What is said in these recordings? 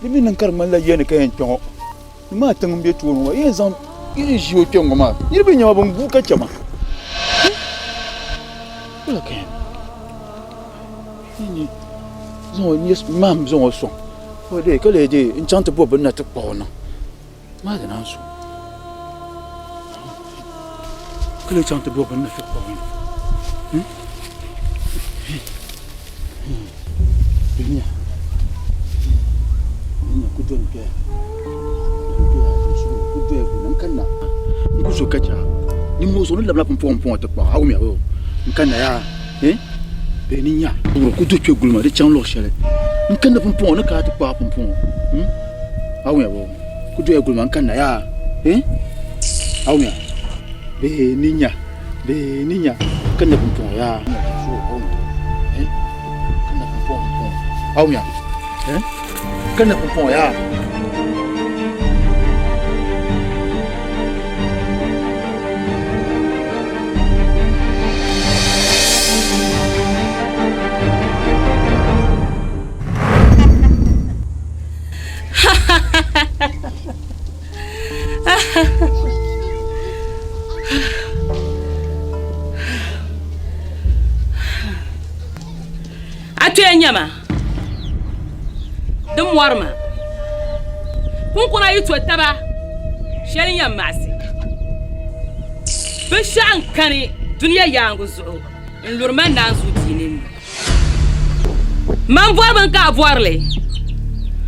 Di mi niŋ ka di ŋmanila ya ni ka yɛn kpe ŋɔ. Ni maa tiŋ m-be tooni ŋɔ, yɛn zaŋ yɛn ʒi o kpe ŋɔ maa. Niriba nyɛ ma bɛn guui ka chɛ ma. Wula ka yɛn niŋ? Zaŋ o nyɛ mahim zaŋ o sɔŋ. O dee ka lee dee n-chaŋ ti bo bini na ti kpaɣ o niŋ. Maa di naan so. Ka lee chaŋ ti bo bini na ti kpaɣ o niŋ. Duniya duniya ku doli doya ku doya guli n kanna n ku zo ka chɛ a ninvuɣu so ni labina pumpɔŋɔ pumpɔŋɔ ti kpaɣ a wumya bee n kanna yaa bee ni nya ku do kpɛ guli ma di chaŋ luɣu shɛli n kanna pumpɔŋɔ ni kana ti kpaɣ a pumpɔŋɔ a wumya bee ku doya guli ma n kanna yaa a wumya bee ni nya Bee ni nya ka nya pumpɔŋɔ yaa ka nya pumpɔŋɔ pumpɔŋɔ a wumya ka nya pumpɔŋɔ yaa. A kpee n-nyɛ ma, di mɔri ma. Kunkuna yi to taba, shɛli n-yɛn maɣisi. Binshɛɣu n-kani dunia yaaŋa zuɣu n-luri ma naanzuu bia ninni. Man bɔri bini ka a bɔri li,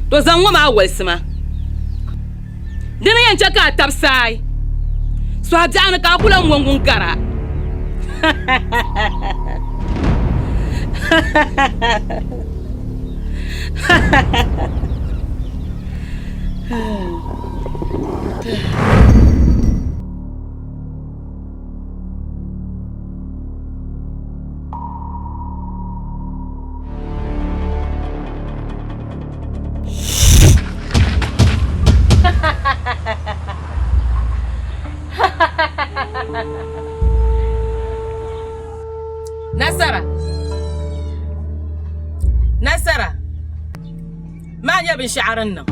to zaŋ ŋɔ maa wolisi ma. Dini yɛn chɛ ka a tabi saai sɔhi biɛɣu ni ka a ku lan ŋɔ ŋun gar a. Nasara Nasara maa nyɛ binshɛɣu din niŋ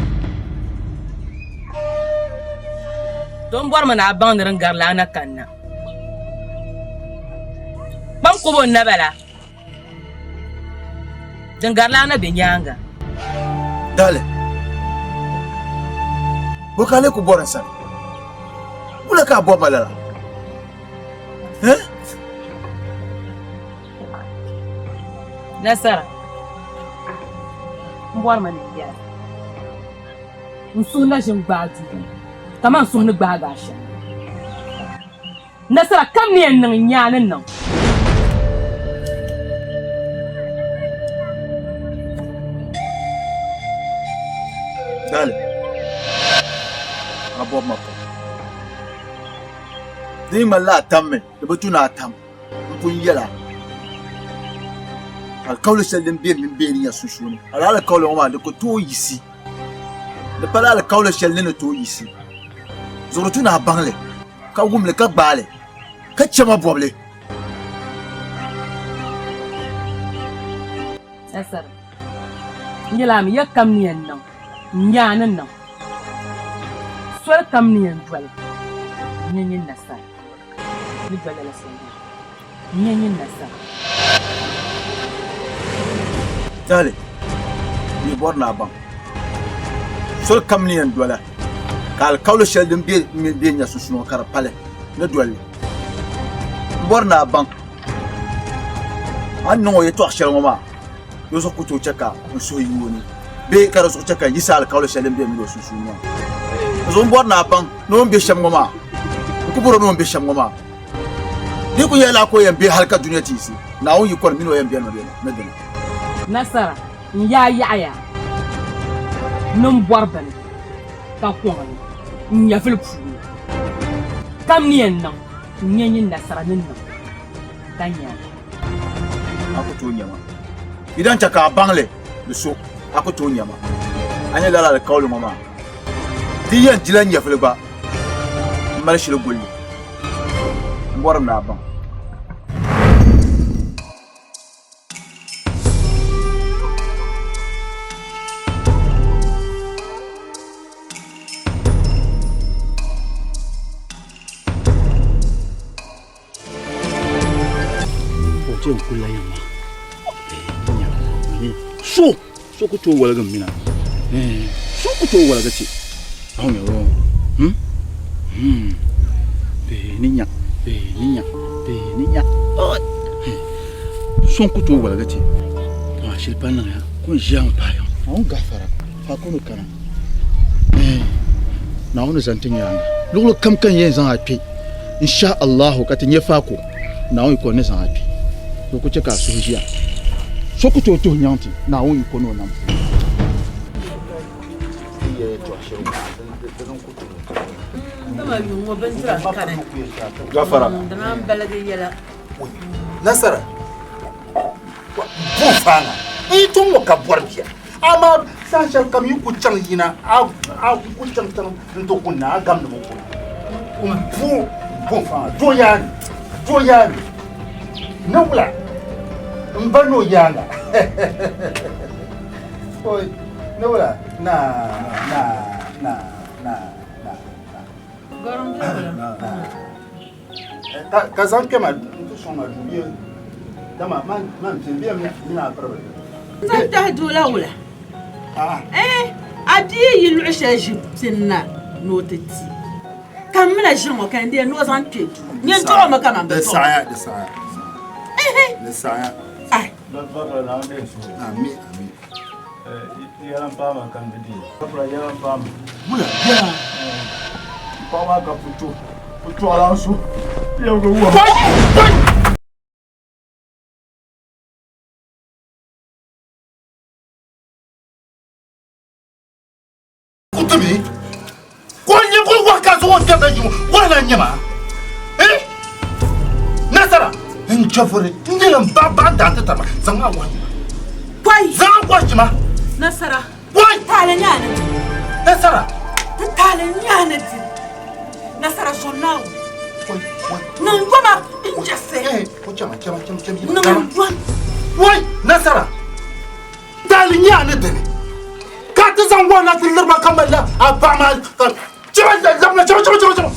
to n bɔrimi ni a baŋ ni din gari lana na kanna kpam kubo n na bala Din garila na be nyaaŋa. Dali, bɔ ka a lee ku bɔri n sani? Wula ka a bɔri ma lala? Eh? Nasara, m bɔrimi ni n yɛli n suhu na ʒini gbaai duu kaman n suhu ni gbaagi a shɛm. Nasara kam ni yɛn niŋ n nyaa ni niŋ. Dali, a bɔbi ma pam. Di yi ŋmanila a tammi, di bi tu ni a tam. M pun yɛl a, alikauli shɛli din be m mini bɛ ni nya sunsuuni, lala alikauli ŋɔ maa di ku tooi yiɣisi. Di pala alikauli shɛli ni ni tooi yiɣisi. Zuɣuri tu ni a baŋ li, ka wum li, ka gbaai li, ka chɛ ma bɔbu li. Nasara, N yɛl a mi, ya kam ni yɛn niŋ, n nya a ni niŋ. Soli kam ni yɛn doli, n nya nyin nasara ni doli lala soli maa. N nya nyin nasara. Tɛhili, N yi bɔri ni a baŋ soli kam ni yɛn dola, ka alikauli shɛli din be m mini bɛ nya sunsuuni ŋɔ ka di pali ni doli li. M bɔri ni a baŋ a ni niŋ o yɛtɔɣ shɛli ŋɔ maa, di zuɣu ku tooi chɛ ka n suhu yi o ni bee ka di zuɣu chɛ ka n yiɣisi alikauli shɛli din be m mini o sunsuuni maa. Di zuɣu m bɔri ni a baŋ ni o ni be shɛm ŋɔ maa, n ku bɔr o ni o ni be shɛm ŋɔ maa. Di ku nyɛla ka o yɛn be hal ka dunia ti yiɣisi, Naawuni yi kɔri min o yɛn benimi bɛ ni dini. Nasara, N yaa yaɣiya ni m bɔri bini ka kɔŋ li n nyɛvili puuni. Kam ni yɛn niŋ n-nyɛ nyin nasara ni niŋ ka nya li. A ku tooi nya ma. Yi dan chɛ ka a baŋ li di so, a ku tooi nya ma. A nya lala alikauli ŋɔ maa, di yɛn dila n nyɛvili gba, m mali shili guli li. M bɔri ni a baŋ. Ti yɛn kulila yiŋ maa. So so ku tooi woligi m mina. So ku tooi woligi ti. Bee ni nya, bee ni nya, bee ni nya. So n-ku tooi woligi ti. Amaa shili pa niŋya ka o ni ʒiya ŋɔ paai ya. Naawuni gafara, faako ni kana. Naawuni zani ti nyaaŋa. Luɣili kam ka n yɛn zaŋ a kpe, insha Allahu ka ti nya faako, Naawuni yiko ni zaŋ a kpe. Di ku chɛ ka a suhu ʒiya. So ku tooi tuhi nyaŋ ti, Naawuni yiko ni o nam puuni. Nasara, bo faaŋa n yi ti ŋɔ ka bɔri bia. Amaa saha shɛli kam yi ku chaŋ yina, a ku chaŋ tiŋ nti kunna, a gamdimi kuna. M bo bo faŋa do yaani, do yaani. Ni wula m ba ni o yaaŋa. Oi, ni wula na na na na na na. Gɔrim bɛ wula? Na. Ka zaŋ kpɛma n-ti sɔŋ ma duu bee dama man pini bee mini a piriba dini. N zaŋ tahi duu la wula? Eh, a bia yi luɣ shɛli ʒi pini na ni o ti ti, ka m mi na ʒiri ŋɔ ka n deei ni o zaŋ kpe duu. Nyini dɔɣi o mi kaman bɛ Di dɔɣi o. saɣiya, di saɣiya, Ehe. di saɣiya. Ai. Ami, ami. Yɛla m-paai ma ka n di deei. Yɛla m-paai ma. Wula, yɛla. Paɣa maa ka puto, putɔɣulan so lɛbigi wahu. Kutumi, ko n nyɛ ko wahu ka zuɣu n kpɛrita ʒiŋɔ, wahu lan nyɛ maa. Eh? Nasara, n chɛfuri, n nyɛla n baɣa baɣa n-daai ti tari ma, zaŋ a wahu jima. Kɔi! Zaŋ a wahu jima. Nasara. Kɔi! Taali nyɛ a ni di. Nasara. Ti taali nyɛ a ni di. Nasara zɔn Naawuni. Kɔi, kɔi. Niŋ yoma n-jɛsi. Eh, ko chama, chama, chama, chama, Niŋ yom. Kɔi! Nasara. Taali nyɛ a ni dini. Ka ti zaŋ wahu na ti liri ma ka malila a paɣa maa ka chama labina chama chama chama chama.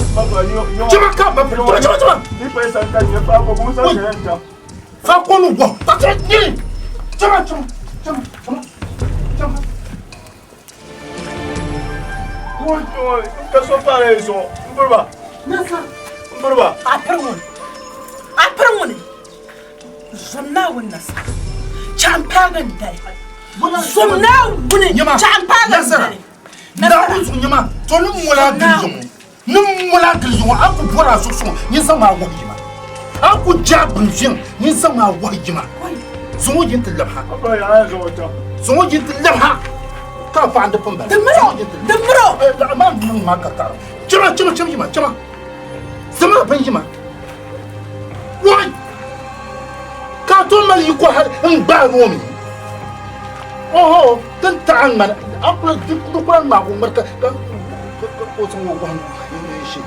Chama ka ba chama chama chama. Fa ko ni wahu ka chama nyini. Chama chama chama chama chama. Ka so paara yi zuɣu m biriba. Nasa. M biriba. A piri ŋuni. A piri ŋuni. Zom Naawuni nasara. Chaŋ paagi n dali. Zom Naawuni chaŋ paagi n dali. Naawuni zuɣu nyɛma to ni mola gili zuŋɔ ni mola gili zuŋɔ a ku bɔri a suɣusuŋɔ nyin zaŋ maa wahi yima a ku ja bin viɛŋ nyin zaŋ maa wahi yima zuŋɔ yin ti lɛbi ha zuŋɔ yin ti lɛbi ha ka a paɣa di pun bala Di miro di miro maa niŋ maa ka taɣiri chama chama chama yima chama zama bin yima wai ka a tom mali yiko hali n gbaagi o mi oho din taɣa ŋmani a kula di kula ŋmaagi o ŋmari ka ka o zaŋ o wahu n shi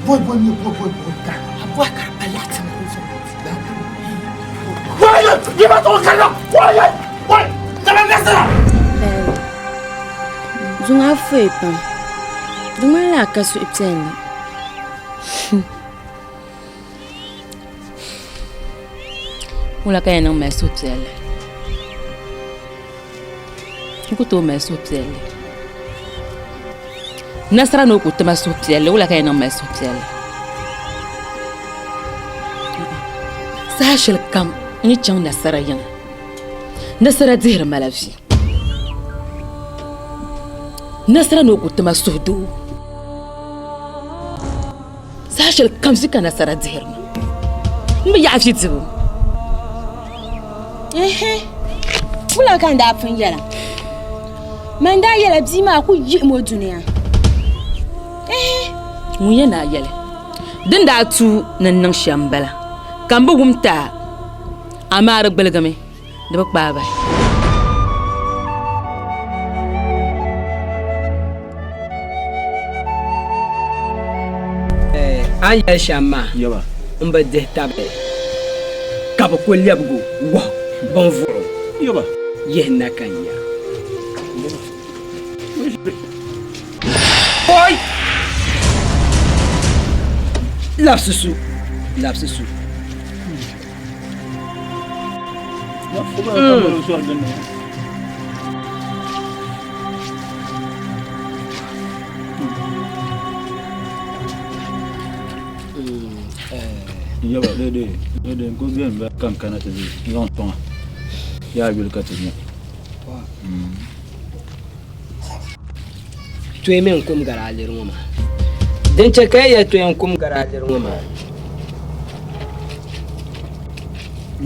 boi boi mi boi boi boi ka a bɔhi ka di pa laɣiti ni o zuɣu wai yi ma tɔgɔ karila wai wai dama nasara Zuŋ a foyi pam. Di ŋmanila a ka suhupiɛlli. Wula ka yɛn niŋ mali suhupiɛlli? N ku tooi mali suhupiɛlli. Nasara ni o ku ti ma suhupiɛlli, wula ka yɛn niŋ mali suhupiɛlli? Saha shɛli kam n yi chaŋ nasara yiŋa, nasara dihiri ma la vi. Nasara ni o ku ti ma suhudoo. Saha shɛli kam vi ka nasara dihiri ma. M bi yaɣi vi dibu. Ɛhɛ, wula ka n daa pun yɛla? Man daa yɛla bia maa ku yihim o dunia. Ɛhɛ. Ŋun yɛn daa yɛli, Din daa tu ni n niŋ shɛm m-bala, ka m bi wum ti a, amaa di gbiligimi. Di bi kpaai bahi. A ni yɛli shɛm maa, m bi dihi tabili ka bɛ ku lɛbigi wahu binvuɣu yihi na ka n nya. Oi! Labisi su, labisi su. Yaba dede dede n kuli beni ba ka n kana ti zaŋ sɔŋa yaa yuli ka ti nya. Toyi mi n-kum gari a liri ŋɔ maa. Din chɛ ka yi yɛli toyi n-kum gari a liri ŋɔ maa,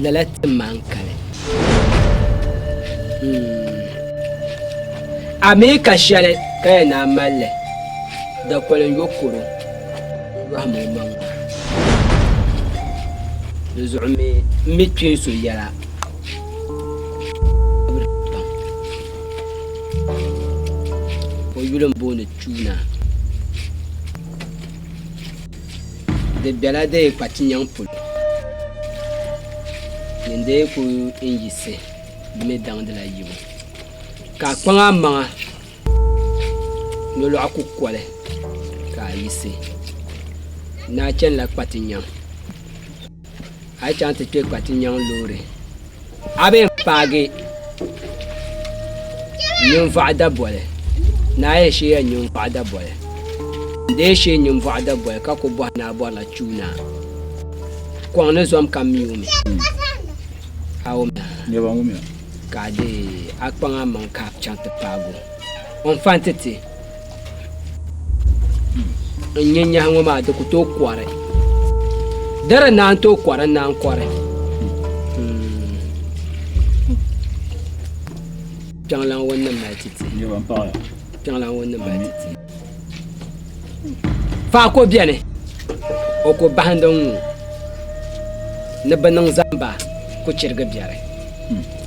lala tim maa n-kali. A mi ka shɛli ka yɛn naan mali li, dakoli n-yo kɔro n-yɔhim o maŋ maa. Di zuɣu mi m mi kpeen so yɛla. O yuli m-booni Chuuna. Di bela dee Kpatinyaŋ polo. Nyin dee ku n-yiɣisi di mi daŋdila yibu. Ka a kpaŋ amaŋa nolɔɣu ku koli ka a yiɣisi. Naa chanila Kpatinyaŋ. A yi chaŋ ti kpe Kpatinyaŋ loori, a bee m-paagi ninvuɣu daboli. Naa yi sheeya ninvuɣu daboli. N-dee shee ninvuɣu daboli ka ku bɔhi ni a bɔrila Chuunaa. Kɔŋ ni zom kam mi o mi. A wumya? Ka a dee a kpaŋ amaŋ ka a chaŋ ti paagi o. O n-fa nti ti. N nyɛ nyahi ŋɔ maa di ku tooi kɔri. Di di naan tooi kɔri n naan kɔri. Kpiɔŋlan ŋun ni mali ti ti. Kpiɔŋlan ŋun ni mali ti ti. Faako beni, o ku bahindi n-ŋɔ ni bɛ niŋ zamba ku chirigi biɛri.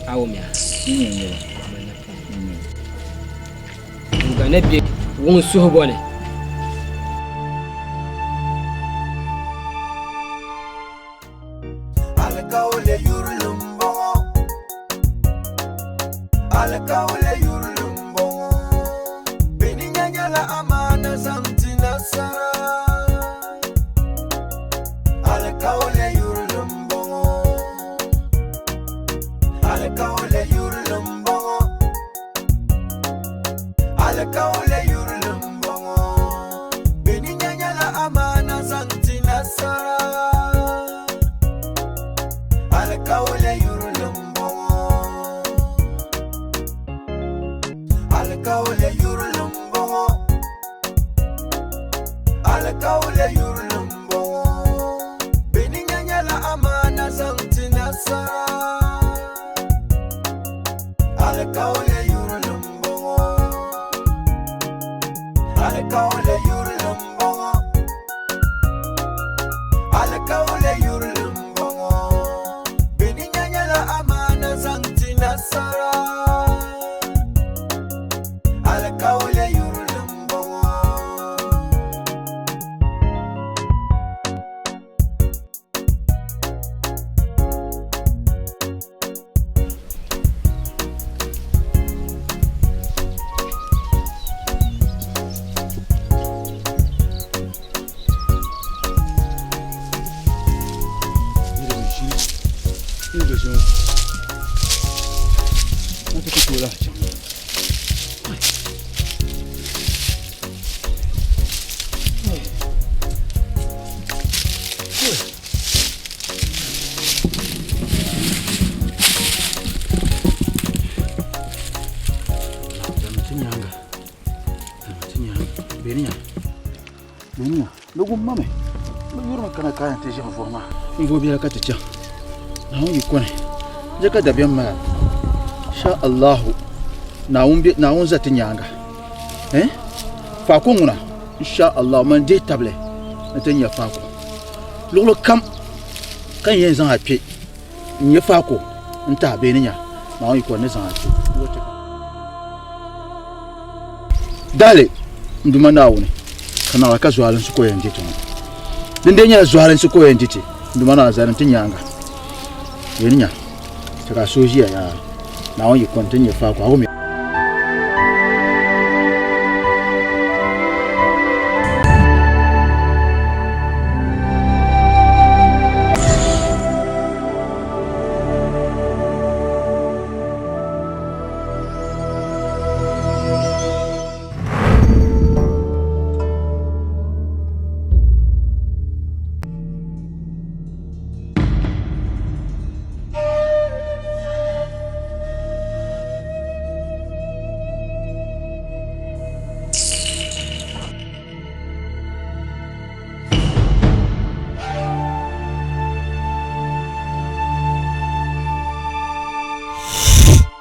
A wumya? N gba ni be wuŋ suhibo ni. Alikauli yurilim bɔŋɔ. Alikauli yurilim bɔŋɔ. Bɛ ni nya nyɛla amaana zaŋ ti nasara. Alikauli yurilim bɔŋɔ. Alikauli yurilim bɔŋɔ. Alikauli yurilim bɔŋɔ. Bɛ ni nya nyɛla amaana zaŋ ti nasara. Alikauli yurilim bɔŋɔ. Alikauli yurilim bɔŋɔ. Alikauli yurilim bɔŋɔ. Bɛ ni nya nyɛla amaana zaŋ ti nasara. Alikauli yurilim bɔŋɔ. Alikauli yurilim bɔŋɔ. Alikauli yurilim bɔŋɔ. Bɛ ni nya nyɛla amaana zaŋ ti nasara. Alikauli yurilim bɔŋɔ. Ninvuɣ biɛla ka ti chaŋ Naawuni yi kɔni je ka dabiɛm mali a sha Allahu Naawuni be Naawuni za ti nyaaŋa eh faako ŋuna insha Allah man dihi tabili ni ti nya faako luɣili kam ka n yɛn zaŋ a kpe n nya faako n tahi bee ni nya Naawuni yiko ni zaŋ a kpe dahali n Duuma Naawuni ka naɣila ka zualinsi ka o yɛn di ti ŋɔ din dee nyɛla zualinsi ka o yɛn di ti n Duuma Naawuni zani ti nyaaŋa bee ni nya ka a suhu ʒiya yaa Naawuni yiko ni ti nya faako a wum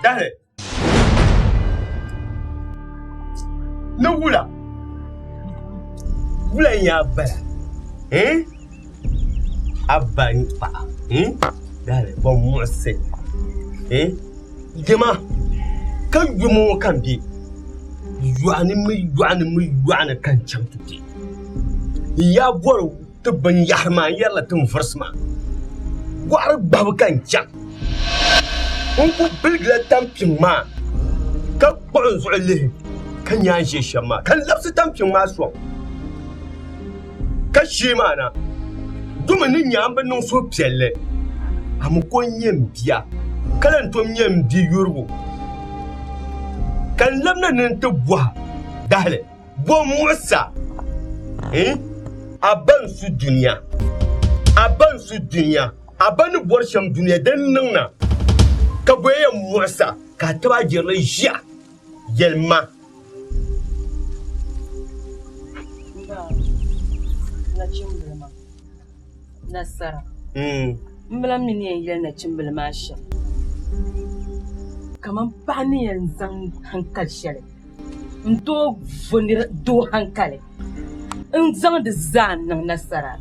Dahili. Ni wula. Wula n-nyɛ a bala. Eh? A ba paɣa. Eh? Dahili bɔ muɣisi. Eh? Dima ka yuma ŋɔ ka n be yɔɣuni mi yɔɣuni mi yɔɣuni ka n chaŋ ti be. N yaa bɔri ti binyɛhiri maa n yɛrila ti ni vurisi maa gɔɣiri gbahibu ka n chaŋ. N ku biligila tampiŋ maa ka kpuɣi n zuɣu lihi ka nya a ni ʒe shɛm maa, ka n labisi tampiŋ maa sɔŋ ka shee maa na. Domi ni nya m bi niŋ suhupiɛlli, a mi ko n-nyɛ m bia, ka lan tom nyɛ m biyurigu. Ka n labina ni n ti bɔhi dahili. Bo muɣisa a ba n-su dunia, a ba n-su dunia, a ba ni bɔri shɛm dunia din niŋ na, ka bɔ yɛn muɣisa ka a taba jirili ʒiya yɛli ma. M ba, nachimbila maa, nasara. M bi lan mi ni yɛn yɛli nachimbila maa shɛm, kaman paɣa ni yɛn zaŋ hankali shɛli N tooi vo nir doo hankali n-zaŋ di zaa niŋ nasara,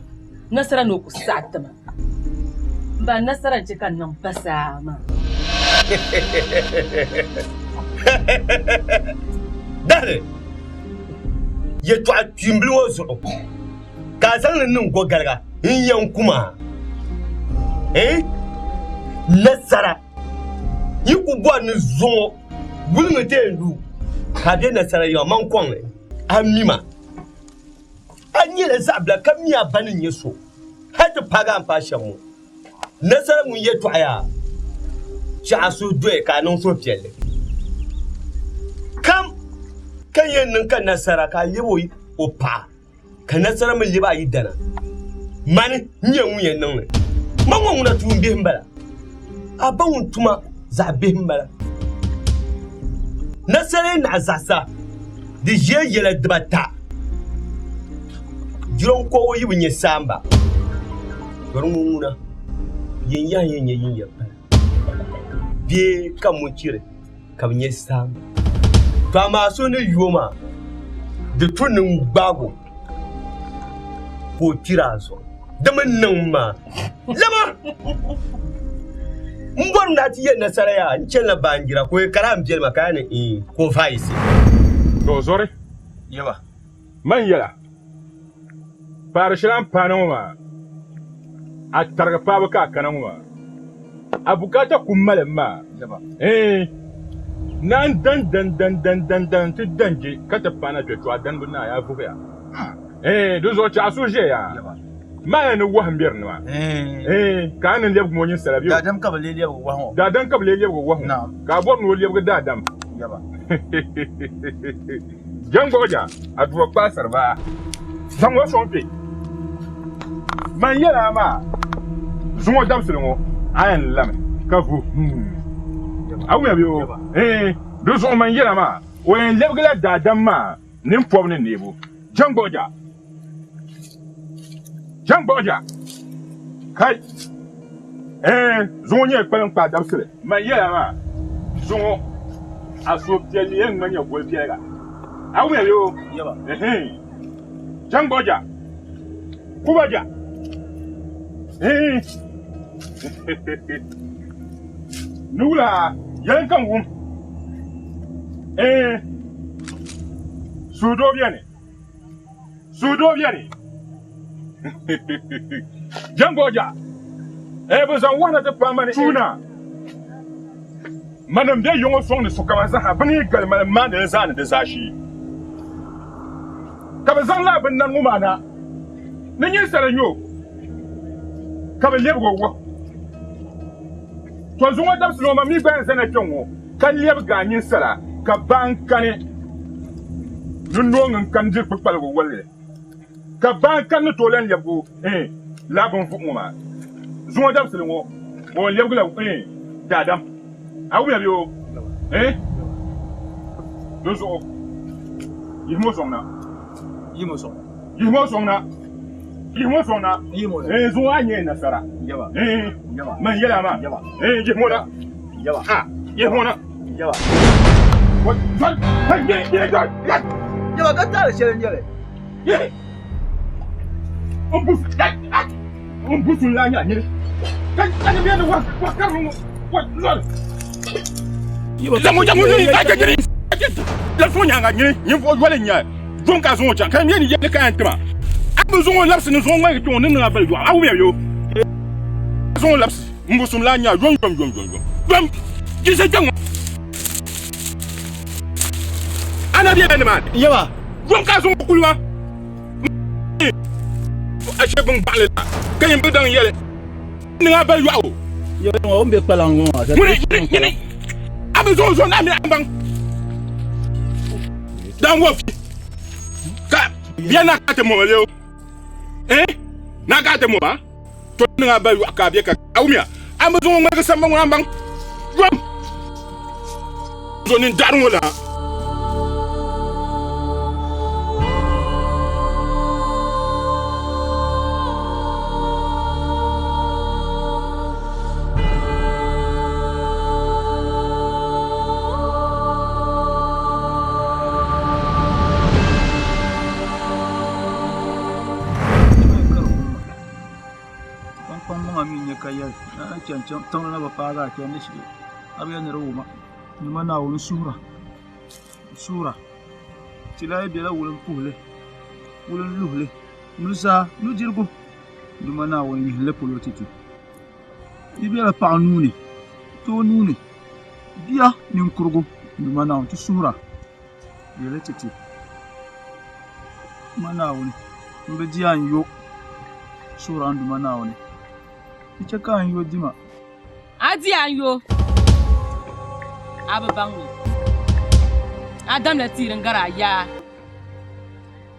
nasara ni o ku saɣi ti ma. M ba, nasara n-chɛ ka n niŋ basaa maa. Dahili yɛtɔɣa kpiimbili ŋɔ zuɣu ka a zaŋ li niŋ gɔgaliga n-yɛn ku ma? Nasara yi ku bɔri ni zuŋɔ Wuliŋ ti yɛn lu ka a be nasara yiŋa man kɔŋ li, a mi ma. A nyɛla zaɣ bila ka mi a ba ni nyɛ so hal ti paagi a ni paai shɛm ŋɔ. Nasara ŋun yɛtɔɣa yaa chɛ a suhu doya ka a niŋ suhupiɛlli. Kam ka yɛn niŋ ka nasara ka a lɛb o paɣa. Ka nasara mi lɛbi a yidana. Mani n-nyɛ ŋun yɛn niŋ li. Man ŋɔ ŋuna tuun bihi m-bala. A ba ŋun tuma zaɣ bihi m-bala. Nasara yi naɣ zaɣisa, di ʒiya yɛla dibata. Jironkɔɣu yi bi nya saamba, to di ŋɔ ŋuna yinyahi yɛn nyɛ yinya pala bee ka muchiri. ka bɛ nyɛ saamba. To amaa so ni yu o maa, di tu ni n gbaag o ka o kpir a zuɣu. Di mi niŋ ma lama m bɔri ni a ti yɛn nasara yaa n chanila baanjira ka o yi kari a m biɛli ma ka a ni iin ka o vaayisi. To zɔri Yaba. Man yɛla, paari shɛli a ni paana ŋɔ maa, a tarigi paabu ka a kana ŋɔ maa, a bukaata ku mali m maa. Ɛɛn, naan dan dan dan dan dan dan nti dan je ka ti paana kpe to a danibu naai a vuhiya. Ɛɛn, di zuɣu chɛ a suhu ʒiɛya maa ni wahu m-be di ni maa. Ɛɛn, ka a ni lɛbigi ma o nyinsala bɛ o. Daadam ka bɛ lee lɛbigi wahu ŋɔ. Daadam ka bɛ lee lɛbigi wahu ŋɔ. Ka a bɔri ni o lɛbigi daadam. Jɛŋgɔja, a dua kpaasiri ba. Zaŋ o sɔŋ kpe. Man yɛl a maa, zuŋɔ dabisili ŋɔ a yɛn lami ka vuhi huum. A wumya bee o? Ɛɛn, di zuɣu man yɛl a maa, o yɛn lɛbigila daadam maa nini pɔbu ni neebu. Jɛŋgɔja! Jɛŋgɔja! Kai! Ɛɛn, zuŋɔ nyɛla kpaliŋkpaa dabisili. Man yɛl a maa, zuŋɔ a suhupiɛlli yɛn ŋmani ya goli piɛliga. A wumya bee o? Ɛhɛin. Jɛŋgɔja! Kubaja! Ɛɛn. Ni wula yɛli ka n wum? Ɛɛn. Suhudoo beni. Suhudoo beni. Jɛŋgɔja, Ee bɛ zaŋ wahu na ti paai ma ni tuuna. Manim be yiŋɔ sɔŋdi sokam zaa bɛ ni yi gali mali maandi li zaani di zaashee. Ka bɛ zaŋ lala binnani ŋɔ maa na ni nyinsali n-nyɛ o, ka bɛ lɛbigi o wahu. Tɔ zuŋɔ dabisili ŋɔ man mi gba yɛn zana kpɛŋ ŋɔ ka lɛbigi a nyinsala ka ba n-kani ni nooŋ n-kani diri kpukpaligu wolli. Ka baa n-kani ni tooi lan lɛbigi o lala binvuɣu ŋɔ maa. Zuŋɔ dabisili ŋɔ, o lɛbigila daadam. A wumya bee o? Di zuɣu yihim o sɔŋ na. Yihim o sɔŋ na. Yihim o sɔŋ na. Zuŋɔ a nyɛ nasara. Man yɛli a maa. Yihim o na. Yihim o na. Yaba. Yaba ka taali shɛli n nyɛli. N busu la nya nyini. Ka ka ni bɛ ni wa wa kari ŋɔ wa lɔri. Zaŋ zaŋ ni ka ka nyini. La so nyanga nyini ninvuɣu yoli nya dɔn ka zaŋ o chaŋ ka nyɛ ni yɛli ka yɛn tima. A bi zaŋ o labisi ni zaŋ o ŋmaligi kpɛ ŋɔ ni niŋ a bali yɔɣu a wumya yo. Zaŋ o labisi n busum la nya yom yom yom yom yom yom jinsi kpɛ ŋɔ. A na bɛ nimaani. Yaba. Yom ka zaŋ o kuli ma. Ashe bin gbaɣali la ka yɛn bi daŋ yɛli niŋ a bali yɔɣu. Yaba ŋɔ o ni bɛ kpalaŋ ŋɔ maa. Ŋuni ŋuni ŋuni a bi zaŋ o zuɣu ni a mini a baŋ dan wɔ fi ka bia na ka ti mɔma leo eh na ka ti mɔma to niŋ a bali yɔɣu ka a bɛ ka a wumiya a bi zaŋ o ŋmaligi samba ŋuni a baŋ yom zo nin daɣari ŋɔ la. Kpaŋmaŋa mi n-nyɛ ka yɛli ni a ni chani tiŋli na bi paagi a chandi shee a bi yɛli ni di wuma. Duuma Naawuni suhira, suhira, ti lahi bela wulimpuhili, wulinluhili, nuzaa, nudirigu. Duuma Naawuni yihim li polo ti ti. Di bela paɣa nuu ni, doo nuu ni, bia ninkurigu. Duuma Naawuni ti suhira, yihim li ti ti. Duuma Naawuni, m bi di a n-yo, suhira n Duuma Naawuni, di chɛ ka n yo dima. A di a yo, a bi baŋ ni a damla tiiri n-gari a yaa,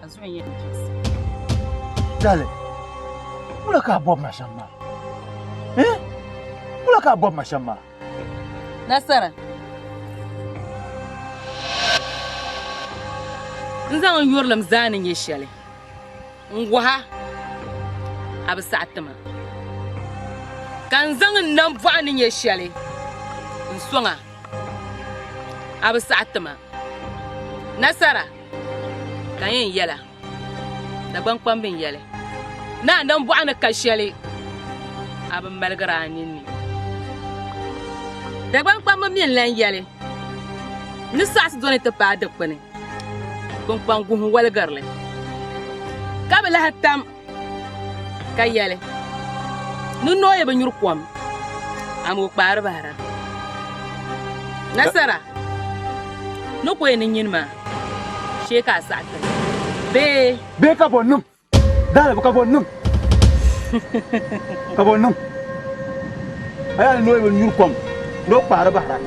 a zuɣu n-yɛn jiɣisi. Dali, wula ka a bɔbi ma shɛm maa? Eh? Wula ka a bɔbi ma shɛm maa? Nasara, n zaŋ n yurilim zaa ni nyɛ shɛli N-wuh a, a bi saɣi ti ma. Ka n zaŋ n nambɔɣu ni nyɛ shɛli n-sɔŋ a, a bi saɣi ti ma. Nasara ka n yɛn yɛl a, Dagbaŋkpambi n-yɛli ni a nambɔɣu ni ka shɛli, a bi maligiri a ninni. Dagbaŋkpambi mi n-lan yɛli ni saɣisi dɔni ti paai dikpini. Kpunkpaŋ guhi n-waligiri li, ka bi lahi tam ka yɛli ni noo yi bi nyuri kom, amaa o kpaari bahira. Nasara ni ku yɛn ni nyini maa, shee ka a saɣi ti li bee? Bee ka bɔ niŋ? Daalibu ka bɔ niŋ? Ka bɔ niŋ? A yaa ni noo yi bi nyuri kom, ni o kpaari bahira,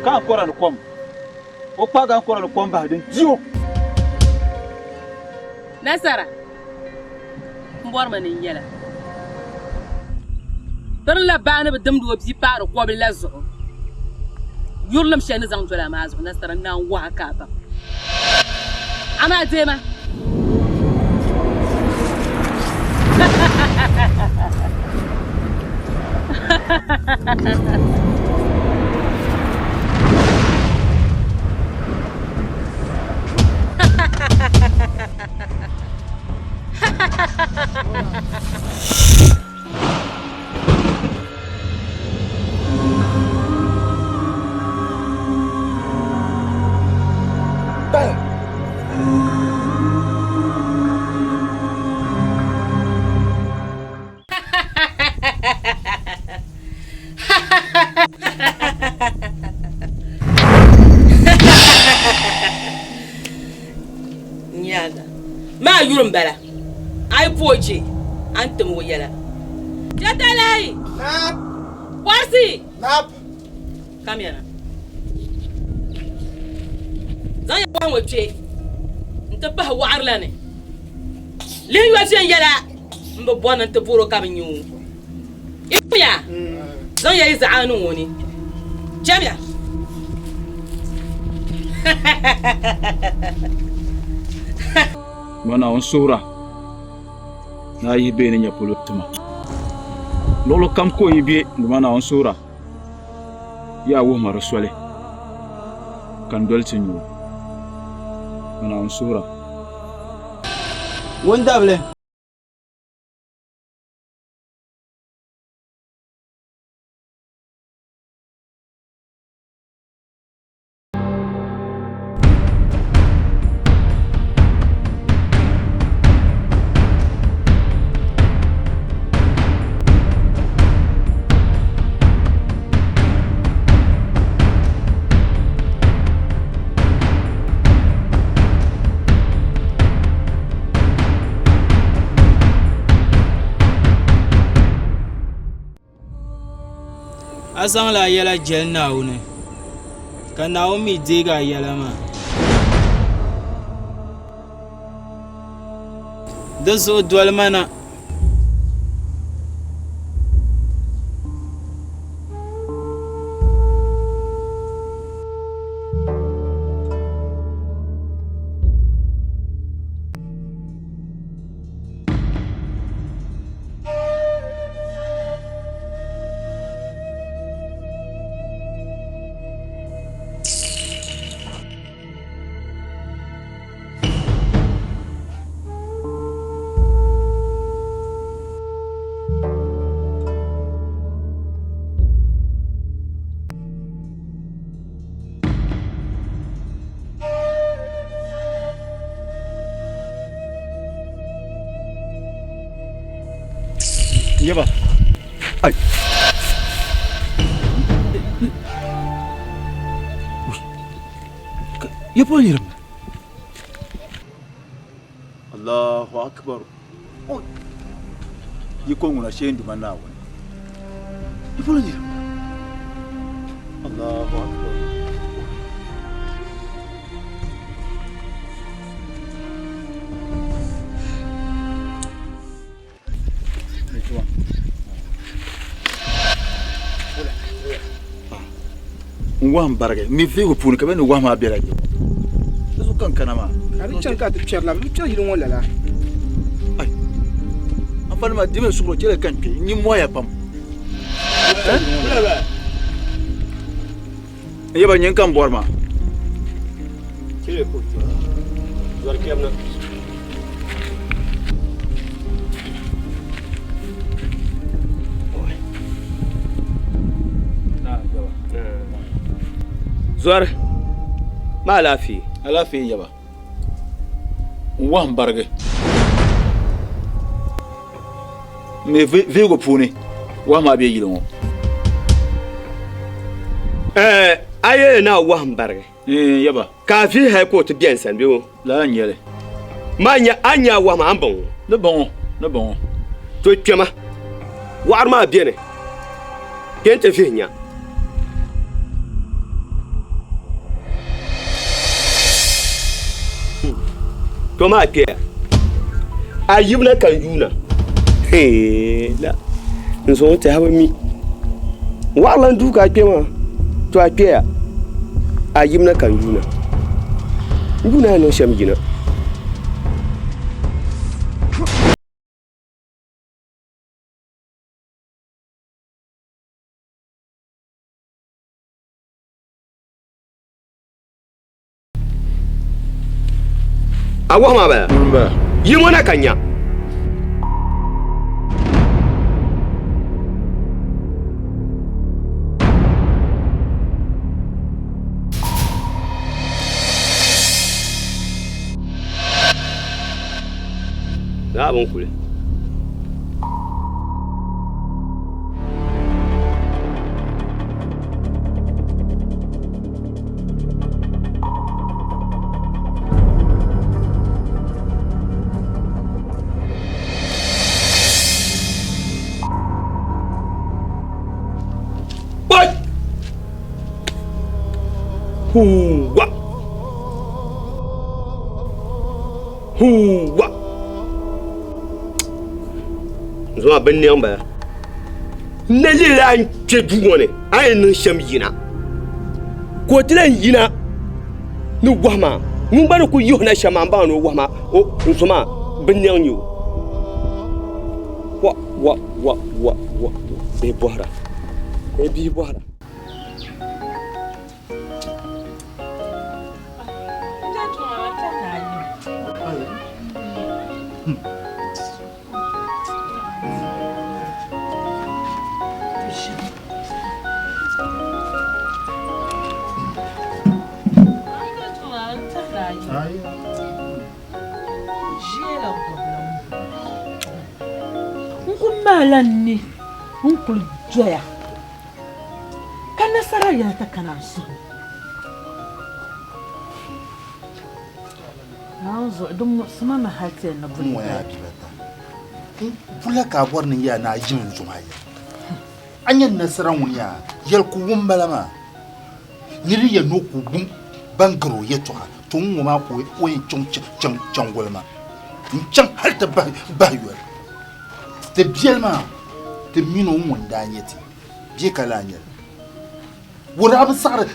ka ankora ni kom. O kpaagi ankora ni kom bahi din di o. Nasara, M bɔrimi ni n yɛla. Pirinla baa ni bi dimdi o bia paari kɔbili la zuɣu. Yurilim shɛli ni zaŋ doli a maa zuɣu, Nasara n naan wahi ka a baŋ. Amaa deema. Nyaaŋa maa yuri m-bala, a yi po o je, a ni tim o yɛla. Jɛtalahi! Kɔrisi! Kamiyana. Zaŋya pɔhim ŋɔ kpe nti pahi wɔɣiri la ni. Lihi yo viɛnyɛla m-bi bɔri ni n ti bɔr o ka bɛ nya o. Yɛmiya, zaŋya yi zaɣa niŋ o ni. Chamiya. Ma Naawuni suhira ni a yihi bɛ ni nya polo ti ma. Luɣili kam ka o yi be, ma Naawuni suhira. Yaa wuhi ma di soli ka n doli ti nyu o. Ma Naawuni suhira. Wundabili. A zaŋla a yɛla jɛli Naawuni, ka Naawuni mi deeg a yɛla maa. Di zuɣu doli ma na. Yaba. Ai. Ya polo niriba. Allahu akbar. Oi. Yi ko ŋuna shee n Duuma Naawuni. Yi polo niriba. Allahu akbar. N wahi barigi mi vihigu puuni ka bɛ ni wahi maa bela di zuɣu ka n kana maa. Ka di chani ka ti kpɛri la, bɛ bi kpɛri yili ŋɔ lala. Ai, anfaani maa dimi suɣuro chɛli ka n kpe, n nyin mɔya pam. N yaba nyin ka n bɔri maa. Zɔri, ma alaafee. Alaafee n yaba. N wahi n barigi. Mi vihigu puuni wahu maa be yili ŋɔ. Ɛɛ, a yɛli ni a wahu m-barigi. Ɛɛ, yaba. Ka a vihi hali ka o ti be n sani bee? Lala n-nyɛ li. Ma nya, a ni nya a wahu maa, a ni baŋ o? Ni baŋ o, ni baŋ o. To kpɛma, waɣiri maa beni, kpe nti vihi nya. To maa kpɛya, a yibina ka n yuuna. Hee la, n zaŋ o ti a bi mi. Waɣila n duu ka a kpɛ maa, to a kpɛya, a yibina ka n yuuna. N yuuna a ni niŋ shɛm yina. A wahu maa bala? Yi ŋɔ na ka nya. Laa bin kuli. Huwa! Huwa! N zoma bin niɛŋ bala. N na lihila a ni kpe duu ŋɔ ni a ni niŋ shɛm yina, ka o ti lan yina ni wahu maa. Ŋun gba ni kul yihi o na shɛm maa, m baŋ ni o wahu maa, o n zo maa binnɛŋ n-nyɛ o. Wa, wa, wa, wa, wa, bihi bɔhira, bee bihi bɔhira. Ayi. Ʒiɛla gɔbila ŋɔ. N ku maala n ni n-kuli doya ka nasara yɛla ti kana n suhu ni. Naawuni zuɣu di muɣisi ma mi hal ti yɛn ni buli N ŋɔya a bibata. N bula ka a bɔri ni n yɛli ni a yim n zuɣu a yɛli. A nya nasara ŋun yaa yɛli ku wum bala maa. Nir yi yɛn ni o ku wum ban gari o yɛtɔɣa, to ŋ-ŋɔ maa ka o yɛn chaŋ chaŋ goli maa n-chaŋ hal ti bahi yoli. Ti biɛli maa ti min o ŋun daa nyɛ ti bia ka lahi nyɛ li. O daa bi saɣiri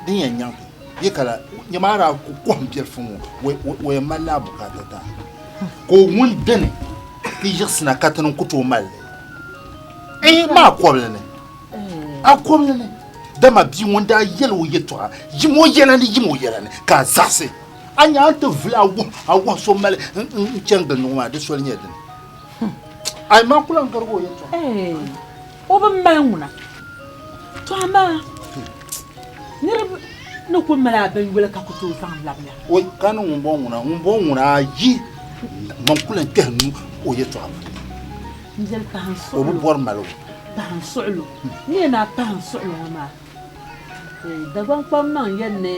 din yɛn nyaŋ ti bia ka lahi nyɛ maa daa ku kɔhim biɛlifu ŋɔ o yɛn malila a bukaata ti a ka o ŋun dini ti yiɣisina ka ti ni ku tooi mali li. Ɛɛh maa kɔbili ni. A kɔbili ni, dama bia ŋun daa yɛl o yɛtɔɣa, yim o yɛla ni, yim o yɛla ni, ka a zaɣisi. A nya a ni ti vuli a wuhi so mali n-chani gili ni ŋɔ maa, di soli nyɛ dini? Ayi, man ku lan garig o yɛtɔɣa. O bi mali ŋuna. Tɔ amaa niriba ni ku mali a binyoli ka ku tooi zaŋ labi ya. Oi, ka ni ŋumbɔŋɔ ŋuna, ŋumbɔŋɔ ŋuna a yi, man ku lan kpɛhi nuu o yɛtɔɣa puuni. N yɛli pahi n O bi suɣilo. bɔri maligu. Pahi n suɣilo. N yɛn a pahi n suɣilo ŋɔ maa, Dagbaŋ kpaŋmaŋ yɛli ni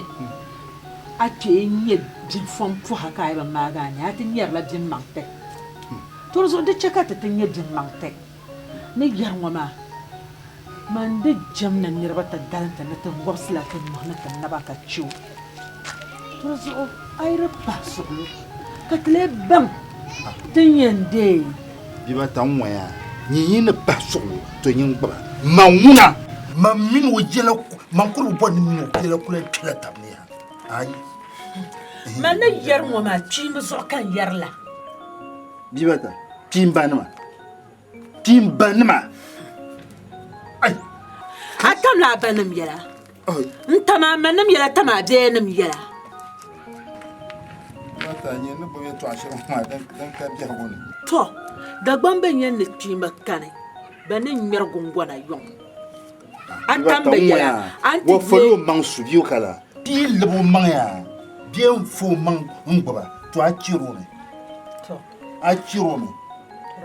a kpee n-nyɛ biŋfom pɔha ka a yi bi maagi a ni a ti nyarila biŋmaŋti. To di zuɣu di chɛ ka ti ti nya biŋmaŋti. Ni yɛri ŋɔ maa, man di jɛm ni niriba ti dalim ti ni ti wɔbisila ti nuhi ni ti naba ka chɛ o. To di zuɣu a yi di pahi suɣilo ka ti lee baŋ ti ni yɛn deei. Bibata n-ŋɔya, nyin yi ni pahi suɣilo, to nyin gbiba. Man ŋuna, man mini o yɛla, man kuli bi bɔri ni mini o yɛla kuli kpɛla tab ni yaha. Ayi. Man ni yɛri ŋɔ maa, kpiimba zuɣu ka n yɛri la. Bibata, kpiimbanima. Kpiimbanima. Ai. A tamla a banim yɛla. N tam a manim yɛla tam a biɛyanim yɛla. Bibata, nyɛ ni gbubi yɛtɔɣa shɛli ŋɔ maa din ka biɛhigu ni. Tɔ! Dagbaŋ bɛn yɛn ni kpiimba kani, bɛ ni ŋmɛri guŋgona yuŋ. A tam bɛ yɛla, a ni ti Wa fali deei. o maŋ su bɛ o ka la. Bia lab o maŋ yaa, bia n-fa o maŋ n-gbuba, tɔ a chɛr o mi. Tɔ! A chɛr o mi.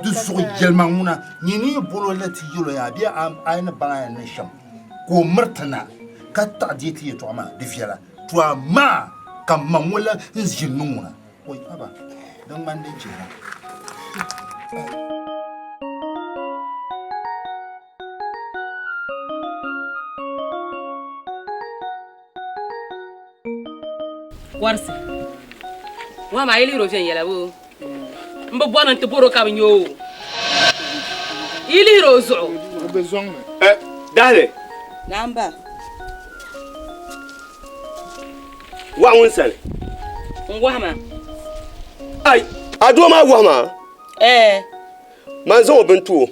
Di zuɣu yɛlimaŋ ŋuna, nyini yi bol o la ti yɛl o yaa bee a yi ni baŋ a yɛn niŋ shɛm ka o miri ti na ka taɣi deei ti yɛtɔɣa maa, di viɛla. To amaa ka m ma ŋɔ la n-ʒini ni ŋuna. Oi, haba, di ŋmani din chihira. Kɔrisi ŋɔ maa yi lihiri o viɛnyɛla boo n bi bɔri ni n ti bɔri o ka bi nya o yi lihiri o zuɣu. O be zɔŋ ni. Ɛ, dahili. Naamba. Wahu ŋun sani. N wahu maa. Ai, a doo maa wahu maa? Ɛɛ. Man zaŋ o bini ti o.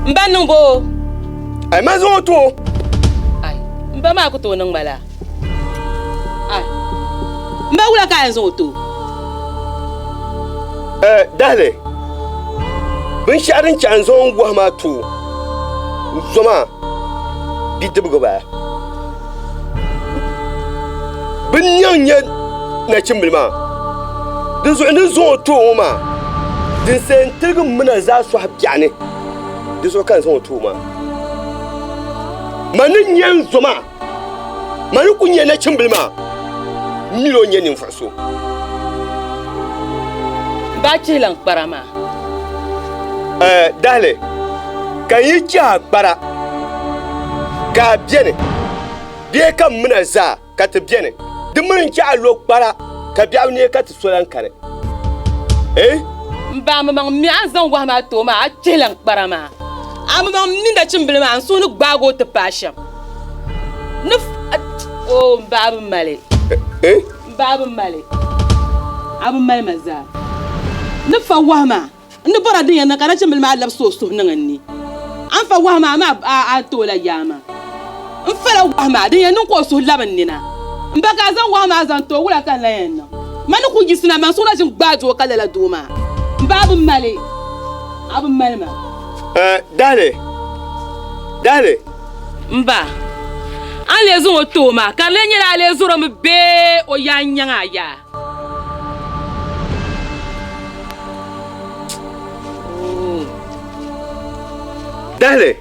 N ba niŋ bo? Ai, man zaŋ o ti o. Ai, n ba maa ku tooi niŋ ma laa. Ai, n ba wula ka a yɛn zaŋ o ti o? Eh, dahili, binshɛɣu din chɛ a ni zaŋ n wahu maa ti o, n zo maa bidibigi bala. Bɛ niŋ nyɛ nachimbili maa, di zuɣu ni zaŋ o ti o ŋɔ maa, din sa yɛn tiligi m mina zaa sɔhi biɛɣu ni, di zuɣu ka n zaŋ o ti o maa. Man ni nya n zo maa, man ni ku nya nachimbili maa, m mi ni o nyɛ ninvuɣ so. Ba chihila n kpara maa. Ɛɛ, dahili, ka n yi chihi a kpara ka a beni bee ka m mina zaa ka ti beni, di mini n chɛ a lo kpara ka biɛɣu neei ka ti so lan kani. Eh? M ba, a maŋmaŋ mi a ni zaŋ wahu maa ti o maa, a chihila n kpara maa. A maŋmaŋ mi nachimbili maa, n suhu ni gbaag o ti paai shɛm. Ni Oo, m ba, a bi mali. Eh? M ba, a bi mali. A bi mali ma zaa. Ni fa wahu maa. N ni bɔra din yɛn niŋ ka nachimbili maa labisi o suhu niŋ n ni. A ni fa wahu maa, amaa a ti o la yaa maa. N fala wahu maa, din yɛn niŋ ka o suhu labi n ni na. M ba ka a zaŋ wahu maa zaŋ ti o, wula ka n lan yɛn niŋ? Man ni ku yiɣisina, man suhu na ʒini gbaai doo ka lala doo maa. M ba, a bi mali, a bi mali ma. Dahili, dahili. M ba, A ni lee zaŋ o ti o maa, ka di lee nyɛla a lee zɔr o mi bee o yaa n-nyaŋ a yaa? Dahili,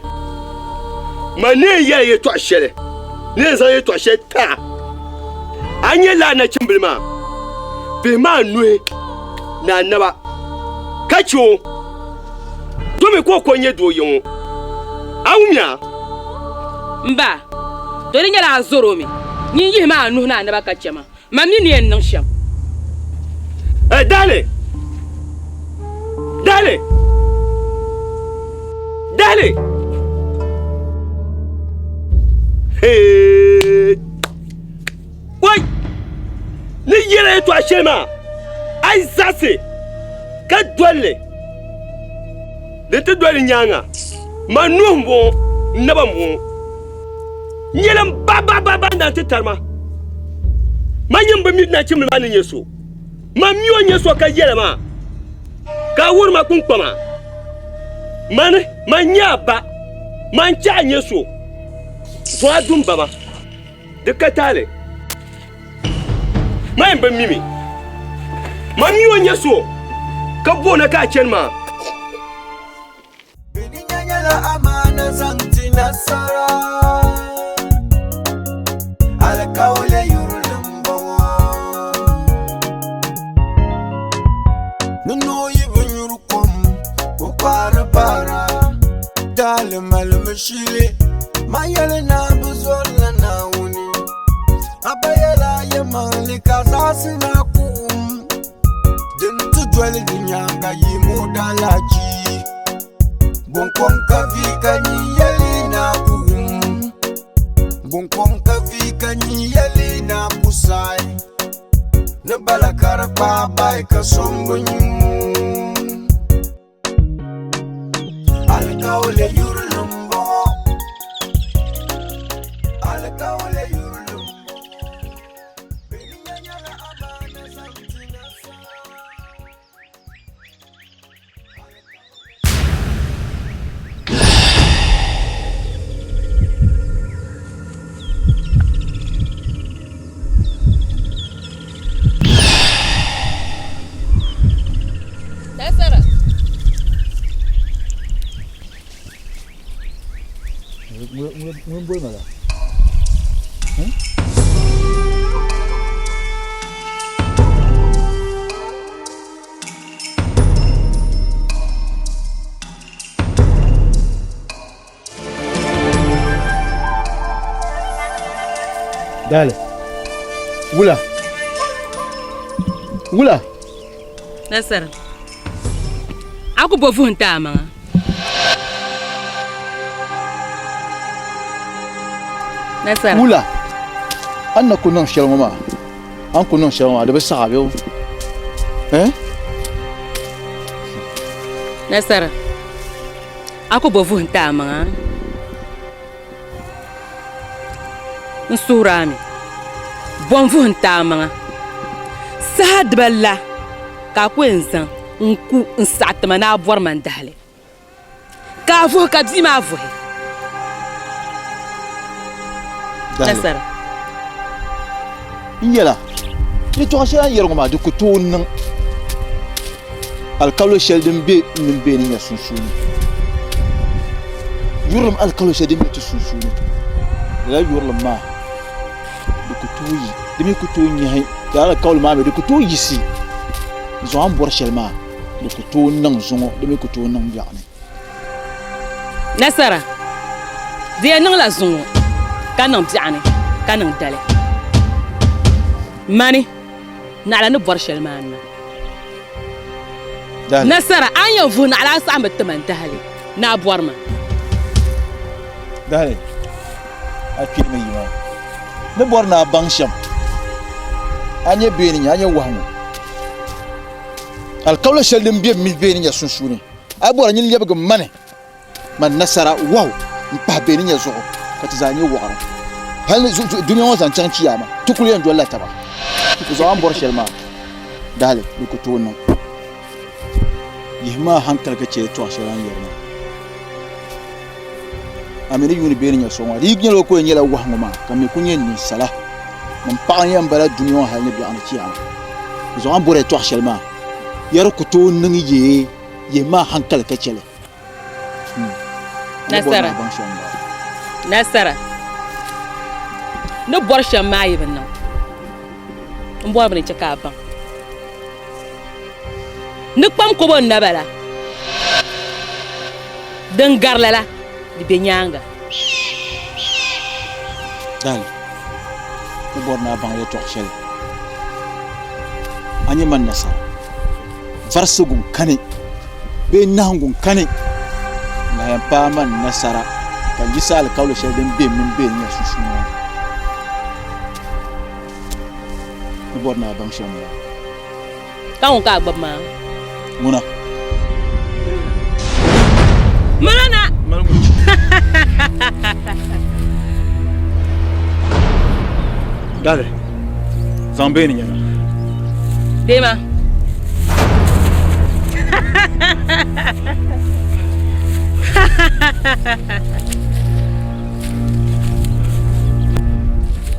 man ni yɛn yɛli yɛtɔɣ shɛli, ni yɛn zaŋ yɛtɔɣ shɛli tar a, a ni nyɛ lala nachimbili maa, pihim a nuhi ni a naba, ka chɛ o, domi ka o ko n-nyɛ doo ya ŋɔ. A wumya? M ba, to di nyɛla a zɔr o mi, nyin yihim a nuhi ni a naba ka chɛ ma. Man mi ni yɛn niŋ shɛm. Ɛ dahili! Dahili! Dahili! Hee! Wai! Ni yɛla yɛtɔɣa shɛli maa, a yi zaɣisi ka doli li, din ti doli nyaaŋa, man nuhi m-bɔŋɔ, n naba m-bɔŋɔ. N nyɛla m ba ba ba ba n-daa ti tari ma. Man nyini bi mi nachimbili maa ni nyɛ so. Man mi o nyɛ so ka yɛla maa ka a wuhiri ma kpunkpama. Mani, man nyɛ a ba, man chɛ a nyɛ so. Zuŋ a du m ba ma. Di ka taali. Man yɛn bi mi mi. Man mi o nyɛ so ka bo na ka a chani maa. Bininya nyɛla amaana zaŋ ti nasara. Alikauli yurilim bɔŋɔ. Ni noo yi bi nyuri kom, o kpaari bara. Daali malimi shili, man yɛli naa bi zɔrila Naawuni. A ba yɛla yɛlimaŋli ka zaɣisi na kuɣim. Din ti doli di nyaaŋa yi mo daalahichi. Buŋkɔŋ ka vi ka nyin yɛli na ku wum. Buŋkɔŋ ka vi ka nyin yɛli na ku saai. Ni bala ka di kpaai bahi ka so m-bi nyu. Alikauli yurilim m-bɔŋɔ. Alikauli yurilim m-bɔŋɔ. Nasara. Ŋun boli ma la. Dali. Wula. Wula. Nasara. A ku bo vuhim ti a maŋa. Nasara. Wula. A ni na ku niŋ shɛli ŋɔ maa, a ni ku niŋ shɛli ŋɔ maa, di bi saɣi a bee? Eh? Nasara. A ku bo vuhim ti a maŋa. N suhir a mi, bom vuhim ti a maŋa. Saha dibala ka a ku yɛn zaŋ n-ku n-saɣi ti ma ni a bɔri ma n-dahili, ka a vuhi ka bia maa vuhi. Nasara. N yɛla, yɛtɔɣ shɛli a ni yɛri ŋɔ maa, di ku tooi niŋ alikauli shɛli din be n mini bɛ ni nya sunsuuni. Yurilim alikauli shɛli din be ti sunsuuni, lala yurilim maa di ku tooi yi, di mi ku tooi nyahi lala alikauli maa mi di ku tooi yiɣisi zuɣu a ni bɔri shɛli maa, di ku tooi niŋ zuŋɔ, di mi ku tooi niŋ biɛɣuni. Nasara, di yɛn niŋla zuŋɔ ka niŋ biɛɣuni ka niŋ dali. Mani, naɣila ni bɔri shɛli maa n-niŋ. Nasara, a ni yɛn vuhi naɣila a saɣim bi ti ma n-tahi li ni a bɔri ma. Dahili, a kpee mi yi maa ni bɔri ni a baŋ shɛm, a nyɛ bee ni nya, a nyɛ wahu ŋɔ. Alikauli shɛli din be m mini bee ni nya sunsuuni, a yi bɔri nyin lɛbigi mani man nasara wahu m-pahi bɛ ni nya zuɣu, ka ti zaa nyɛ wɔɣiri. Hal ni dunia ŋɔ zaŋ chaŋ chiyaama, ti kul yɛn dolila taba. Ti zaŋ a ni bɔri shɛli maa dahili di ku tooi niŋ. Yihimi a haŋkali ka chɛ yɛtɔɣ shɛli a ni yɛri maa. A mi ni yuuni bee ni nya so ŋɔ, di yi nyɛla o kuli nyɛla wahu ŋɔ maa, ka mi kuli nyɛ ninsala. Ŋun paɣa n-yɛn bala dunia ŋɔ hali ni biɛɣu ni chiyaama. Di zuɣu a ni bɔri yɛtɔɣ shɛli maa, ya di ku tooi niŋ yee yɛn maa haŋkali ka chɛ li. Nasara, nasara, ni bɔri shɛm maa yi bi niŋ, m bɔri mi ni n chɛ ka a baŋ ni kpam kobo n na bala, din gari lala di be nyaaŋa. Dali, ni bɔri ni a baŋ yɛtɔɣ shɛli, a nyɛ man nasara, varisigu n-kani bee nahiŋgu n-kani n-lahi yɛn paai man nasara ka n yiɣisi alikauli shɛli din be m mini bɛ ni nya sunsuuni ŋɔ ni bɔri ni a baŋ shɛm m-bala. Ka ŋun ka a gbubi maa? Ŋuna. Mali na! Dali, zaŋ bee ni nyɛna. Deema.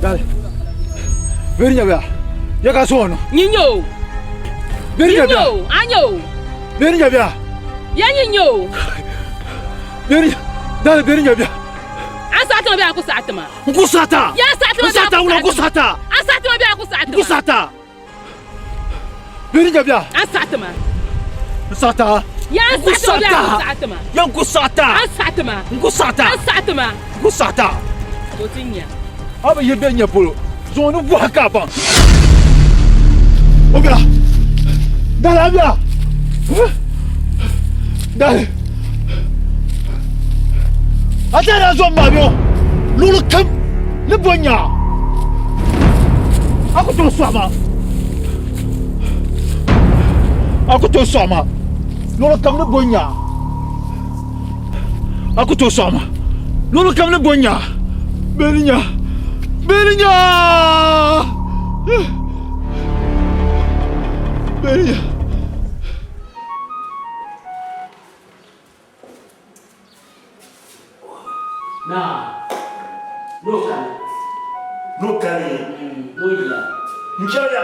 Dali, bee ni nyɛ bɛ ya ka so no. Nyi nyo. Bee ni nyɛ bɛ. A nyo. Bee ni nyɛ bɛ. Ya nyi nyo. Bee ni dali bee ni nyɛ bɛ. A saɣiti ma bee a ku saɣiti ma? N ku saɣita. Ya saɣiti ma bee a ku saɣiti ma? N ku saɣita. A saɣiti ma bee a ku saɣiti ma? N ku saɣita. Bee ni nyɛ bɛ. A saɣiti ma. N saɣita. Ya n saɣiti ma bee a ku saɣiti ma? Ya n ku saɣita. A saɣiti ma. N ku saɣita. A saɣiti ma. N ku saɣita. To ti nya. A bi yi bɛ nyɛ polo zuŋɔ ni bɔhi ka a baŋ. O bia. Dali a bia. Dali. A tɛri a zom maa bɛ o luɣuli kam ni bo nya a ku tooi sɔɣi ma. A ku tooi sɔɣi ma luɣuli kam ni bo nya a ku tooi sɔɣi ma luɣuli kam ni bo nya bee ni nya bee ni nya bee ni nya. Naa, n'o kani. N'o kani. N'o yila. N chɛliya.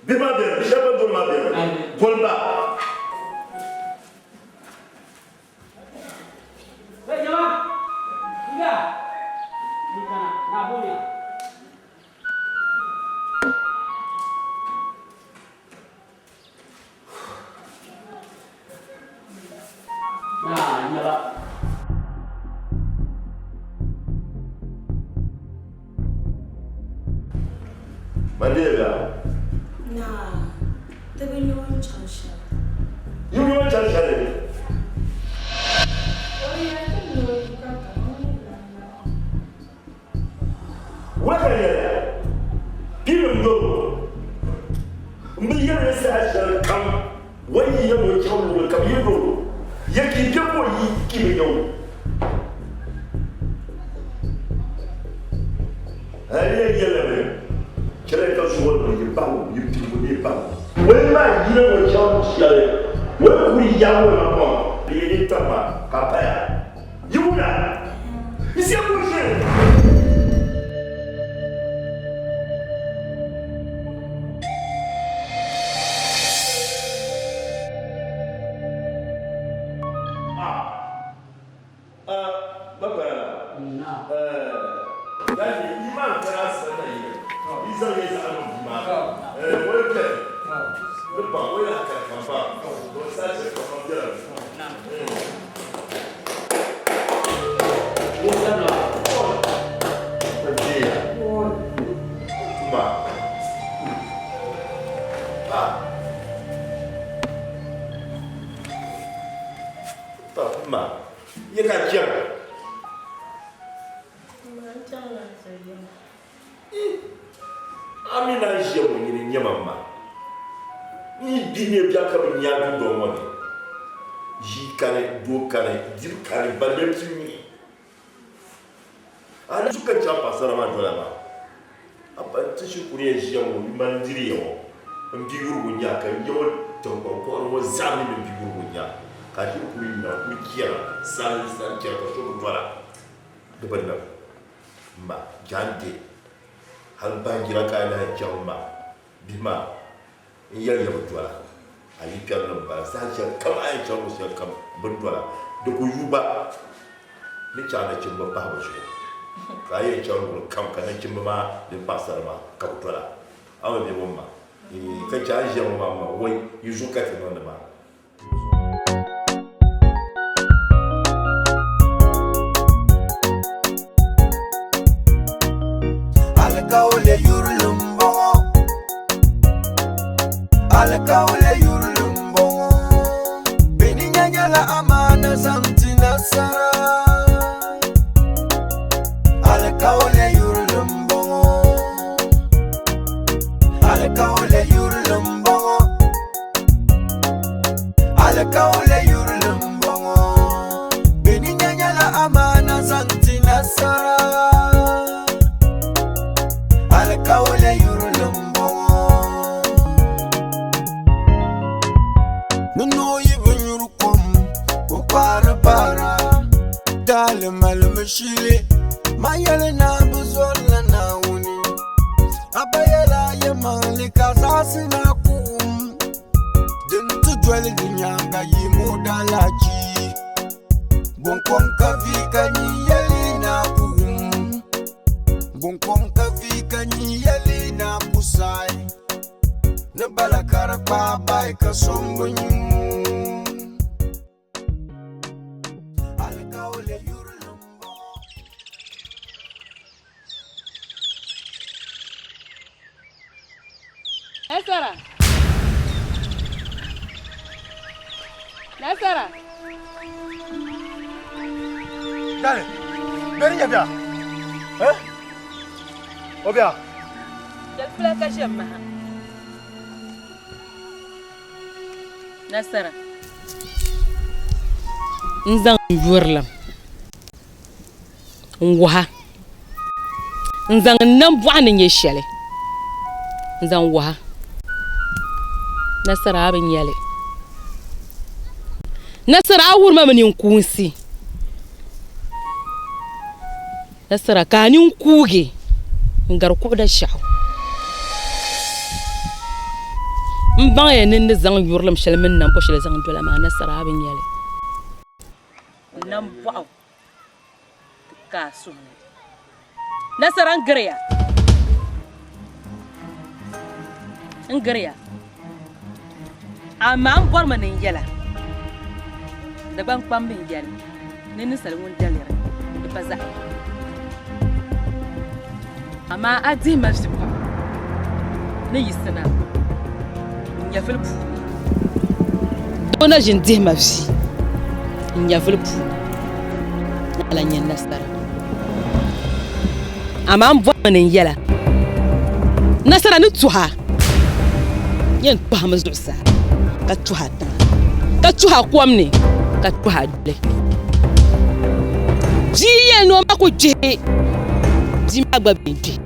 Bihi maa beni, bi shɛba ban doli maa beni. Boli ba. Hey jama, nga, n kana, naa booni ya. Naa, n nyaba. Mandeebiya. Naa, ti bi nya o ni chaŋ shɛli. Yi bi nya o ni chaŋ shɛli? O yɛli ti ni o yi ka tiŋa o ni lan na. Wula ka yɛliya, Pirim doro, m bi yɛli ni saha shɛli kam o yi yɛn o chaŋ luɣili kam yi doro, ya ka yi be ka o yi ka yi bi nya o. Hali ya yɛlimi, Chɛliya ka zuɣulinima yi bahi o, yi piribu ni bahi o. O yi maa yina o chaŋ luɣ shɛli, o yi kuli yaag o napɔŋ, di yi ni tam maa ka a paya. Yi wumya? Yi sia ku ʒe. A mi na ʒiya ŋɔ nyini n-nyɛ ma ma. N yi gbi nyɛ biɛɣu ka bi nya dundɔŋ ŋɔ ni. Ʒii kani, doo kani, diri kani, balle ti mi. A na zu ka chaŋ paɣasara maa dola maa. A pa ti shikuru yɛn ʒiya ŋɔ mani diri ya ŋɔ. M bi yurigu n-nya ka n ya ŋɔ tiŋkpaŋ kɔɣili ŋɔ zaa mi ni m bi yurigu n-nya. Ka a ti kuli nya kuli chɛra sali sali chɛra ka so bi dɔla di bi niŋ m ma jaande hali baanjira ka a lahi chaŋ m ma bihi maa n yɛli ya bi dɔla a yi kpɛri ni m-bala saha shɛli kam a yɛn chaŋ luɣ shɛli kam bɛ ni dɔla di ku yu gba ni chaŋ nachimba pahi bɛ zuɣu ka a yɛn chaŋ luɣili kam ka nachimba maa mini paɣisara maa ka bɛ dɔla a mi bɛ ŋɔ ma ka chɛ a ni ʒiya ŋɔ maa m ma wai yi zuɣu ka ti niŋdi maa. Alikauli yurilim bɔŋɔ Alikauli yurilim bɔŋɔ Bɛ ni nya nyɛla amaana zaŋ ti nasara Alikauli yurilim bɔŋɔ Alikauli yurilim bɔŋɔ Alikauli yurilim bɔŋɔ Bɛ ni nya nyɛla amaana zaŋ ti nasara Alikauli yurilim bɔŋɔ Ni noo yi bi nyuri kom o kpaari bara Daali malimi shili Man yɛli naa bi zɔrila Naawuni A ba yɛla yɛlimaŋli ka zaɣisi na ku wum Din ti doli di nyaaŋa yi mo daalahichi. Buŋkɔŋ ka vi ka nyin yɛli na ku wum. Buŋkɔŋ ka vi ka nyin yɛli na ku saai. Ni bala ka di kpaai bahi ka so m-bi nyu. Alikauli yurilim m-bɔŋɔ. Nasara! Nasara! Dale, beri nya bia. Eh? O bia. Chɛli ka ʒe maha. Nasara. N zaŋ n yurilim n wuha n zaŋ n nambɔɣu ni nyɛ shɛli n zaŋ wuha nasara a bi nya li nasara a wuri ma mi ninkuunsi nasara ka a nini kuugi n gari kuɣu dashɛɣu n baŋya ni n ni zaŋ yurilim shɛli mini nambɔ shɛli zaŋ dola maa nasara a bi nya li nambɔɣu ti ka a suhu ni. Nasara n giriya. N giriya. Amaa n bɔrimi ni n yɛla Dagbaŋ kpambi n yɛli ni ninsal ŋun daliri di pa zaɣ yini. Amaa a dihi ma vi pam ni yiɣisina n nyɛvili puuni. Doo na ʒin dihi ma vi n nyɛvili puuni, naɣila n nya nasara. Amaa m bɔrimi ni n yɛl a, nasara ni tuhi a, yɛn tɔhimi zuɣusaa, ka tuhi a tiŋa, ka tuhi a kom ni, ka tuhi a duli. Bia yɛli ni o ma ku kpihi, bia maa gba bɛ n-kpihi.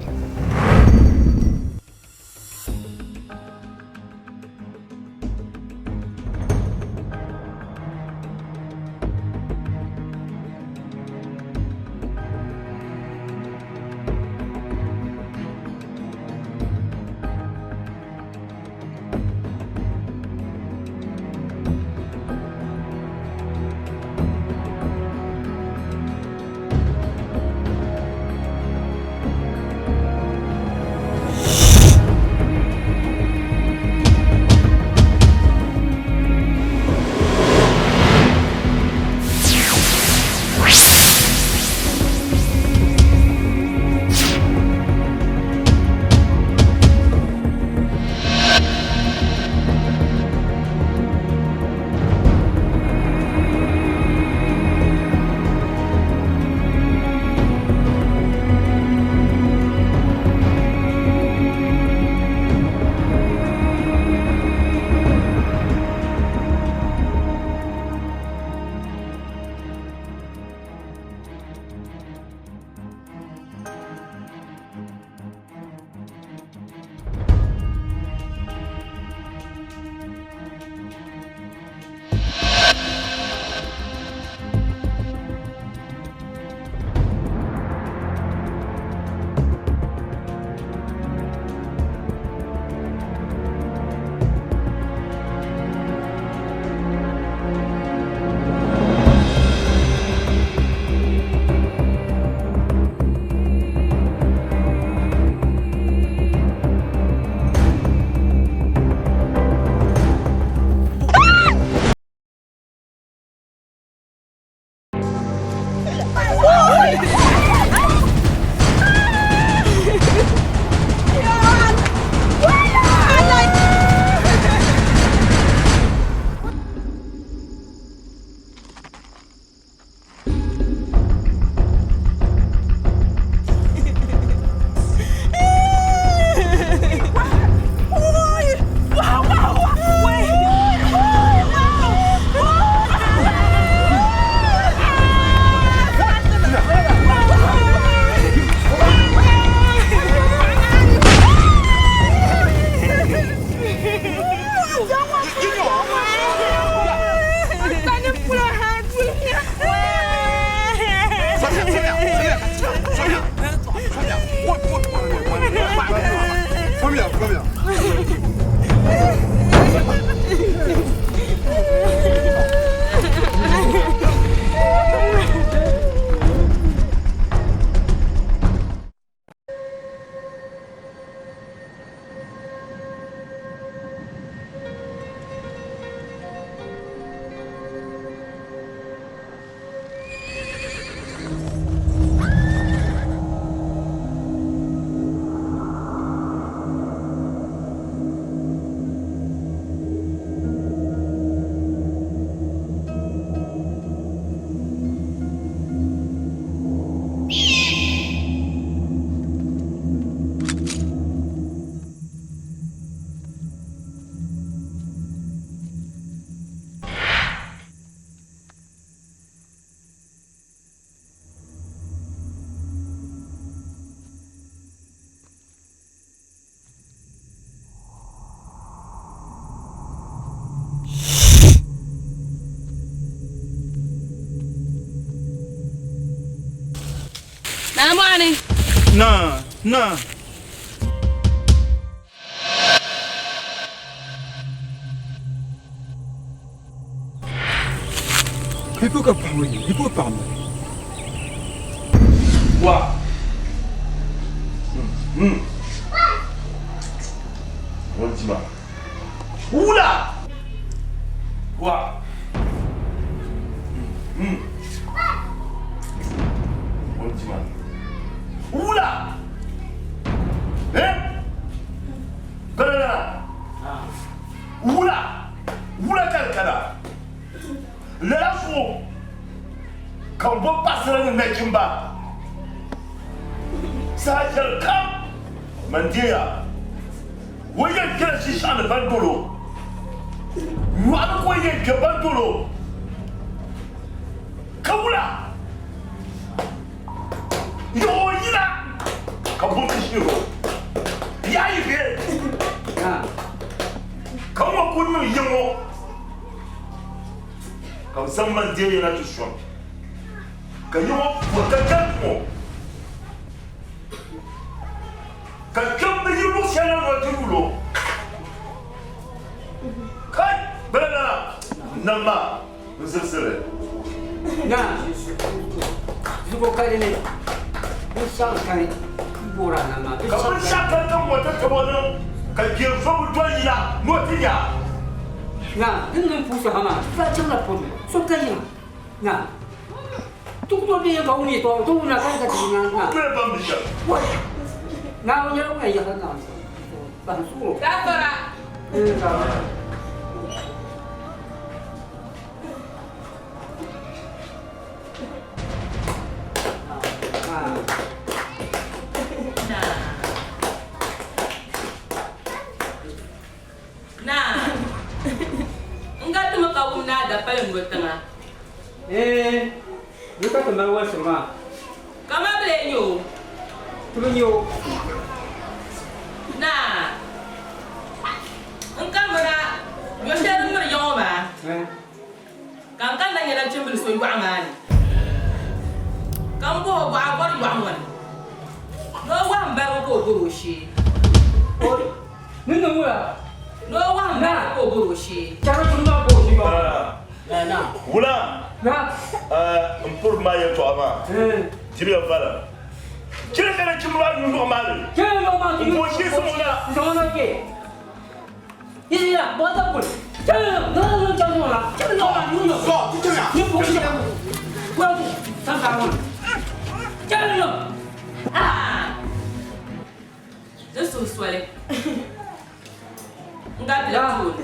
Naa mɔɣuni. Naa, naa. Yi po ka paɣ ŋɔ yi po paɣ mi. Wa. Ŋun tima. Wula. Wa. Ŋun tima. Wula. Eh? Balala. Wula. Wula ka di kana. Lala zuɣu ka n bo paɣasara ni nachimba saha shɛli kam man deeya o yɛn kpɛla shinshɛɣu ni ban dol o nyɔɣu ni ka o yɛn kpɛ ban dol o ka wula yaɣ o yina ka buɣisi shiri o yaɣa yi be ka ŋɔ ku niŋ yi ŋɔ ka bɛ zaŋ man deei na ti sɔŋ ka yi ŋɔ puri ka jɛri ŋɔ ka kpɛm bi yi luɣ shɛli na ni o ti yul o kai bala na nam maa n zirisili. Na zuɣu ka di ni binshɛɣu kani n-boori a nam maa. Ka binshɛɣu kani ka ŋɔ ti tab o niŋ ka jɛri so bi doli yina ni o ti nya a. Na din niŋ puusi ha maa, ti daa chaŋla pɔri so ka yiŋa. Na ti ku tooi be ka wum yɛtɔɣa, ti wumla ka ka ti na. Na. Bɛ ban bi shɛm. Wai! Na o nyɛla ŋun yɛn yiɣisi na bahi suɣulo. Gafara! Gafara. Naa, n garitimi ka wum ni a dapali n-do tiŋa. Eeh, di ka ti mali wolisiri maa. Kaman bɛ lee nya o? Ti bi nya o. Naa, n kamina yo shɛli din miri ya ŋɔ maa, ka n kanna nya nachimbil so yɔɣu maa ni, ka m bɔh o bɔɣa bɔri yɔɣu ŋɔ ni, ni o wahi m barigu ka o bɔr o shee. Ni niŋ wula? Ni o wahi m barigu ka o bɔr o shee. Wula n puri maa yɛltɔɣa maa tiriya vala. Chɛ ka nachimba maa nyu yɔɣu maa ni m-bo shee zaŋ o na. Di suhu soli n-gari bila tooni.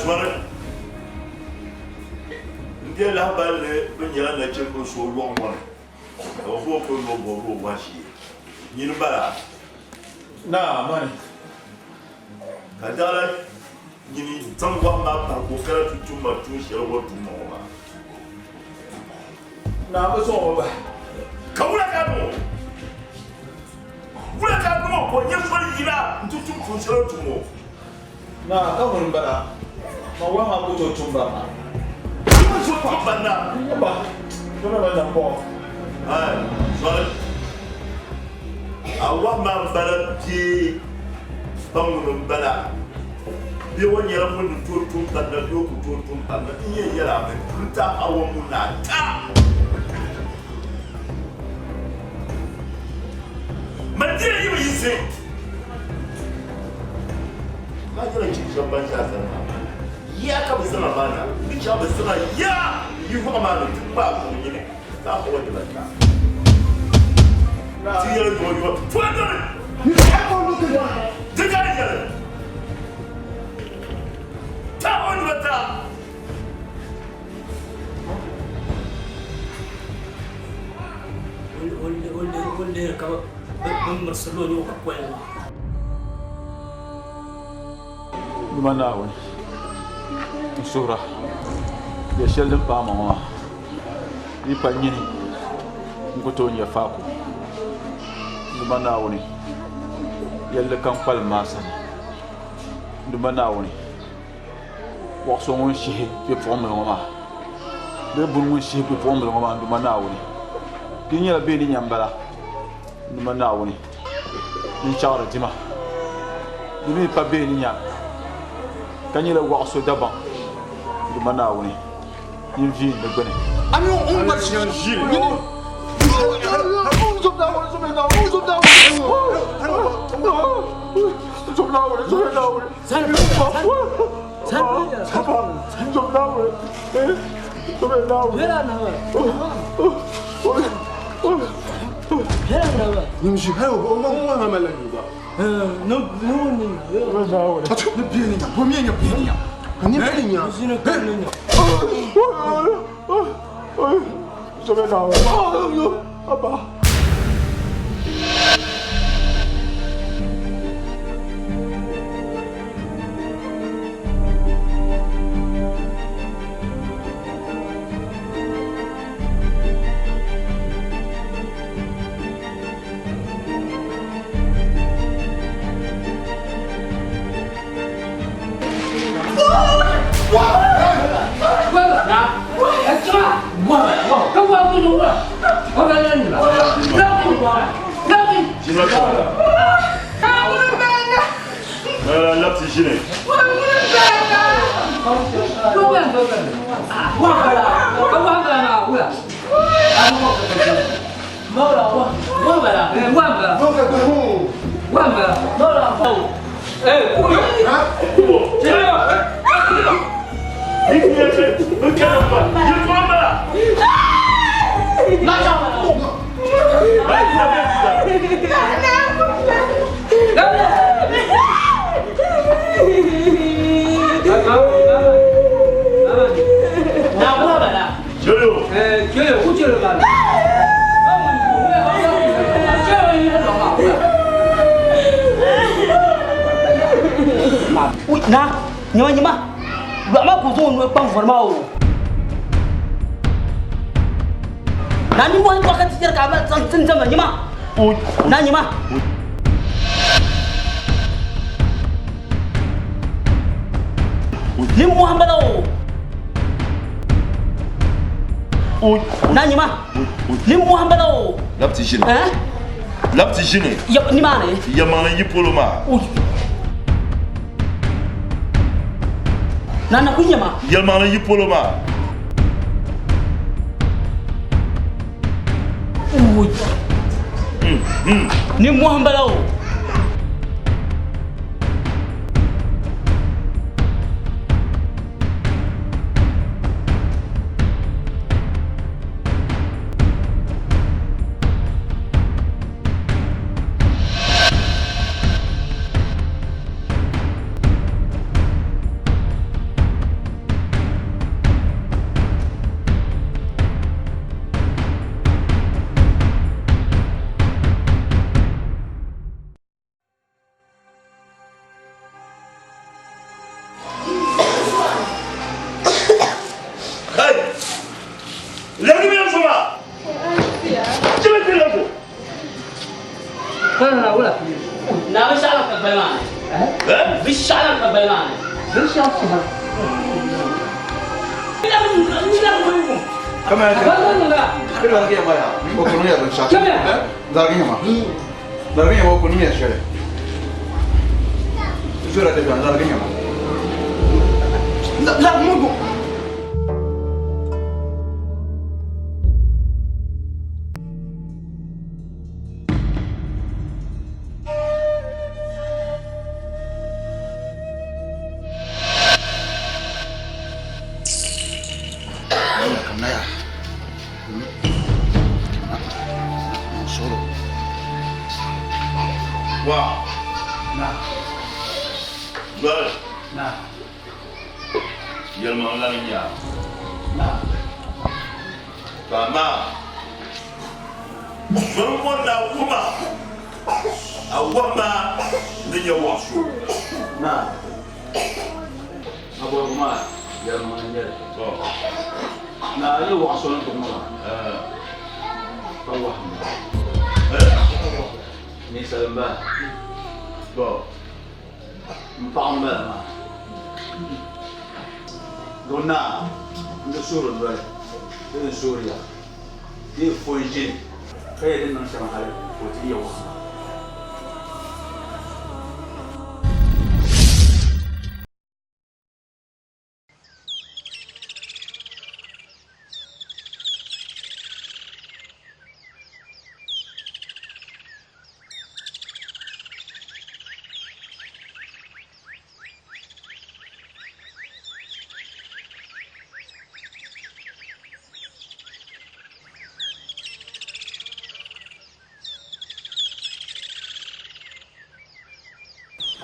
Zɔri n deei lahabali ni bɛ nyɛla nachimba so lɔɣu ŋɔ ni ka bɛ booi ka o yo bɔbiri o wahu shee. Nyini m-bala? Naa, mani. Ka daɣila nyini zaŋ wahu maa pahi ka o kana ti tum ma tuun shɛli o tuuma ŋɔ maa. Naa, bɛ zaŋ o bahi. Ka wula ka a niŋ o? Wula ka a niŋ o ka o nya soli yina nti tum tuun shɛli o tum ŋɔ? Naa, ka ŋuni m-bala? Ma wahu maa ku tooi tum barina. Ti ku tooi tum barina. Ba, kpɛma mali nambɔɣu. Ai, zɔri. A wahu maa m-bala bee ba ŋuni m-bala? Bee o nyɛla ŋun ni tooi tum barina bee o ku tooi tum barina? N yɛn yɛl a mi, n tahi a wa ŋun na ta. Man dina yi bi yiɣisi. Maa nyɛla chibi shɛba ban ʒe a sani maa. Ya ka bɛ zaŋ a maa na. Bɛ chaŋ bɛ zaŋ a ya yi yɔɣu maa ni nti kpaai buɣ nyini ka a hawa dibata. Ti yɛli yɔɣu yɔɣu pɔi doli. Di ka di yɛli. Ta o dibata. O lihiri ka bɛ mirisirila o ni o ka koli maa. Duuma Naawuni, n suhir a, yɛl shɛli din paai ma ŋɔ maa, di yi pa nyini n ku tooi nya faako. Duuma Naawuni, yɛlli kam kpalim ma a sani. Duuma Naawuni, Wɔɣ so ŋun shihi bipuɣimbila ŋɔ maa bee buni ŋun shihi bipuɣimbila ŋɔ maa n Duuma Naawuni, di nyɛla bɛ ni nya m-bala n Duuma Naawuni din chaɣiri dima. Di mi pa bɛ ni nya ka nyɛla wɔɣ so Dagbaŋ n Duuma Naawuni nyin viin di gbini. Nimshi hali o ma mo ma ma la yuba. No no ni. Ni bi ni nya, bo mi nya bi ni nya. Ni bi ni nya. Ni bi ni nya. Sobe na. Abba. Na nyima nyima lɔɣu maa ka o zaŋ o nuhi kpa n vɔri maa o na nimmohi bɔɣu ka ti yɛri ka a mali zaŋ tin diɛmda nyima na nyima nimmohi n bala o na nyima nimmohi n bala o Labti ʒini. Labti ʒini. Nimaani. Yɛlimaŋli yi polo maa. Na na ku nyɛma. Yɛlimaŋli yi polo maa. Nimmohi n bala o.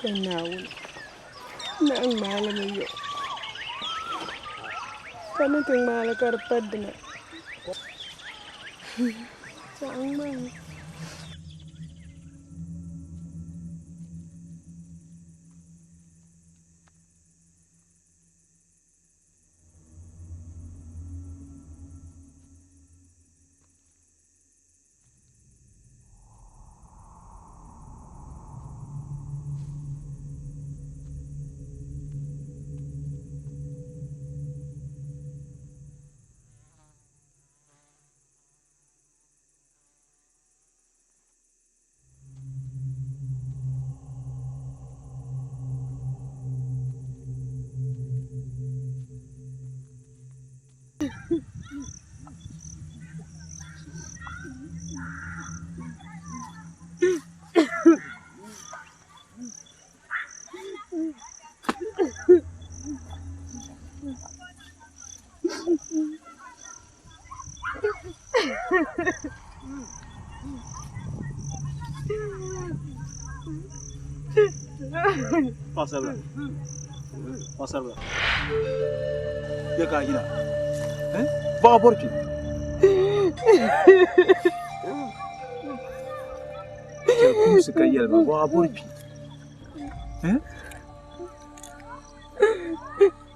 Ka Naawuni naan ŋmaai li mi yo, ka ni ti ŋmaai li ka di pa dina. Saɣim ŋmaai li. Paɣasaribila, paɣasaribila, ya ka a yina? Eh? Baɣa bɔri kpi. Chɛli kumsi ka yɛli ma baɣa bɔri kpi. Eh?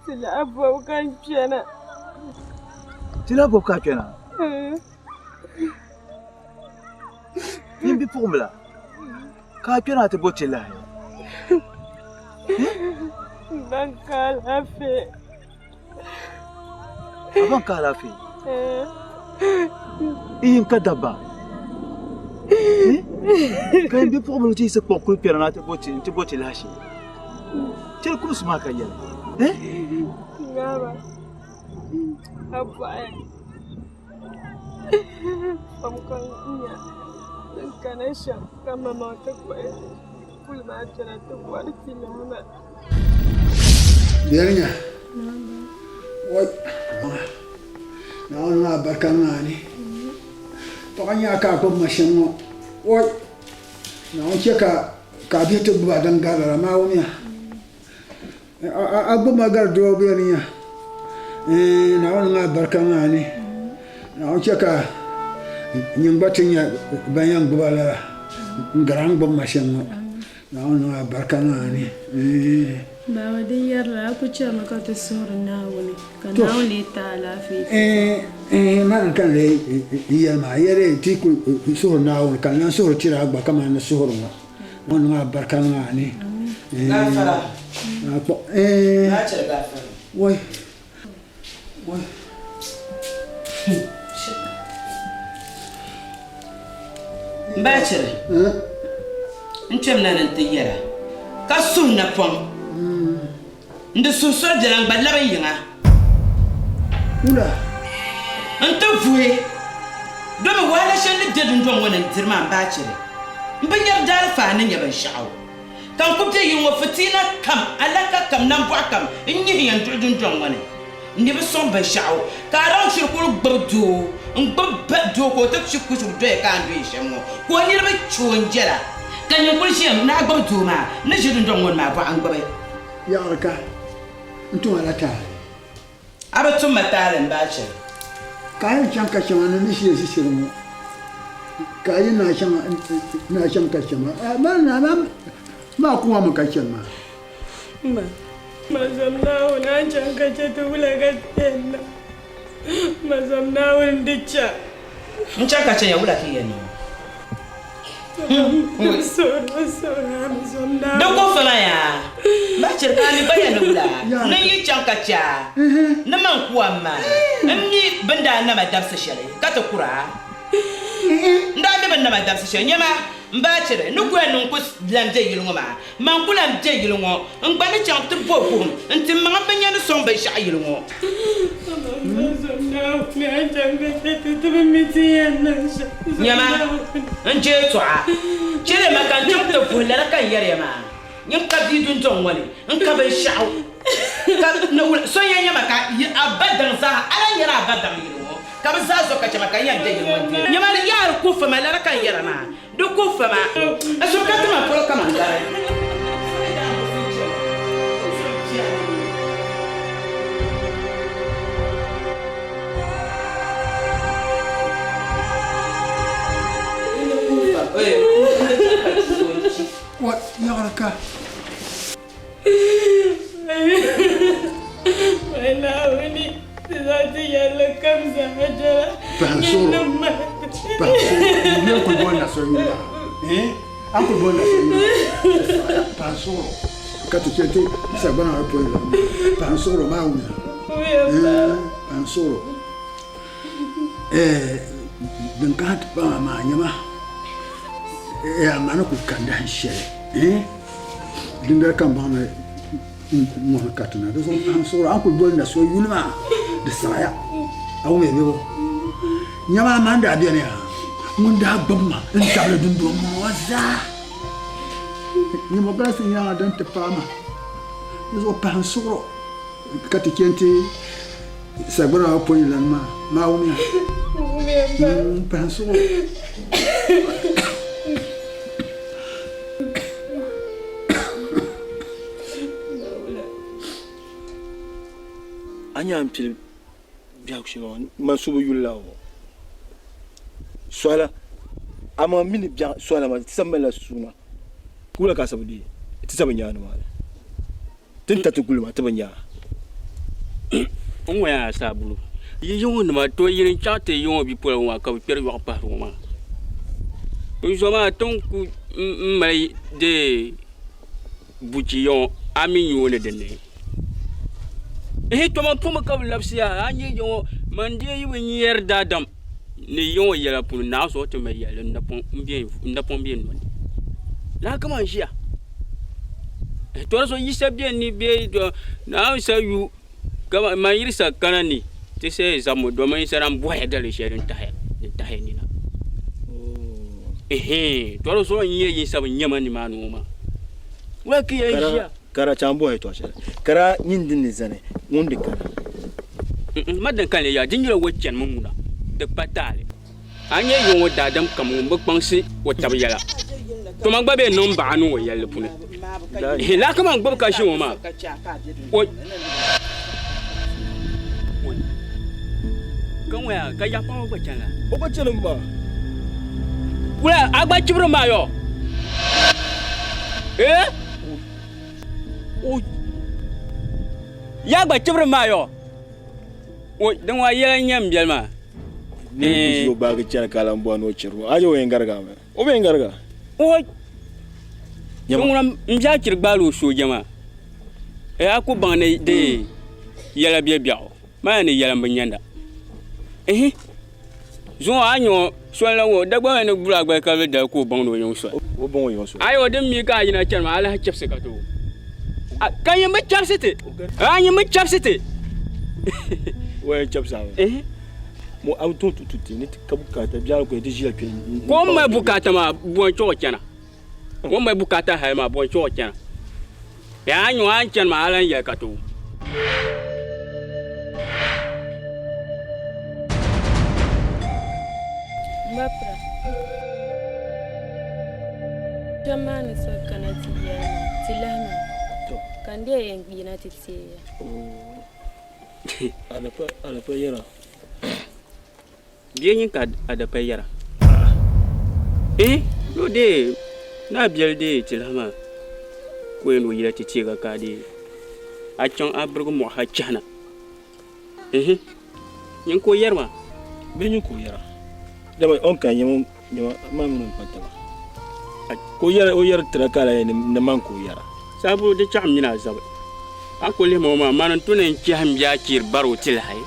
Ti lahi bɔbu ka n kpɛna. Ti lahi bɔbu ka a kpɛna? Nyin bipuɣimbila, ka a kpɛna ti bo ti lahi? N ba n ka alaafee. A ba n ka alaafee? Iin ka dabba. Ka nyin bipuɣimbila ti yiɣisi kpaŋ kuli kpɛna na ti bo ti nti bo ti lahi shee. Chɛli kumsi maa ka yɛli. Ŋaaba, a bɔɣi. Kom ka n nya n kana shɛm ka maŋmaŋ ti kpuɣi puli maa kpɛna ti bɔri ti lahi maa. Yɛlinya, Wai! Naawuni maa barika niŋ a ni. Paɣa n-nya ka a gbubi ma shɛm ŋɔ. Wai! Naawuni chɛ ka ka a bihi ti gbib a din gari lala maa wumya. A gbubi ma gari doo bee n-nya. Naawuni niŋ a barika niŋ a ni. Naawuni chɛ ka nyin gba ti nya ban yɛn gbib a lala n-gari a ni gbubi ma shɛm ŋɔ. Naawuni niŋ a barika niŋ a ni. Baaba din yɛrila, a ku chɛrimi ka ti suhiri Naawuni, ka Naawuni lee ti a alaafee ti. Mani ka n lee yɛli maa, yɛli ti ku suhiri Naawuni, ka n lan suhiri tiri a gba kaman n ni suhiri ŋɔ. Naawuni niŋ a barika niŋ a ni. Gaafara. Naa chɛli gaafara. Wai! Wai! M ba chɛli n kpɛmina ni n ti yɛra ka suhi napɔŋ n di suhi soli biɛla n gba labi n yiŋa. Wula? N ti vuhi domi wahala shɛli ni be dundɔŋ ŋɔ ni n diri maa m ba chɛli m bi nyari daalifaa ni nya binshɛɣu ka n ku be yili ŋɔ fitiina kam, alaka kam, nambɔɣu kam n nyihiya n duɣi dundɔŋ ŋɔ ni. N ni bi sɔŋ binshɛɣu, ka a daŋ shiri kul gbibi doo n-gbibi ba doo ka o ti kpi kuzugu doya ka a ni doya shɛm ŋɔ, ka o niriba chɛ o n-jɛla, ka nyin kul ʒiya ni a gbibi doo maa ni ʒi dundɔŋ ŋɔ ni maa bɔɣa n-gbibi. Yaɣiri ka n tum a la taali. A bi tum ma taali m-baai chɛ. Ka a yɛn chaŋ ka chɛ ma ni ni ʒiya ʒi shɛli ŋɔ, ka a yi ni a chaŋ ka chɛ ma, maa ku ma mi ka chɛ ma. Ma, ma zom Naawuni, a ni chaŋ ka chɛ ti wula ka ti yɛn niŋ? Ma zom Naawuni di cha. N chaŋ ka chɛ ya wula ka yi yɛn niŋ? Di ku fama ya, ma chɛ ka a mi gba yɛn ni wula? Ni n yi chaŋ ka chɛ a, ni man ku a m-ma, m mi bɛ ni daa nama dabisi shɛli ka ti kur a. N daa mi bɛ ni nama dabisi shɛli, nyama, m baa chɛ li, ni ku yɛn niŋ ku lan be yili ŋɔ maa. Man ku lan be yili ŋɔ, n gba ni chaŋ ti bo vuhim nti maŋ m bi nya ni sɔŋ binshɛɣu yili ŋɔ. Nyama, n je yɛtɔɣa, chɛliya ma ka n chaŋ ti vuhi lala ka n yɛri ya maa, Nyin ka bia dundɔŋ ŋɔ ni, n ka binshɛɣu ka ni wula. So yɛn nya ma ka a ba daŋ zaaha, a lan nyɛla a ba daŋ yili ŋɔ, ka bɛ zaa zo ka chɛ ma ka n yɛn be yili ŋɔ n-deei. Nyama, yaari ku fa ma lala ka n yɛra maa. Di ku fa ma. A suhu ka ti ma polo kaman dari. Wa yaɣiri ka. Pahi suɣuro. Pahi suɣuro. N kuli booni la so yuli maa. Eh? A kuli booni la so yuli maa. Pahi suɣuro. Ka ti chɛ ti sagbana ŋɔ pɔi la maa. Pahi suɣuro maa wumiya. Eh, pahi suɣuro. Eh, din kana ti paŋa maa nyama. Eh, a ma ni kuli ka dahin shɛli. Eh? Dindali ka n baŋ ni ŋuni ka ti na di zuɣu pahi suɣuri a ni kuli boli na so yuli maa di saɣaya a wumya bebo nyama a mani daa beni yaa ŋun daa gbubi ma n tabili dundɔŋ ŋɔ zaa nyama balisi nyaaŋa din ti paai ma di zuɣu pahi suɣuro ka ti chɛ nti sagbana ŋɔ pɔi lani maa maa wumya pahi suɣuro. A nya n pili biɛhigu shee maa man so bi yuli la ŋɔ sɔhila amaa m mi ni biɛɣu sɔhila maa ti sa malila suuna wula ka a sa bi deei ti sa bi nya a nimaani ti ni ta ti guli maa ti bi nya a. N ŋɔ yaa saabulu yi yiŋɔ nima to yiri n chaŋ ti yiŋɔ bipola ŋɔ maa ka bi kpɛri yɔɣu pahiri ŋɔ maa n zo maa ti ni ku mali dee buchi yiŋɔ a mi nya o ni dinni ehe toma pumi ka bi labisi yaa a nyɛ yiŋɔ man dee yi bi nyɛri daadam ni yiŋɔ yɛla puuni naa zuɣu ti mali yɛlli n napɔŋ bɛ n noli laa kaman ʒiya To di zuɣu Yisa be ni bee Naawuni sa yu kaman man yiri sa kana ni ti sayi zabimi domin Yisa lan bɔhiya daliri shɛli din tahiya din tahiya ni na. Ɛhɛn, to di zuɣu n-nyɛ Yisa bi nya ma nimaani ŋɔ maa. Wula ka ya ʒiya? Kara chaŋ bɔhi yɛtɔɣ shɛli. Kara nyin din ni zani ŋun di kana. M ma din kani ya, di nyɛla o chanimi ŋuna, di kpa taali. A nya yi ŋɔ daadam kam ŋun bi kpaŋsi o tab yɛla, to man gba bee niŋ baɣa niŋ o yɛlli puni. Ehe, laa kaman gbubi ka ʒi ŋɔ maa, o ka ŋɔ yaa ka yaɣa paŋ o gba chani la. O gba chani m-ba. Wula, a gba chibiri maa yɔ? Ee? O yaa gba chibiri maa yɔ? O din ŋɔ yɛla n-nyɛ m biɛli maa. Niri ku ʒi o baagi chani ka lan bɔhi ni o chiri o, a je o yɛn garigi a mi? O bi yɛn garig a. O din ŋuna m biɛɣu chiri gbaali o sooja maa. Ee a ku baŋ ni di yɛla be biɛɣu maa ni yɛla m-bi nyɛnda. Ehe zuŋɔ a nya o soli la ŋɔ Dagbaŋ ni buri a gbali ka bi dali ka o baŋ ni o yiŋ soli. O baŋ o yiŋ soli. Ayi o din mi ka a yina chani maa a lahi chɛbisi ka ti o. Ka nyin bi chɛbisi ti. A nyin bi chɛbisi ti. O yɛn chɛbisi a mi. Mo a bi tooi tutu ti ni ti ka bukaata biɛɣu kuli ti ʒila kpe. Ka o mali bukaata maa bɔ n-chaŋ o chana. O mali bukaata hali maa bɔ n-chaŋ o chana. Yaa a nyo a ni chani maa a lan yɛli ka ti o. Mba pira, kpɛm maa ni so kana ti yɛli ma, ti lahi maa, ka n dee yɛn yina ti teei ya. A da pa yɛra. Bia nyin ka a da pa yɛra. Eh, yo dee, naa biɛli dee ti lahi maa ka o yɛn o yila ti teega ka a dee a chaŋ a birigi mɔɣu ha chahina. Ehe, nyin ka o yɛri maa. Bee nyin ka o yɛra. Dama o ni kana nyama nyama maa mini o ni kpa taba. Ka o yɛri o yɛri tira ka a lahi yɛli ni man ka o yɛra. Sabu di chaɣim mini a zabi. A ku lihi ma o maa, mani n-tu ni n chɛhi m bia chiri bari o ti lahi.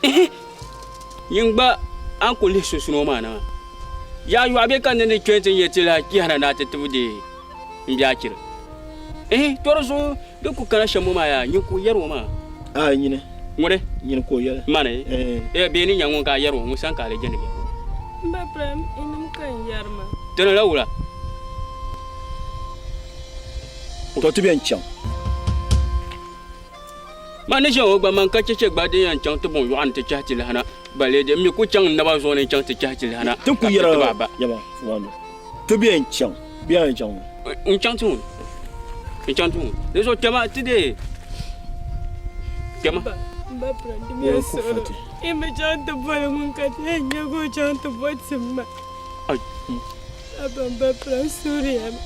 Ehe! Nyin gba a ni ku lihi sunsuuni ŋɔ maa na maa. Yaa yɔɣu bɛ ka ni ni kpe nti nya ti lahi chɛhira ni a ti tibi deei m bia chiri. Ehe! To di zuɣu di ku kana shɛm ŋɔ maa yaa, nyin ka o yɛri ŋɔ maa. Aai nyini. Ŋuni? Nyini ka o yɛli. Mani? Ee, bee ni nya ŋun ka a yɛri ŋɔ, ŋun sani ka a lee jɛndi bɛ? M ba Ibrahim, inim ka n yɛri maa. Ti niŋla wula? To ti bɛn chaŋ. Man ni ʒiya ŋɔ gba, man ka cheche gba din yɛn chaŋ ti buŋ yɔɣu ni ti chahi ti lahi na, balee di, m mi ku chaŋ n naba zuɣu ni n-chaŋ ti chahi ti lahi na Ti ku ka ti yɛra ti ba ba. yɛma, Fumando, ti bɛn chaŋ, bɛ yɛn chaŋ ŋɔ. N chaŋ ti ŋuni, n chaŋ ti ŋuni. Di zuɣu kpɛma ti dee kpɛma. M ba Pira, di mi a suhuri. Yi mi chaŋ ti boli ŋun ka ti yɛn nya ka o chaŋ ti bo tim ma. Abba m ba pira n suhiri ya mi.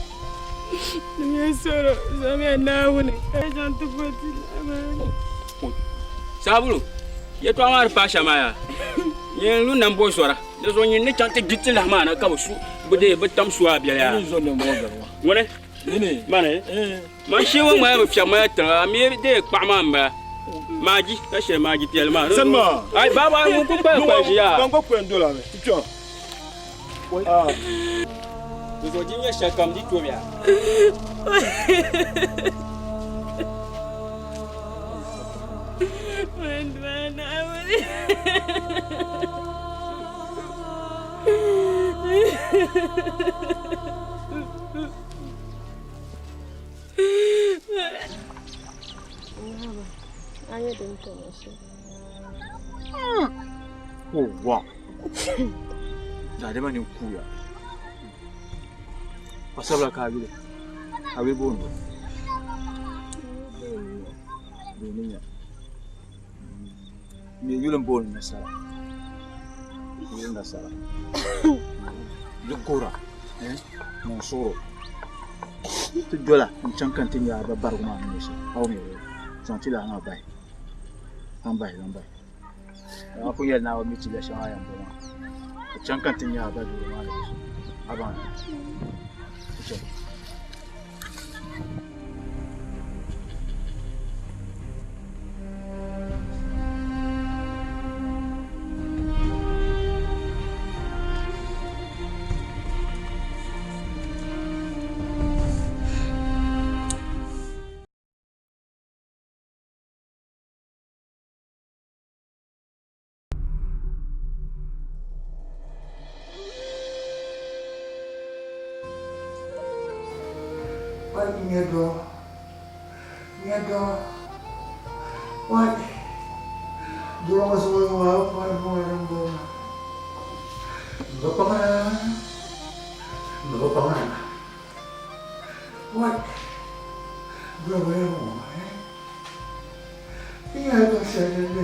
Niŋmiya suɣulo zaŋmiya Naawuni ka chaŋ ti bo ti lahi maa ni. Saabulu, yɛtɔɣa maa di paai shɛm maa yaa. Nyin n lu nambɔ zɔra, di zuɣu nyin ni chaŋ ti di ti lahi maa na ka bɛ su bɛ dee bɛ tam su a biɛla yaa. Ŋuni? Mani? Man shee ŋɔ ŋmaya bi fiɛbi maya tiŋa, a mi dee kpaɣu maa m-bala. Maaji, ka shɛli maaji piɛli maa. Sani maa. Ai, baaba ŋun ku kpali kpali ʒiya. Ban gba kpɛn dola mi, ti kpɛŋ. Di zuɣu di nyɛ shɛli kam di tobiya. Oh, wow. Daadama nini kuuya. Paɣasaribila ka a yuli a yuli booni bo? Beeninya. Mi yuli n booni Nasara. Yuli Nasara. Di kuhira niŋ suɣuro. Ti dola n chaŋ ka n ti nya a ba barigu maa ni nyɛ shɛm. A wum ya zaŋ ti lahi maa bahi. Zaŋ bahi zaŋ bahi. A pun yɛli Naawuni ni ti ya shɛŋa yɛn bɔŋɔ. Ti chaŋ ka ti nya a ba duri maa ni be shɛm. A baŋ li? Ti chaŋ. Wai nyɛ doo, nyɛ doo, wai doo ŋɔ zuɣu maa wai ŋɔ din bɔŋɔ m bi kpaŋ na, m bi kpaŋ na, wai doo ŋɔ yɛn bɔŋɔ eh. N nyɛla tɔb shɛli din be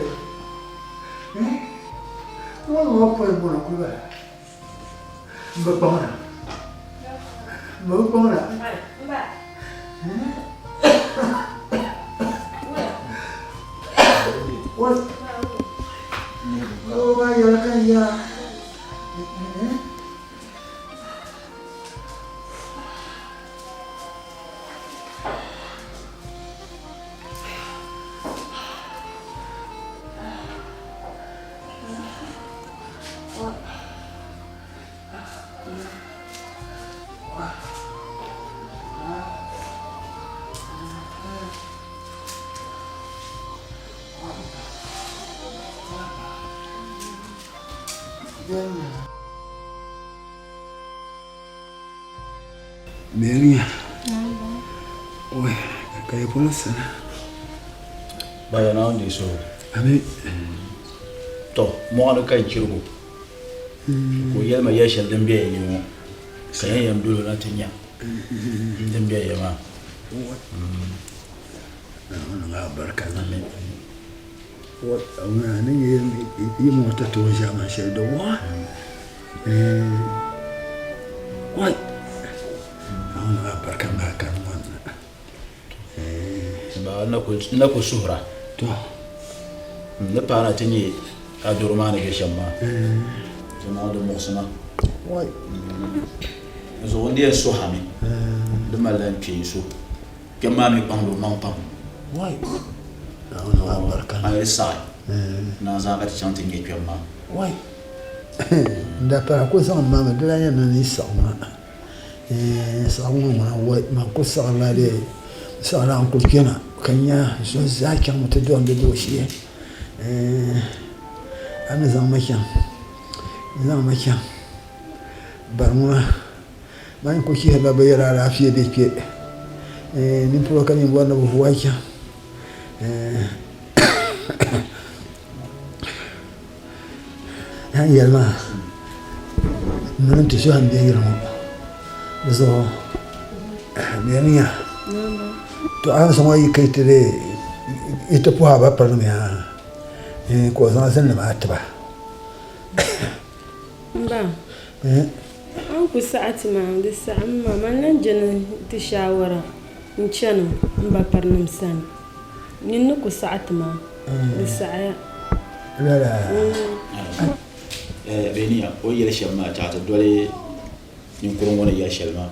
ŋɔ ŋɔ pɔi bɔna kuli bala m bi kpaŋ na m bi kpaŋ na o maa yɛla ka n yaa Meriya. Oi, ka yi polo sana. Baya Naawuni deei suhigu. Ami. Tɔ, mɔɣu ni ka n chirigu ka o yɛli ma yɛl shɛli din be ya yili ŋɔ ka yɛn yɛn dol o na ti nya din be ya maa. Naawuni niŋ a barika. Ami. Ni nyɛ yi mɔɣu ti tooi ʒiɛman shɛli di waɣa. Wai! Naawuni niŋ a barika maa ka di ŋɔ na. Baa n na ku suhira. To. N ni paana ti nyɛ a doro maa ni be shɛm maa. Ti niŋ di muɣisi ma. Wai! N zuɣu n di yɛn suhi a mi, di malila n kpee so. Kpɛm maa mi kpaŋdi o maŋ pam. Wai! Naawuni niŋ a barika. A yi saɣi, naan zaŋ ka ti chaŋ ti nya kpɛm maa. Wai! N daa pala ku zaŋ ma mi di lahi yɛn niŋ ni yi saɣim ma. N saɣim ŋɔ ŋuna wai man ku saɣirila dee n saɣirila n kuli kpɛna ka nya so zaa chaŋmi ti dɔndi dooshee. A ni zaŋ ma chaŋ, n zaŋ ma chaŋ bari ŋuna man ku chihirila bɛ yɛla alaafee be kpe. Nimpolo ka nyin bɔri ni bɛ vuai chaŋ. Yan yɛli maa mini ti suhi m-be yili ŋɔ di zuɣu beniya to a ni zaŋ o yi ka yi ti puhi a ba pirinima yaa ka o zaŋ zinli maa ti ba. M ba, A ni ku saɣi ti ma, di saɣim ma, man lan je ni ti shaawara n-chani m ba pirinim sani. Nyin ni ku saɣi ti ma, di saɣiya. Lala. Beniya, o ni yɛli shɛm maa, chaɣ ti doli ninkurigu ŋɔ ni yɛli shɛli maa.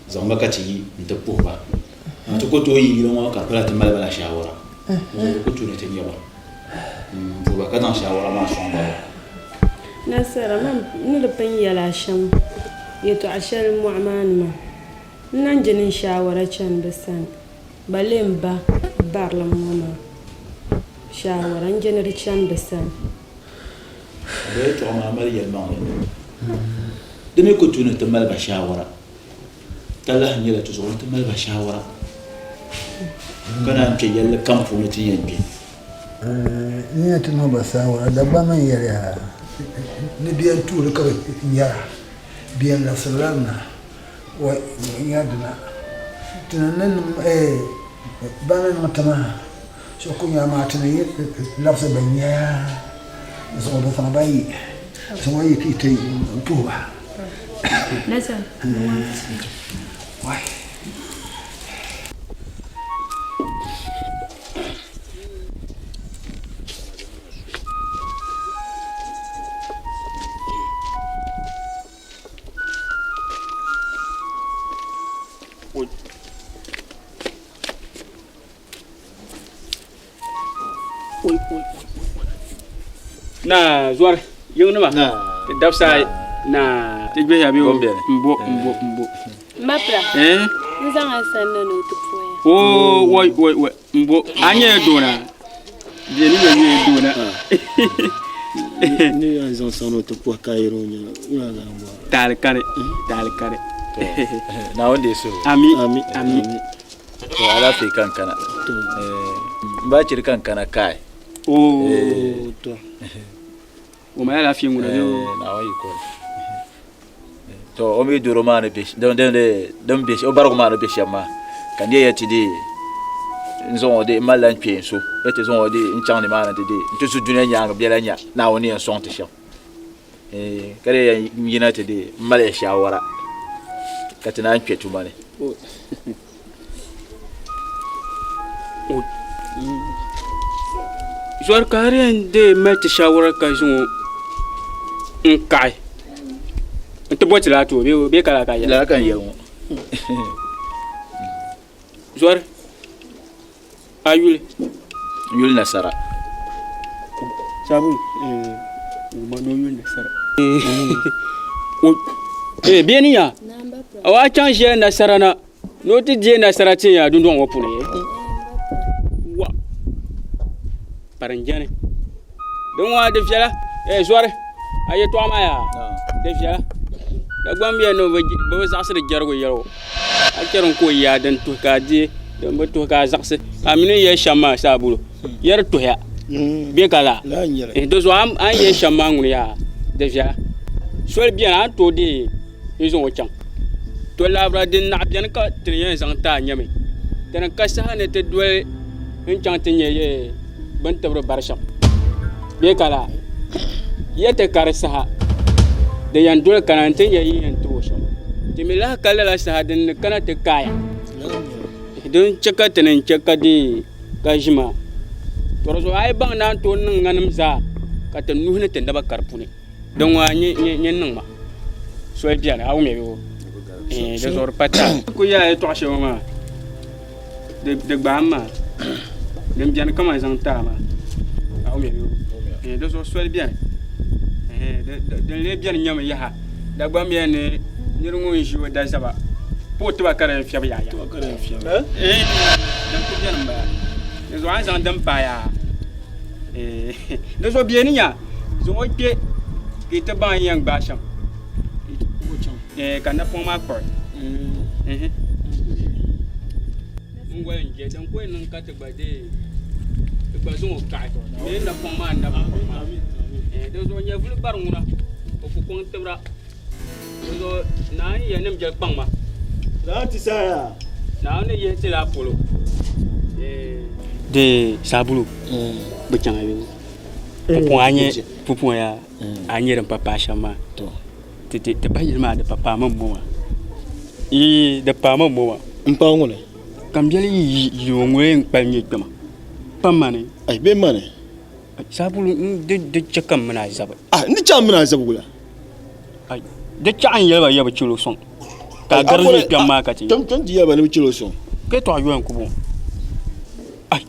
Zaŋmi ka ti yi nti puhi ba. Ti ku tooi yi yili ŋɔ ka di pala ti mali ba la shaawara. Di ku tu ni ti nya ba m-puhi ba ka zaŋ shaawara maa sɔŋ ba gba. Nasara, Man ni di pun yɛl a shɛm yɛtɔɣ shɛli mɔɣu maa ni maa, n lan je ni n shaawara chani bɛ sani. Ba lee m ba barilim ŋɔ maa shaawara, n je ni di chani bɛ sani. Bɛ yɛtɔɣa maa mali yɛlimaŋli. Di mi ku tu ni ti mali ba shaawara. Talahi nyɛla ti zuɣu ni ti mali ba shaawara ka naan kpe yɛlli kam puuni ti yɛn kpe. N yɛn ti niŋ ba shaawara, Dagbaŋ mi n-yɛliya ni bɛ yɛn tuuli ka bɛ nyara, bɛ yɛn labisirila na, wai n-nyari dina. Ti ni niŋ ban ni niŋ ti maa so ku nya amaa ti ni yi labisi bɛ nyaya zuɣu bɛ zaŋ ba yi zaŋ ba yi ti puhi ba. Wai. Na zɔri yiŋnima ti dabisa na ti gbɛya bɛ mbo mbo mbo Mapra eh n zaŋ a sani na ni o ti puhiya oo woi woi woi mbo a nyɛla doona bɛ ni nyɛ nyɛla doona ni yɛn zaŋ sani o ti puhi ka yɛrɛ o nyɛla taali kani taali kani Naawuni deei suhu ami ami To alaafee ka n kana. M ba chiri ka n kana kai. Oo to. O mali alaafee ŋuna bee o? Naawuni yiko ni. To o mi doro maa ni be din din din be o barigu maa ni be shɛm maa ka n yɛya ti dee n zaŋ o dee n malila n kpee n so ya ti zaŋ o dee n chaŋ nimaani ti dee n ti zu dunia nyaaŋa biɛla nya Naawuni ni yɛn sɔŋ ti shɛm. Ka di yɛn yina ti dee m mali ya shaawara ka ti naan kpe tuma ni. Zɔri ka a di yɛn dee mali ti shaawara ka zaŋ o n kaɣi n ti bɔ ti laa ti o bee ka laa ka a yɛli? Lala ka n yɛli ŋɔ. Zɔri a yuli? N yuli Nasara. Sabulu ma ni o yuli Nasara. Bee ni nya a chaŋ ʒiya Nasara na ni o ti deei nasara tin ya dundɔŋ ŋɔ puuni wa parinjani din ŋɔ di viɛla eh zɔri a yɛtɔɣa maa yaa di viɛla Dagbaŋ bɛ ni bi bi zaɣisiri jɛrigu yɛligu a chɛri n ka o yaa din tuhi ka a deei din bi tuhi ka a zaɣisi a mi ni yɛli shɛm maa saabulu yɛri tuhiya bɛ ka laa di zuɣu a ni yɛli shɛm maa ŋuni yaa di viɛla soli biɛni a ni tooi deei n zaŋ o chaŋ to laabira din naɣ biɛni ka ti ni yɛn zaŋ ti a nyɛmi ti ni ka saha ni ti doli n chaŋ ti nyɛ bini tibiri bari shɛm bee ka laa ya ti ka di saha din yɛn doli kana n ti nyɛ yi yɛn tibo shɛm ti mi lahi ka lala saha din ni kana ti kaaya din chɛ ka ti ni chɛ ka deei ka ʒi maa to di zuɣu a yi baŋ ni a ni tooi niŋ ŋanim zaa ka ti nuhi ni ti naba ka di puuni Din ŋɔ a nyɛ niŋ ma soli biɛni a wumya bee di zuɣu di pa taali ku yaa yɛltɔɣa shɛŋa maa di gbaam maa din biɛni kaman zaŋ taai maa a wumya bee di zuɣu soli biɛni din lee biɛni nyɛmi yaha Dagbaŋ bɛni ni niri ŋun ʒi o dazaba pa o tiba ka di yɛn fiɛbi yaaya din ku biɛni m-bala di zuɣu a ni zaŋ din paai yaa di zuɣu bɛni nya Zaŋ o kpe ka yi ti baŋ yi yɛn gbaai shɛm ka napɔŋ maa kpuɣi n goli n je din ku yɛn niŋ ka ti gba deei ti gba zaŋ o kaɣi bee napɔŋ maa nabi kpuɣi maa di zuɣu nyɛvuli bari ŋuna o ku kɔŋ tibira di zuɣu naa n yɛn niŋ biɛli kpaŋ ma Naawuni ni yihi ti laa polo di saabulu bi chaŋ bee Pumpɔŋɔ a nyɛ pumpɔŋɔ yaa a nyɛ din pa paai shɛm maa. Ti ti ti bahi yili maa di pa paai ma m-mo maa. Ii di paai ma m-mo maa. M paai ŋuni? Ka m biɛli yi yi yili ŋɔ ŋuni yɛn kpalim nyɛ kpɛma. Pa mani. Ai bee mani? Saabulu n di di chɛ ka m mini a zabi. Ah n di chɛ a mini a zabi wula? Ai di chɛ a ni yɛli ba ya bi chɛl o sɔŋ. Ka a gari nyɛ kpɛm maa ka ti. Tom tom ti yɛli ba ni bi chɛl o sɔŋ. Ka yɛtɔɣa yoya n-ku bɔŋɔ. Ai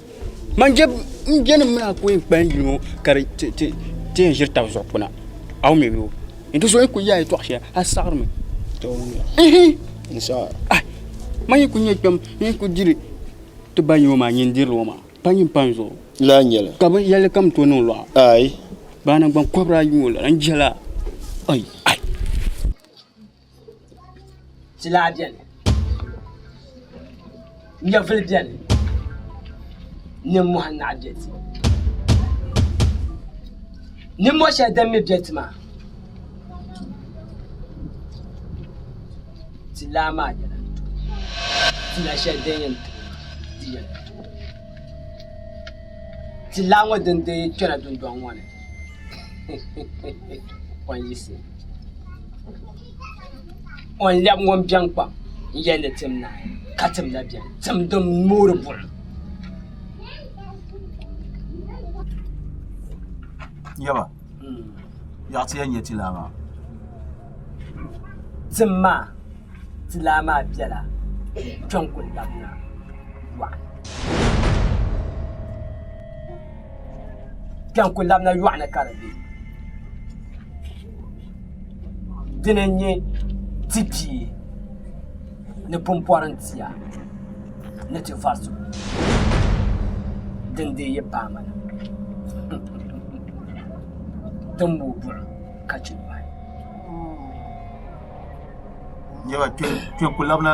man je n je ni m mini a ku yɛn kpalim yili ŋɔ ka di ti ti ti yɛn ʒiri tab zuɣu kpuna. A wum ya bee? Di zuɣu yi ku yaai yɛtɔɣa shɛli a saɣirimi. N saɣi. Ai man yi ku nyɛ kpɛm n yi ku diri ti ba yino maa nyin dirili o maa pa nyin pa n zuɣu. Lala n-nyɛ li. Ka bɛ yɛlli kam tooi niŋ lɔɣu. Ai. Baa naŋgban kɔbiri ayi ŋɔ lala n-jɛla ai ai. Tilaa beni, nyɛvuli beni, nimmohi naɣ be ti. Nimmo shɛli din mi be ti maa, tilaa maa yɛla n-to. Tila shɛli din yɛn ti maa, di yɛla n-to. Tilaa ŋɔ din deei kpɛna dundɔŋ ŋɔ ni, o ni yiɣisi. O ni lɛbi ŋun bɛn kpam n-yɛli ni tim naai, ka tim na bɛni, tim din moori buɣim. Yaba, yaɣa ti yɛn nyɛ tilaa maa? Tim maa, tilaa maa bela kpɛŋ kuli labina yɔɣu ni. Kpɛŋ kuli labina yɔɣu ni ka di be. Dini n-nyɛ ti pia ni pumpɔrintia ni ti varisigu din dii yi paai ma na ti ni mooi buɣim ka chɛ nɔhi. Yaba kpe ku labina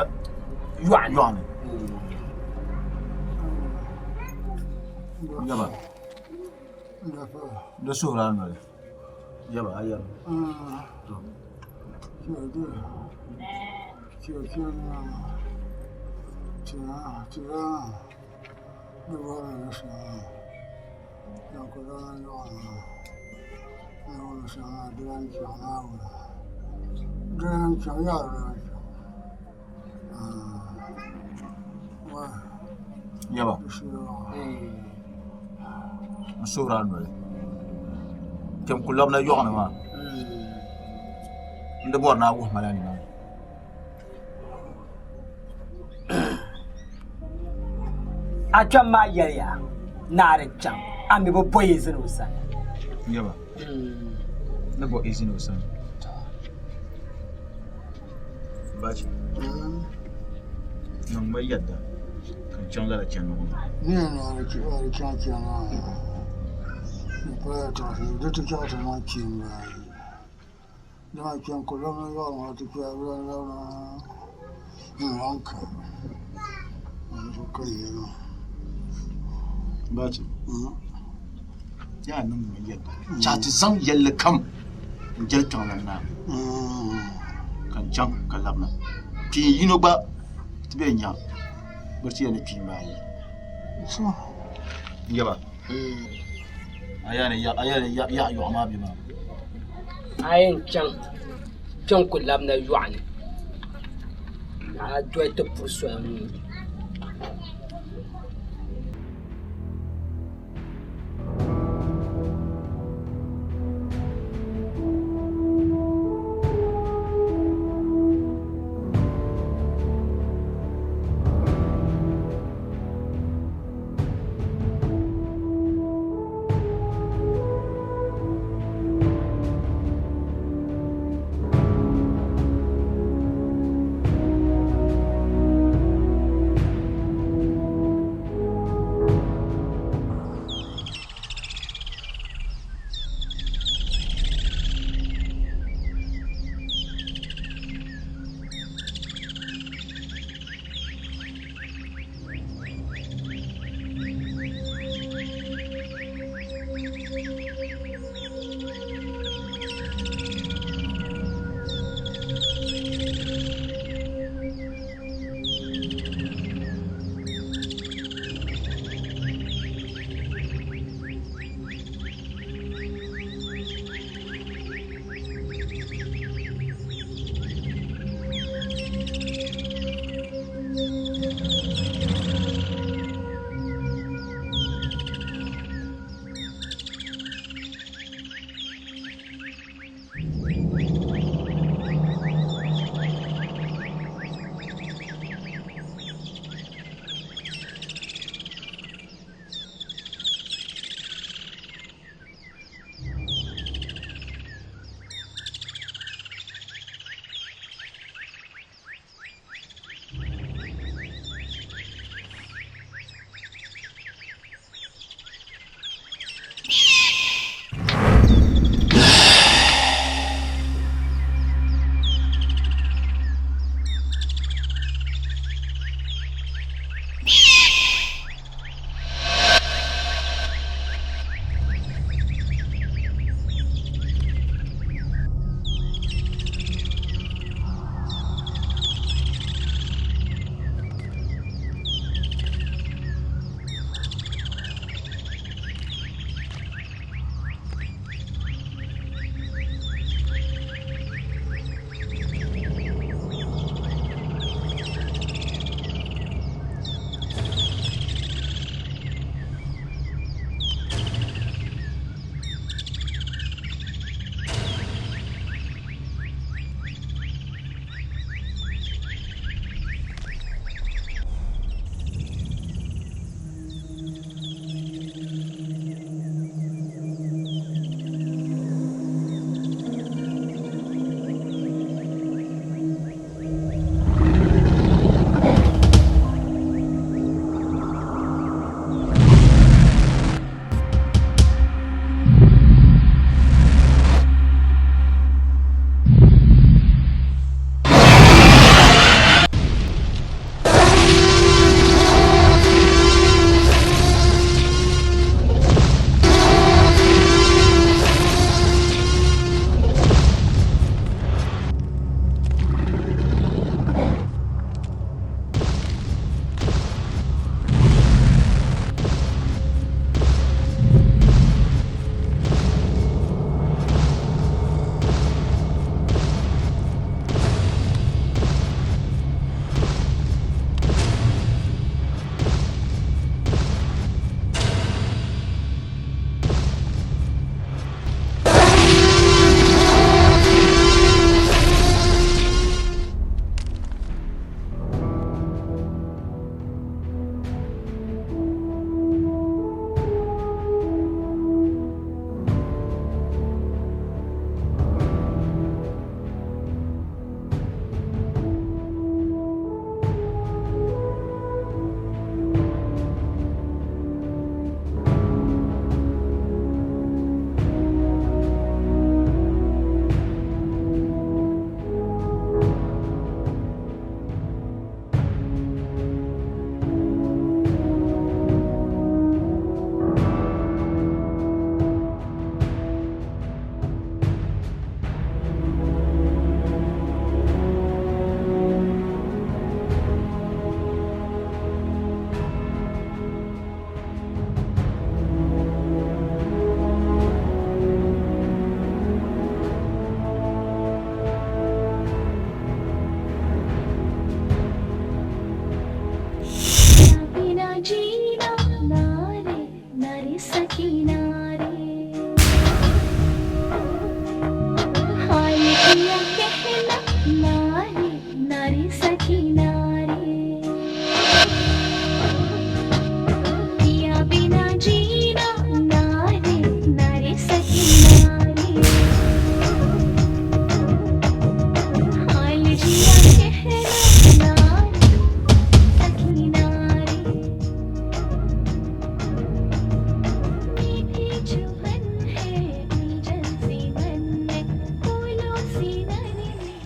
yɔɣu ni. Yaba di suhuri a noli. Yaba a yɛrimi. Yaba n suhuri a noli kpɛm ku labina yoɣu ni maa n di bori ni a wuhi ma la nimaani A kpɛm maa yɛliya ni a di chaŋ a mi bi bo izini o sani. Yaba ni bo izini o sani. Bachi niŋ ma yɛda ka n chaŋ lala chandi ŋɔ maa. Ni yɛn niŋ a di chaŋ chani maa di pala tɔɣisi di ti chaŋ ti niŋ kpiimba ayi dama kpɛm ku labina yɔɣu maa ti kpɛhi bi lan labina n-laɣim ka ka yi maa. Bachi yaa niŋ ma yɛda chaɣ ti zaŋ yɛlli kam n-jɛli kpiɔŋlan naa ka n chaŋ ka labina. Kpiin yino gba ti be nya bɛ ti yɛli ni kpiimba ayi. Yaba, a yɛli ni yaɣ yɔɣu maa be maa. A yɛn chaŋ kpiɔŋ ku labina yɔɣu ni ka a doli ti puri soya ŋɔ.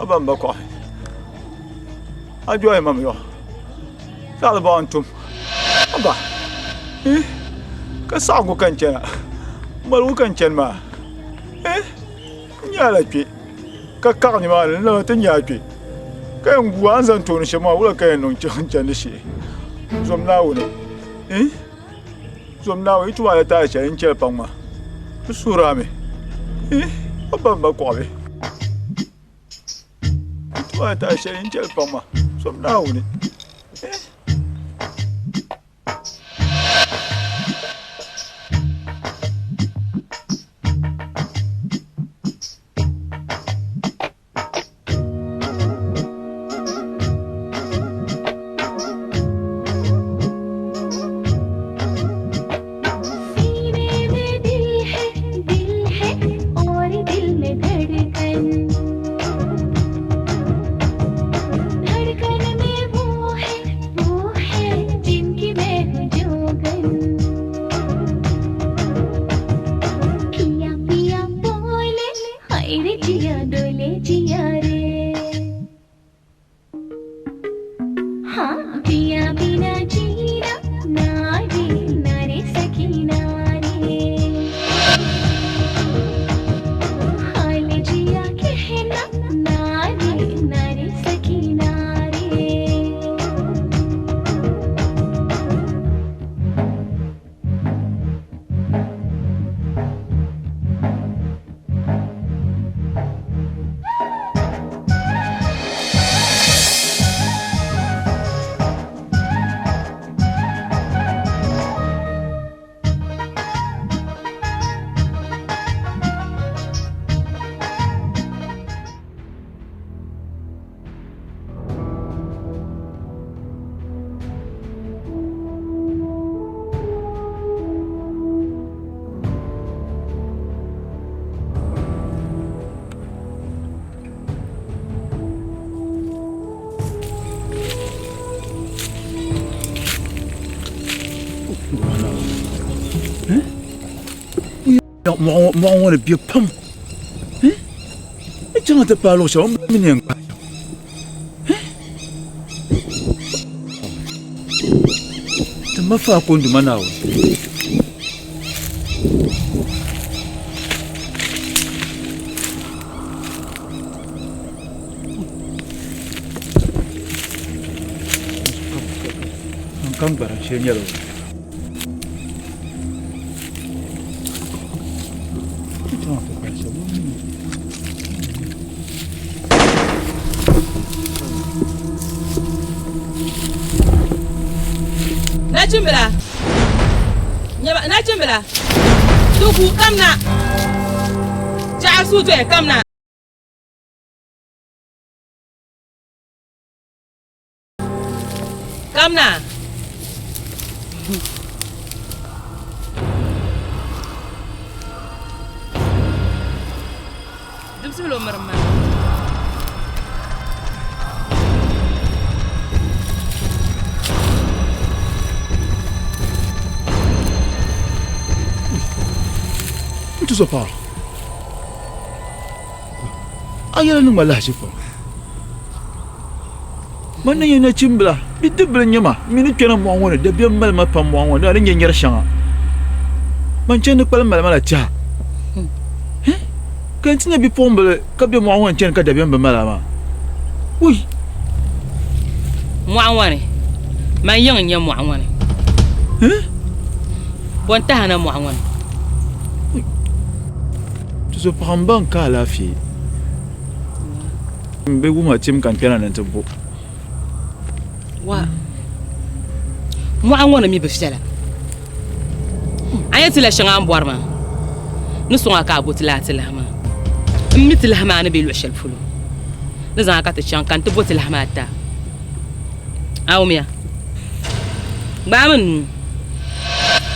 A ba m ba kɔɣi. A jɔhi ma mi yɔ. Saɣili bɔɣu n-tum. A ba, eh, ka saɣiŋgu ka n chana. Maligu ka n chani maa. Eh, n nya a la kpe. Ka kaɣi nimaani n-lan ti nya a kpe. Ka yɛn gu a ni zani tooni shɛm maa, wula ka yɛn niŋ n chandi shee? Zom Naawuni, eh, zom Naawuni, yi tum a la taali shɛli n chɛli paŋ ma. N suhir a mi, eh, a ba m ba kɔɣibi. Yi tum a la taali shɛli n chɛli paŋ ma. Zom Naawuni, eh. Mɔɣu ŋɔ ni bɛ pam n chaŋ ti paai luɣ shɛli o ni mi ni yɛn gbaai Ti ma faako n Duuma Naawuni. N kam gbara shee nyɛla o. Nachimbila nyaba nachimbila tuku kamna jaɣa su doya kamna. Kamna. Dibisibila o mirim maa. N tuzo paɣa a yɛla niŋ ma lahiʒi pam Man ni nyɛ nachimbila, bidibbil n-nyɛ ma, m mi ni kpɛna mɔɣu ŋɔ ni, dabiɛm mali ma pam mɔɣu ŋɔ ni, a ni nya nyari shɛŋa. Man chani ni kpalim mali ma la tɛha. Ka n ti nya bipuɣimbila ka be mɔɣu ŋɔ ni chani ka dabiɛm bi mal a maa. Wui! Mɔɣu ŋɔ ni, man yiŋ n-nyɛ mɔɣu ŋɔ ni. Bɔ n-tahi a na mɔɣu ŋɔ ni? Tuzopaɣa m-ba n-ka alaafee. M bi wum a tim ka n kpɛna ni nti bo. Wa, mɔɣu ŋɔ ni mi bi viɛla. A nya tila shɛŋa a ni bɔri maa, ni sɔŋ a ka a bo ti lahi ti lahi maa. M mi ti lahi maa ni be luɣ shɛli polo. Ni zaŋ a ka ti chaŋ ka n ti bo ti lahi maa ti a. A wumya? Gbaami n nuu.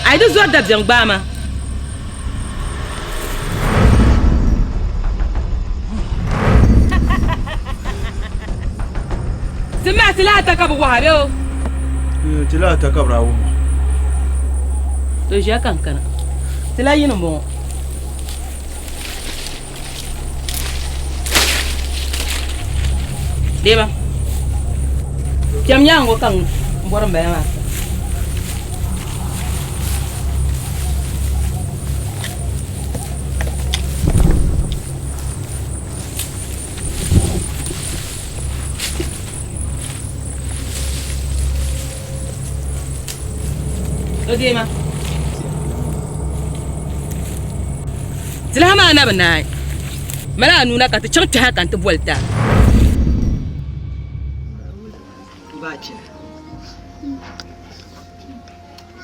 A yi di zɔri dabiɛm gbaai ma. Ti mahi ti lahi ta ka bi waha bee o? Ti lahi ta ka bi daa wum ma. To ʒiya ka n kana. Ti lahi yini m-bɔŋɔ. Deema. Kpɛm nyaaŋa ŋɔ ka n bɔri m-bala maa. O deema. Dilahi maa na bi naai. Mali a nuu na ka ti chaŋ kpɛha ka n ti boli ti a.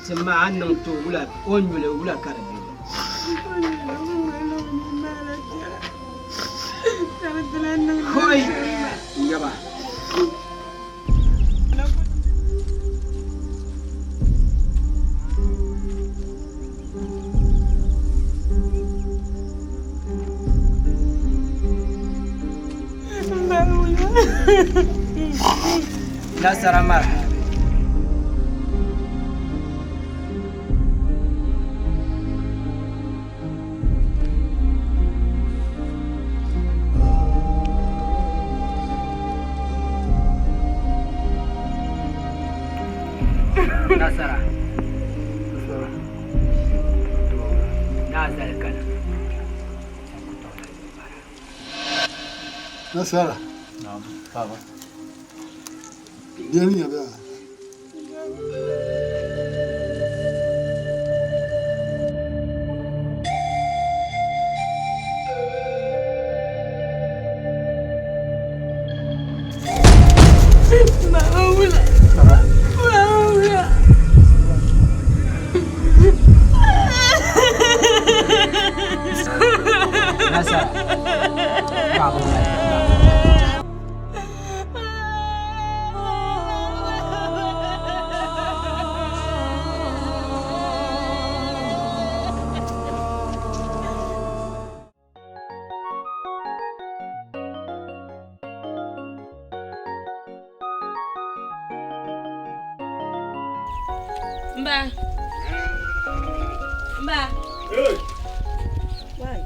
Ti ma a niŋ to wula o nyuli wula ka di be. Hoi! Yaba. Nasara mara. Nasara. Naa zali kana. Nasara. Naam, baba. Bia ni nya bia. Mba. Mba. Hey. Why?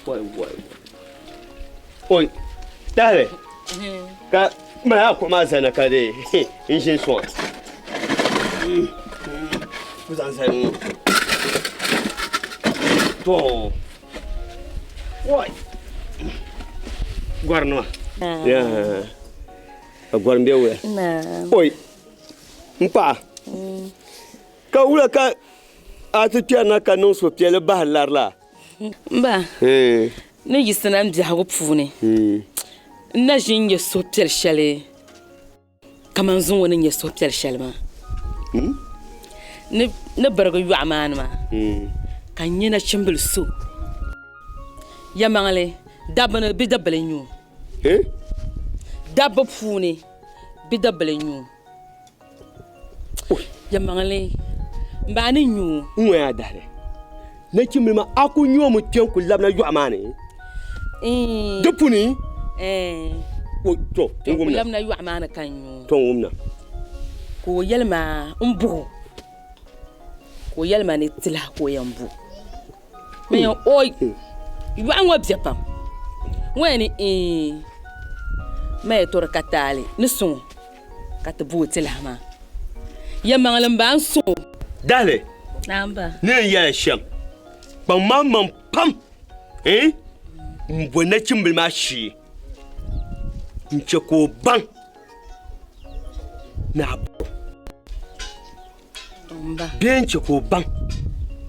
Wai wai. Oi. Tahili. Ka mali a kuɣu maa zani ka di n ʒini sɔŋ. Ku zaŋ zali ŋɔ. To. Wai. Gɔrinima. Ka gɔrim be wula. Oi. N paɣa. Ka wula ka a ti kpɛrina ka niŋ suhupiɛlli bahi lari la? M ba, ni yiɣisina m biɛhigu puuni, n na ʒi n-nya suhupiɛl shɛli kaman zuŋɔ ni nya suhupiɛl shɛli maa. Ni birigi yɔɣu maa ni maa, ka n nya nachimbil so yɛlimaŋli dabba ni bidibbil n-nyɛ o. Dabba puuni bidibbil n-nyɛ o. Yɛlimaŋli m ba a ni nyu o. N ŋɔ yaa dahili. Nachimbili maa a ku nyu o mi kpe n-kuli labina yɔɣu maa ni? Di puni? To, n wumna. Labina yɔɣu maa ni ka n nyu o. To, n wumna. Ka o yɛli ma m buɣi o. Ka o yɛli ma ni tilahi ka o yɛn bu. N yɛn oi, yɔɣu ŋɔ be pam. Ŋɔ yɛn ni iin, ma yɛn to di ka taali ni suŋ o ka ti bu o tilahi maa. Yɛlimaŋli m-ba n suŋ o. Dahili, Naam ba. ni yɛn yɛli shɛm, kpaŋ maa maŋ pam eh, m-bo nachimbili maa shee n-chɛ ka o baŋ ni a bɔr o. Bee n-chɛ ka o baŋ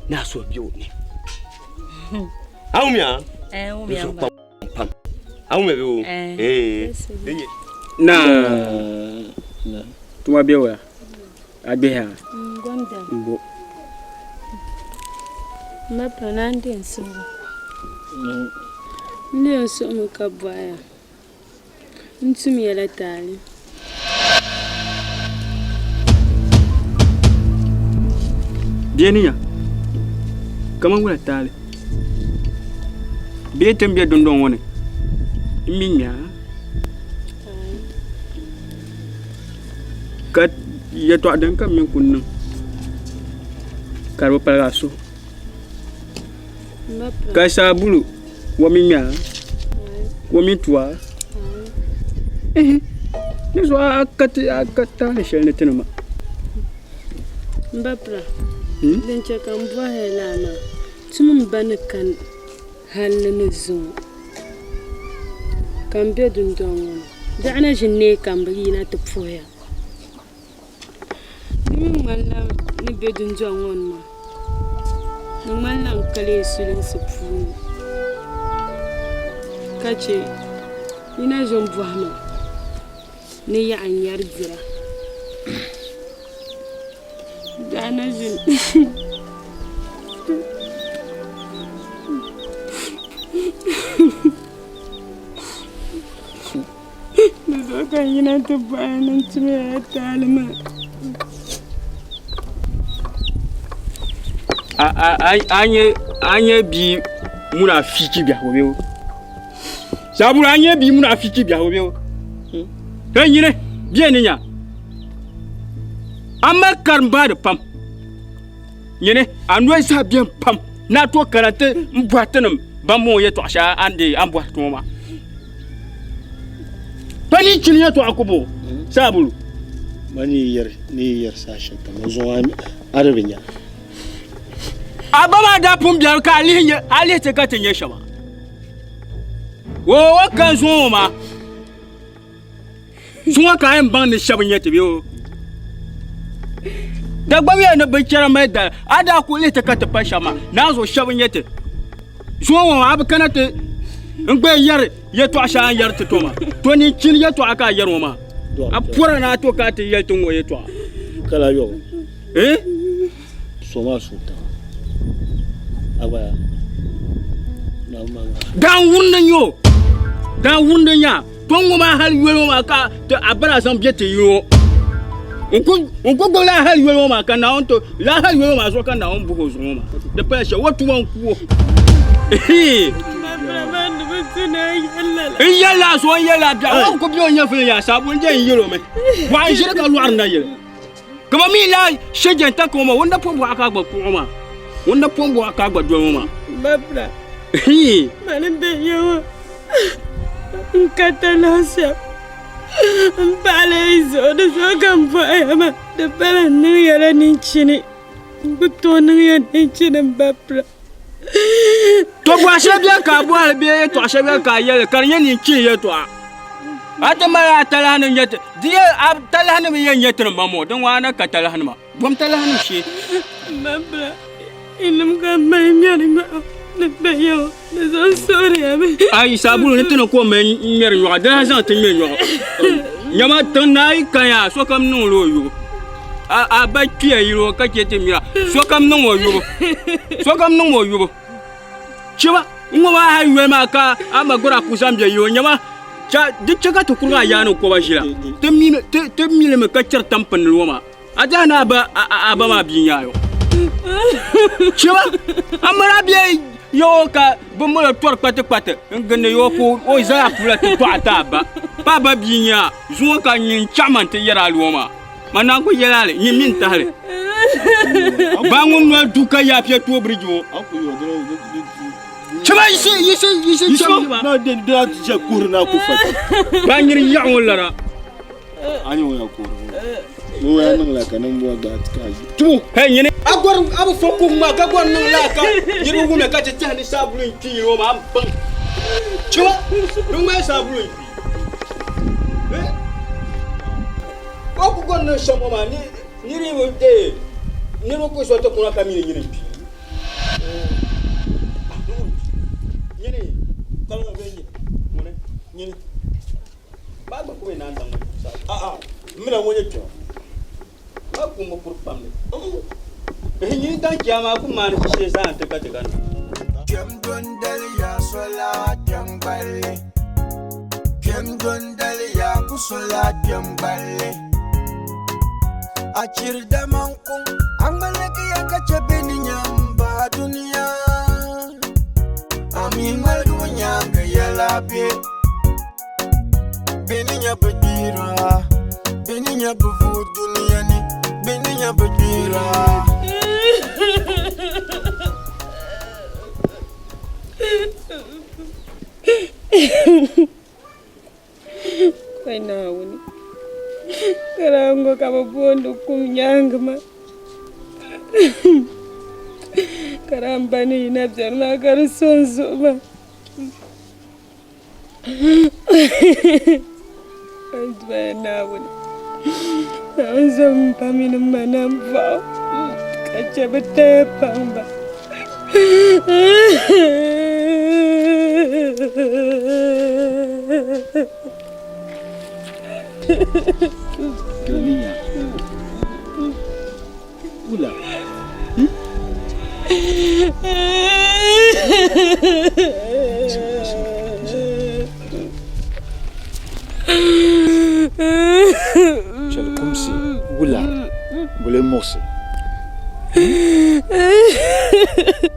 ni a suhu be o ni. A wumya? N suhu kpaŋ pam. A wumya bee o? Naa tuma be wula? A gbihiya? M-bo. M ba pa naa n-deei n suhigu. N leei n suhimi ka bɔhiya. N tum ya la taali. Bɛ ni nya kaman wula taali bee ti ni be dundɔŋ ŋɔ ni m mi nya ka yɛtɔɣa din kam mi ku niŋ ka di bi paligi a suhu. Ka saabulu o mi ŋmɛa o mi tua ehe di zuɣu a ka ti a ka taali shɛli ni ti ni ma. M ba Pira, din chɛ ka m bɔhi ya lala maa, ti mini ba ni kani hal ni ni zuŋɔ ka m be dundɔŋ ŋɔ ni, biɛɣu na ʒi neei ka m bi yina ti puhi ya. Di mi ŋmanila ni be dundɔŋ ŋɔ ni maa, di ŋmanila n kali yi sulinsi puuni ka chɛ yi na ʒi m-bɔhi ma ni yaɣa n-nyari dira. Daa na ʒi Di zuɣu ka n yina ti bɔhi ni n tumya ya taali maa. A nyɛ bia munafiki biɛhigu bɛ o Sabulu a nyɛ bia munafiki biɛhigu bɛ o ka nyini bɛ ni nya a mali karimbaani pam nyini a noli zaa beni pam ni a tooi kana ti n bɔhi tinim ban bɔŋɔ yɛltɔɣa shɛli a ni deei a ni bɔhiri ti ŋɔ maa pa ni chini yɛltɔɣa ku bɔ saabulu Ma ni yi yɛri ni yi yɛri saha shɛli kam n zuŋɔ a di bi nya. A ba maa daa pun bɛri ka a lihi nyɛ a lihi ti ka ti nyɛ shɛba o o ka zuŋɔ ŋɔ maa Zuŋɔ ka a yɛn baŋ ni shɛba nyɛ ti bee o? Dagbam yɛli ni binchɛra mali dali, a daa kuli lihi ti ka ti pa shɛba maa, naa zuɣu shɛba n-nyɛ ti. Zuŋɔ ŋɔ maa a bi kana ti n-gba yɛri yɛtɔɣa shɛli a ni yɛri ti to maa. To nini chini yɛtɔɣa ka a yɛri ŋɔ maa. A pɔra ni a to ka a ti yɛli ti ŋɔ yɛtɔɣa. Kala yɔbu. Eh? So maa su tiŋa. A gba yaa. Daan wurindi n-nyɛ o. Daan wurindi n-nyɛ a. To ŋɔ maa hali yoli ŋɔ maa ka a bala zaŋ bɛ ti yi ŋɔ. N ku gbubi la hali yoli ŋɔ maa ka Naawuni to la hali yoli ŋɔ maa zuɣu ka Naawuni buhi o zuɣu ŋɔ maa. Di pala shɛli o tuma n ku o. N yɛli la zuɣu n yɛli la biɛɣu o ku bɛ o nyɛvuli yaa saabu n je n yɛli o mi. Bɔɣu n ʒiri ka lɔɣiri na yili. Ka ba mi la shɛjɛn ta ka o ma o ni da pom bɔɣu ka a gba kuɣ o maa. O ni da pom bɔɣu ka a gba doli o maa. Babra. Mani bɛ yɛŋɔ n ka talahi shɛm n paɣila yi zuɣu di zuɣu ka n bɔhi ya maa di pala n niŋ ya la ninchini n ku tooi niŋ ya ninchini m babra. To bɔhi shɛli bɛni ka a bɔhili bee yɛtɔɣa shɛli bɛni ka a yɛli ka di nyɛ ninchini yɛtɔɣa. A ti mali a talahi ni nyɛ ti di yɛ a talahi ni mi yɛn nyɛ ti ni mam ŋɔ din ŋɔ a na ka talahi nima bom talahi nim shee. Babra yinim ka m mali ŋmɛri nyɔɣu ni bɛ yɛŋɔ di zuɣu n suhiri ya mi. Ayi saabulu ni ti ni ko mali ŋmɛri nyɔɣu di lahi zaŋ ti ŋmɛ nyɔɣu nyama tiŋ naa yi kan yaa sokam niŋ li o yubu a ba kpiya yili o ka chɛ ti mira sokam niŋ o yubu sokam niŋ o yubu chiba n ŋɔ maa hali yoli maa ka a ma gora ku zaŋ bɛ yili o nyama di chɛ ka ti kurigi a yaani koba ʒila ti milimi ka chɛri tampinli ŋɔ maa A diɛhi ni a ba a ba maa bia nyaayo. Chiba, a mali a bia yo ka bɛ mali o tɔri kpatikpati n-gindi yo ka o zaya pula ti tɔɣi ti a ba. Pa a ba bia nyaa zuŋɔ ka nyin chaɣi ma nti yɛri a luɣa maa. Ma naan ku yɛli a li, nyin mi n-tahi li. Ba ŋun noli du ka yaa pia tooi biriji o. Chiba yisi yisi yisi chaŋ yiba. Ba nyini yaɣi ŋɔ lara. A nyɛ ŋun yɛn kuhiri ŋɔ ni o yɛn niŋla ka niŋ bɔ gbaai ti ka a yi tumo. Hey nyini a gɔri a bi fo kuhi maa ka gɔri niŋ laa ka niriba wumya ka ti tɛhi ni saabulu n kpi yili ŋɔ maa m baŋ chiba di ŋmani saabulu n kpi o ku gɔri niŋ shɛm ŋɔ maa niriba dee niriba ku zo ti kuna ka mi ni nyini n kpi nyini kpaliŋ bee nyini ŋuni nyini Ba gba ku naan daŋ sa. A'a, m mina ŋɔ nyɛ kpɛma. Ba ku bi kuri kpamli. Bihi nyin daŋ chiyaama ku maani shishee zaa nti ka ti gani. Kpɛm dondali yaa sola kpɛm gballi. Kpɛm dondali yaa ku sola kpɛm gballi. A chiri damaŋ kuŋ, a ŋmaligi ya ka chɛ bɛ ni nya m-bahi dunia. A mi ŋmaligibu nyaaŋa yɛla bɛ. Bɛ ni nya bɛ kpiira, bɛ ni nya bɛ vuui dunia ni, bɛ ni nya bɛ kpiira. Kɔi Naawuni, ka daa ŋɔ ka bɛ booni kum nyaaŋa maa. Ka daa m ba ni yina beni maa ka di so n zuɣu maa. N duya Naawuni, Naawuni zom m ba mini m ma nambɔɣu ka chɛ bɛ taya paŋ ba. Gilmiya. Wula. Chɛli kumsi wula boli muɣisi.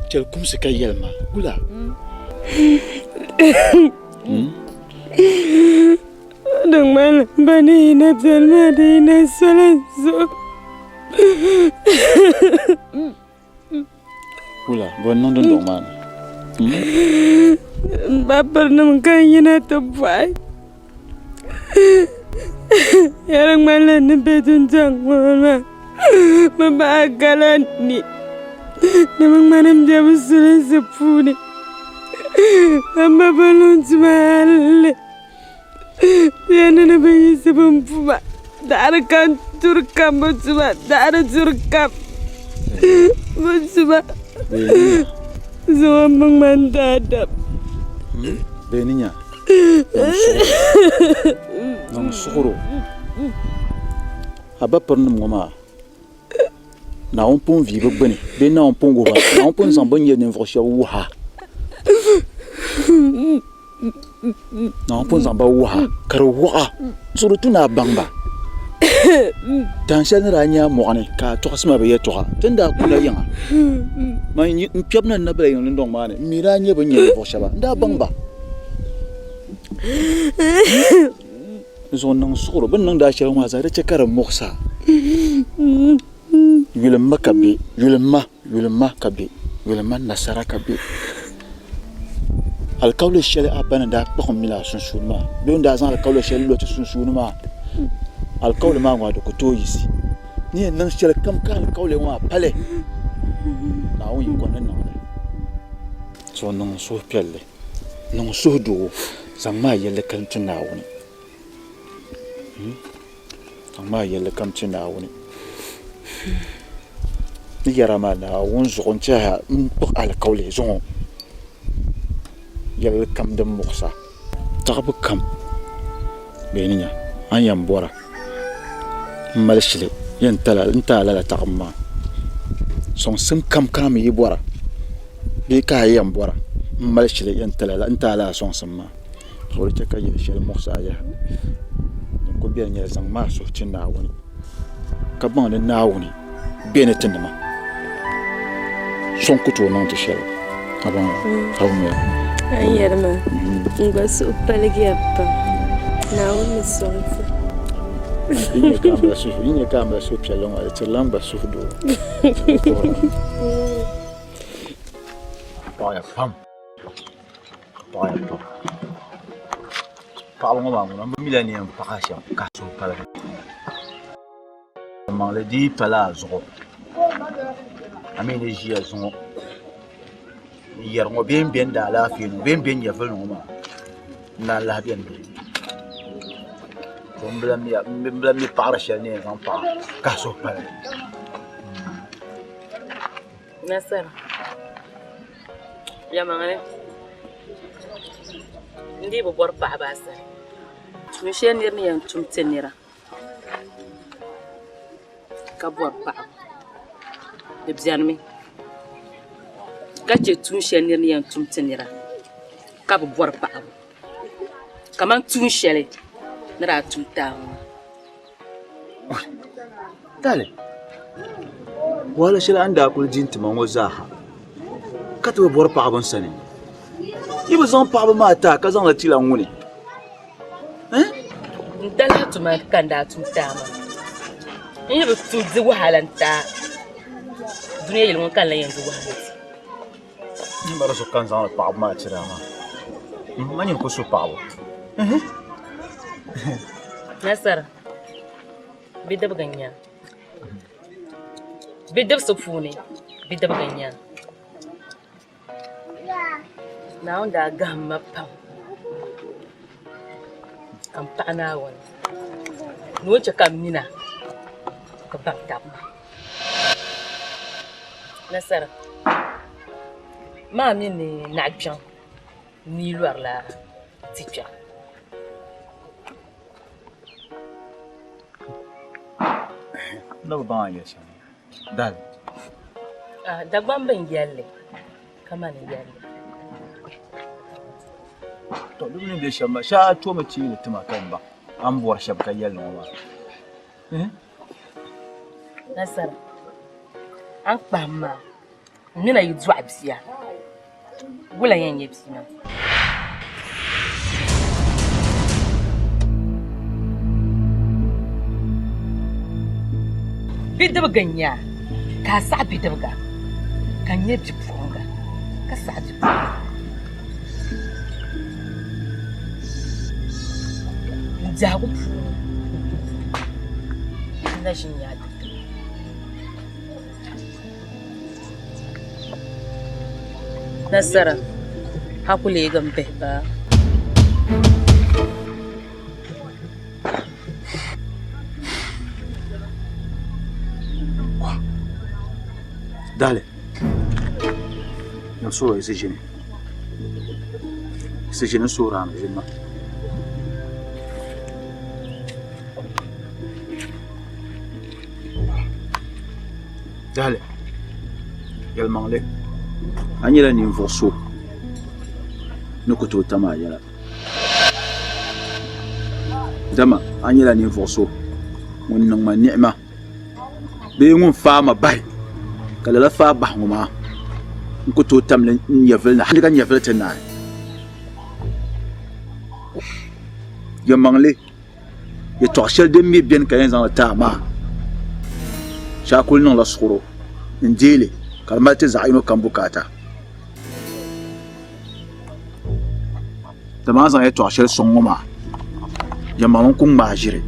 Chɛli kumsi ka yɛli ma wula. Di ŋmanila ba ni yina beni maa di yina soli zuɣu. Wula, bɔ n-niŋ dundɔŋ maa ni? M ba pirinim ka n yina ti bɔhi. Ya di ŋmanila n ni be dundɔŋ ŋɔ maa bɛ bahi gala ni ni bɛ ŋmani m be bɛ sulinsi puuni. Ka m ba bi niŋ tuma halli. Bɛ ni bi yiɣisi bɛ ni pu ma daɣiri kam duri kam bi tuma daɣiri duri kam bi tuma zuŋɔ m bi ŋmani daadam. Bɛ ni nya niŋ suɣuro a ba pirinim ŋɔ maa Naawuni pun vii bɛ gbini bee Naawuni pun wuhi ba Naawuni pun zaŋ bɛ ni nyɛ ninvuɣ shɛba wuhi a. Naawuni pun zaŋ ba wuhi a ka di wuɣ a so di tu ni a baŋ ba. Dahin shɛli ni daa nyɛ a mɔɣu ni ka a tɔɣisi ma bɛ yɛtɔɣa ti ni daa kuna yiŋa. Man n kpɛbu na n-na bela yiŋ dundɔŋ maa ni, m mi daa nyɛ bɛ ni nyɛ ninvuɣ shɛba, n daa baŋ ba. N zuɣu niŋ suɣuro, bɛ ni niŋdi a shɛli ŋɔ maa zaa di chɛ ka di muɣis a. Yuli m ma ka be, yuli m ma, yuli m ma ka be, yuli m ma nasara ka be. Alikauli shɛli a ba ni daa kpuɣi m mini a sunsuuni maa bee o ni daa zaŋ alikauli shɛli lo ti sunsuuni maa, alikauli maa ŋɔ di ku tooi yiɣisi. Ni yɛn niŋ shɛli kam ka alikauli ŋɔ maa pali, Naawuni yiko ni niŋ li. So niŋ suhupiɛlli, niŋ suhudoo, zaŋmi a yɛlli kam ti Naawuni. Zaŋmi a yɛlli kam ti Naawuni. Ni yɛra maa Naawuni zuɣu n-tɛha n-kpuɣi alikauli zuŋɔ yɛlli kam din muɣis a. Taɣibu kam bee ni nya a ni yɛn bɔra m-mali shili yɛn ti a lala taɣibu maa. Sɔŋsim kam ka a mi yi bɔra bee ka a yɛn bɔra m-mali shili yɛn ti a lala sɔŋsim maa. O di chɛ ka yɛl shɛli muɣis a yaha. Din kul beni nyɛla zaŋmi a suhu ti Naawuni, ka baŋ ni Naawuni be ni ti nima. So n-ku tooi niŋ ti shɛli. A baŋ ya? A wum ya? A ni yɛli maa, n gba suhu paligiya pam. Naawuni ni sɔŋ ti. Yi nya ka a mali suhupiɛlli ŋɔ, di tirila n gba suhudoo. Paɣiya pam. Paɣaya pam paɣaba ŋɔ maa ŋuna n bi mila ni yɛn paɣa shɛm ka suhu paligi maŋli di yi pala a zuɣu a mii ni ʒiya zuŋɔ n yɛri ŋɔ bee n bɛ n daalaafee ni ŋɔ bee n bɛ n nyɛvuli ni ŋɔ maa n naan lahi biɛni bee to n bi lahi mi paɣari shɛli ni yɛn zaŋ paɣa ka suhu paligi Nasara Yɛlimaŋli n dii bi bɔri paɣaba a sani. Tuun shɛli nir ni yɛn tum ti nira ka bɔri paɣaba di benimi ka chɛ tuun shɛli nir ni yɛn tum ti nira ka bi bɔri paɣaba kamani tuun shɛli ni daa tum ti a ŋɔ maa. Dali, wahala shɛli a ni daa kuli di n-ti ma ŋɔ zaaha ka ti bi bɔri paɣaba n sani. Yi bi zaŋ paɣaba maa ti a ka zaŋli tila ŋuni? N talahi tuma ka n daa tum ti a maa. N yi bi tum di wahala n-ti a, dunia yili ŋɔ ka n lan yɛn di wahala ti. N mali zuɣu ka n zaŋdi paɣaba maa tiri a maa. Ma nyini ku su paɣibu. Nasara, bidibiga n-nyɛ a. Bidibisi puuni, bidibiga n-nyɛ a. Naawuni daa gahim ma pam ka m paɣi Naawuni ni o ni chɛ ka m mina ka baŋ tab maa. Nasara, maa mi ni naɣikpiɛŋ mii lɔrila tikpɛɣu. N na bi baŋ a ni yɛli shɛm. Dali. Ah, Dagbamba n-yɛli li ka ma ni yɛli li. To di mi ni be shɛm maa, shee a tomi teei li ti ma ka n baŋ a ni bɔri shɛm ka yɛli li ŋɔ maa. Eh? Nasara, a ni kpahim maa, m mi na yi dɔɣi bia, wula yɛn nyɛ bia maa? Bidibiga n-nyɛ a, ka a saɣi bidibiga, ka n nyɛ bipuɣiŋga, ka saɣi bipuɣiŋga. N biɛhigu puuni, n na ʒi n-nyɛ a bidibiga. Nasara, a ku leegi m bihi baa. Dali, n suhiri yi ʒini. Si ʒini n suhiri a mi ʒini ma. Dali, yɛlimaŋli, a nyɛla ninvuɣ so ni ku tooi tam a yɛla, dama a nyɛla ninvuɣ so ŋun niŋ ma ni'ima bee ŋun faai ma bahi, ka lala faai bahi ŋɔ maa n ku tooi tam li n nyɛvili ni hal ka nyɛvili ti naai. Yɛlimaŋli. Yɛtɔɣ shɛli din mi beni ka yɛn zaŋ li ti a maa, shee a kul niŋla suɣuro n-deei li ka di mali ti zaɣ yino kam bukaata. Dama a ni zaŋ yɛtɔɣ shɛli sɔŋ ŋɔ maa, yɛlimaŋli n-ku ŋmaai ʒiri,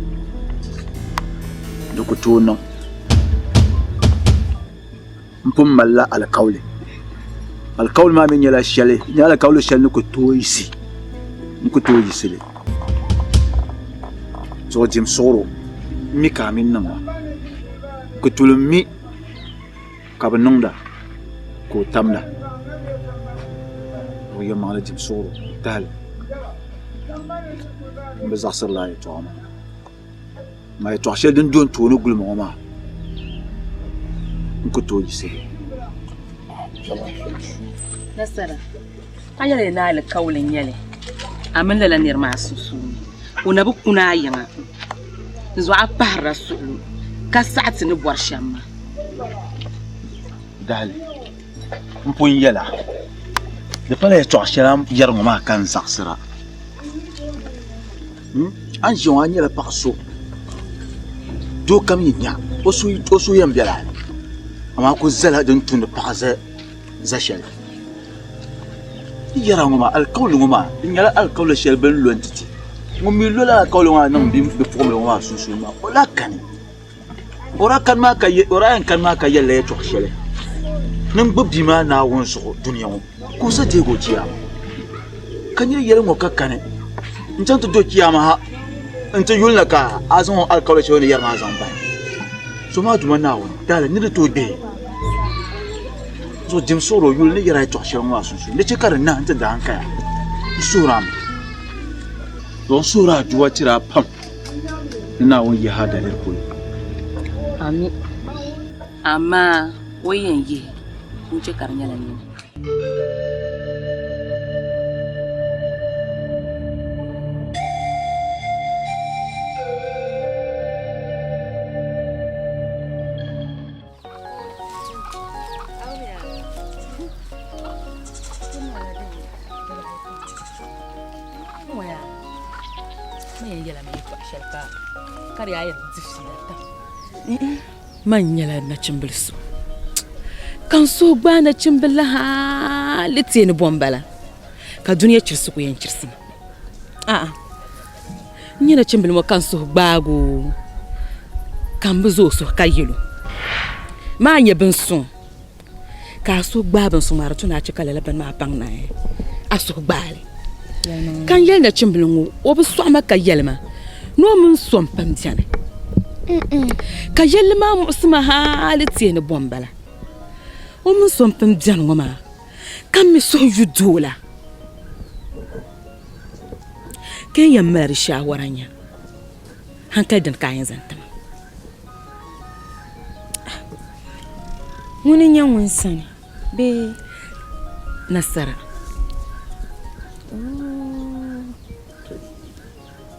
di ku tooi niŋ. M pun malila alikauli. Alikauli maa mi nyɛla shɛli, nyɛla alikauli shɛli ni ku tooi yiɣisi, n ku tooi yiɣisi li. Zuɣu dim suɣuro m mi ka a mini niŋ ma. Kutuli m mi ka bɛ niŋda ka o tamda. O yɛlimaŋli dim suɣuro tahili m bi zaɣisirila a yɛtɔɣa maa. Amaa yɛtɔɣ shɛli din do n tooni guli ma ŋɔ maa, n ku tooi yiɣisi li. Nasara, a yɛli ni alikauli n-nyɛ li a mini lala nir maa sunsuuni. O na bi kuni a yiŋa n-zuɣu a pahirila suɣilo ka saɣi ti ni bɔri shɛm maa. Dahali, m pun yɛl a, di pala yɛtɔɣ shɛli a ni yɛri ŋɔ maa ka n zaɣisira. A ni ʒiya ŋɔ a nyɛla paɣa so doo kam yi nya o suhu yɛn bela a ni amaa a ku zala din tu ni paɣa za shɛli. Yi yɛra ŋɔ maa alikauli ŋɔ maa di nyɛla alikauli shɛli bɛ ni lo n-ti ti. Ŋun mi lo lala alikauli ŋɔ maa niŋ bipuɣimbila ŋɔ maa sunsuuni maa o lahi kani. O daa kani maa ka o daa yɛn kani maa ka yɛlila yɛtɔɣ shɛli ni n gbubi bia maa Naawuni zuɣu dunia ŋɔ ka o sa deegi o chiyaama. Ka nir yɛli ŋɔ ka kani n-chaŋ ti do chiyaama ha nti yuli na ka a zaŋ o alikauli shɛli o ni yɛri maa zaŋ bahi. So maa Duuma Naawuni taali ni di tooi gbihi zuɣu dim suɣiri o yuli ni yɛri a yɛtɔɣ shɛli ŋɔ maa sunsuuni di chɛ ka di nahi nti dahin kaya. N suhir a mi. Doo n suhir a aduwa tiri a pam. Ni Naawuni yihi a daliri polo. Ami. Amaa o yi yɛn yihi, n chɛ ka di nyɛla nyini. Man nyɛla nachimbili so ka n suhu gbaai nachimbili la hali teeni bɔ m-bala. Ka dunia chirisi ku yɛn chirisi ma. A'a, n nyɛ nachimbili ŋɔ ka n suhu gbaag o, ka m bi zo o suhu ka yɛl o, Maa nyɛ bin suŋ. Ka a suhu gbaai bin suŋ maa, di tu ni a chɛ ka lala bini maa baŋ ni a suhu gbaai li. Ka n yɛli nachimbili ŋɔ, o bi sɔɣi ma ka yɛli ma ni o mini so m-pun beni. Ka yɛlli maa muɣisi ma hali teei ni bɔ m-bala. O mini so m-pun beni ŋɔ maa, ka m mi suhu yu doo la. Ka n yɛn mali di shaawara nya, hankali dini ka a yɛn zaŋ ti ma? Ŋuni n-nyɛ ŋun sani bee? Nasara. Ooh,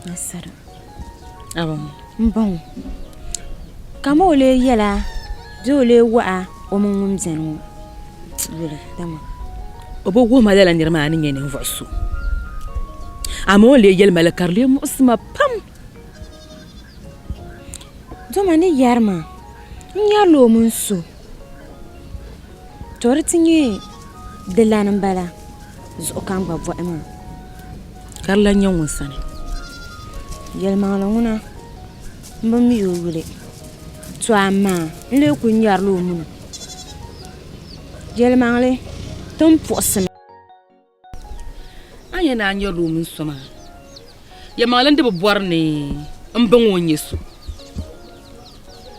Nasara. A bi ŋɔ. M ba ŋɔ, kama o lee yɛla bee o lee waɣa o mini ŋun beni ŋɔ yuli dama. O bi wuhi ma lala nira maa ni nyɛ ninvuɣ so, amaa o ni lee yɛli ma li ka di lee muɣisi ma pam. Dama ni yɛri maa, n nyarila o mini so, to di ti nyɛ di lani m-bala zuɣu ka n gba bɔhi maa. Ka di lan nyɛ ŋun sani. Yɛlimaŋli ŋuna m bi mi o yuli, to amaa n lee kul nyarila o mini o. Yɛlimaŋli, ti ni puɣisimi. A ni yɛn ni a nyarila o mini so maa, yɛlimaŋli n di bi bɔri ni m baŋ o ni nyɛ so.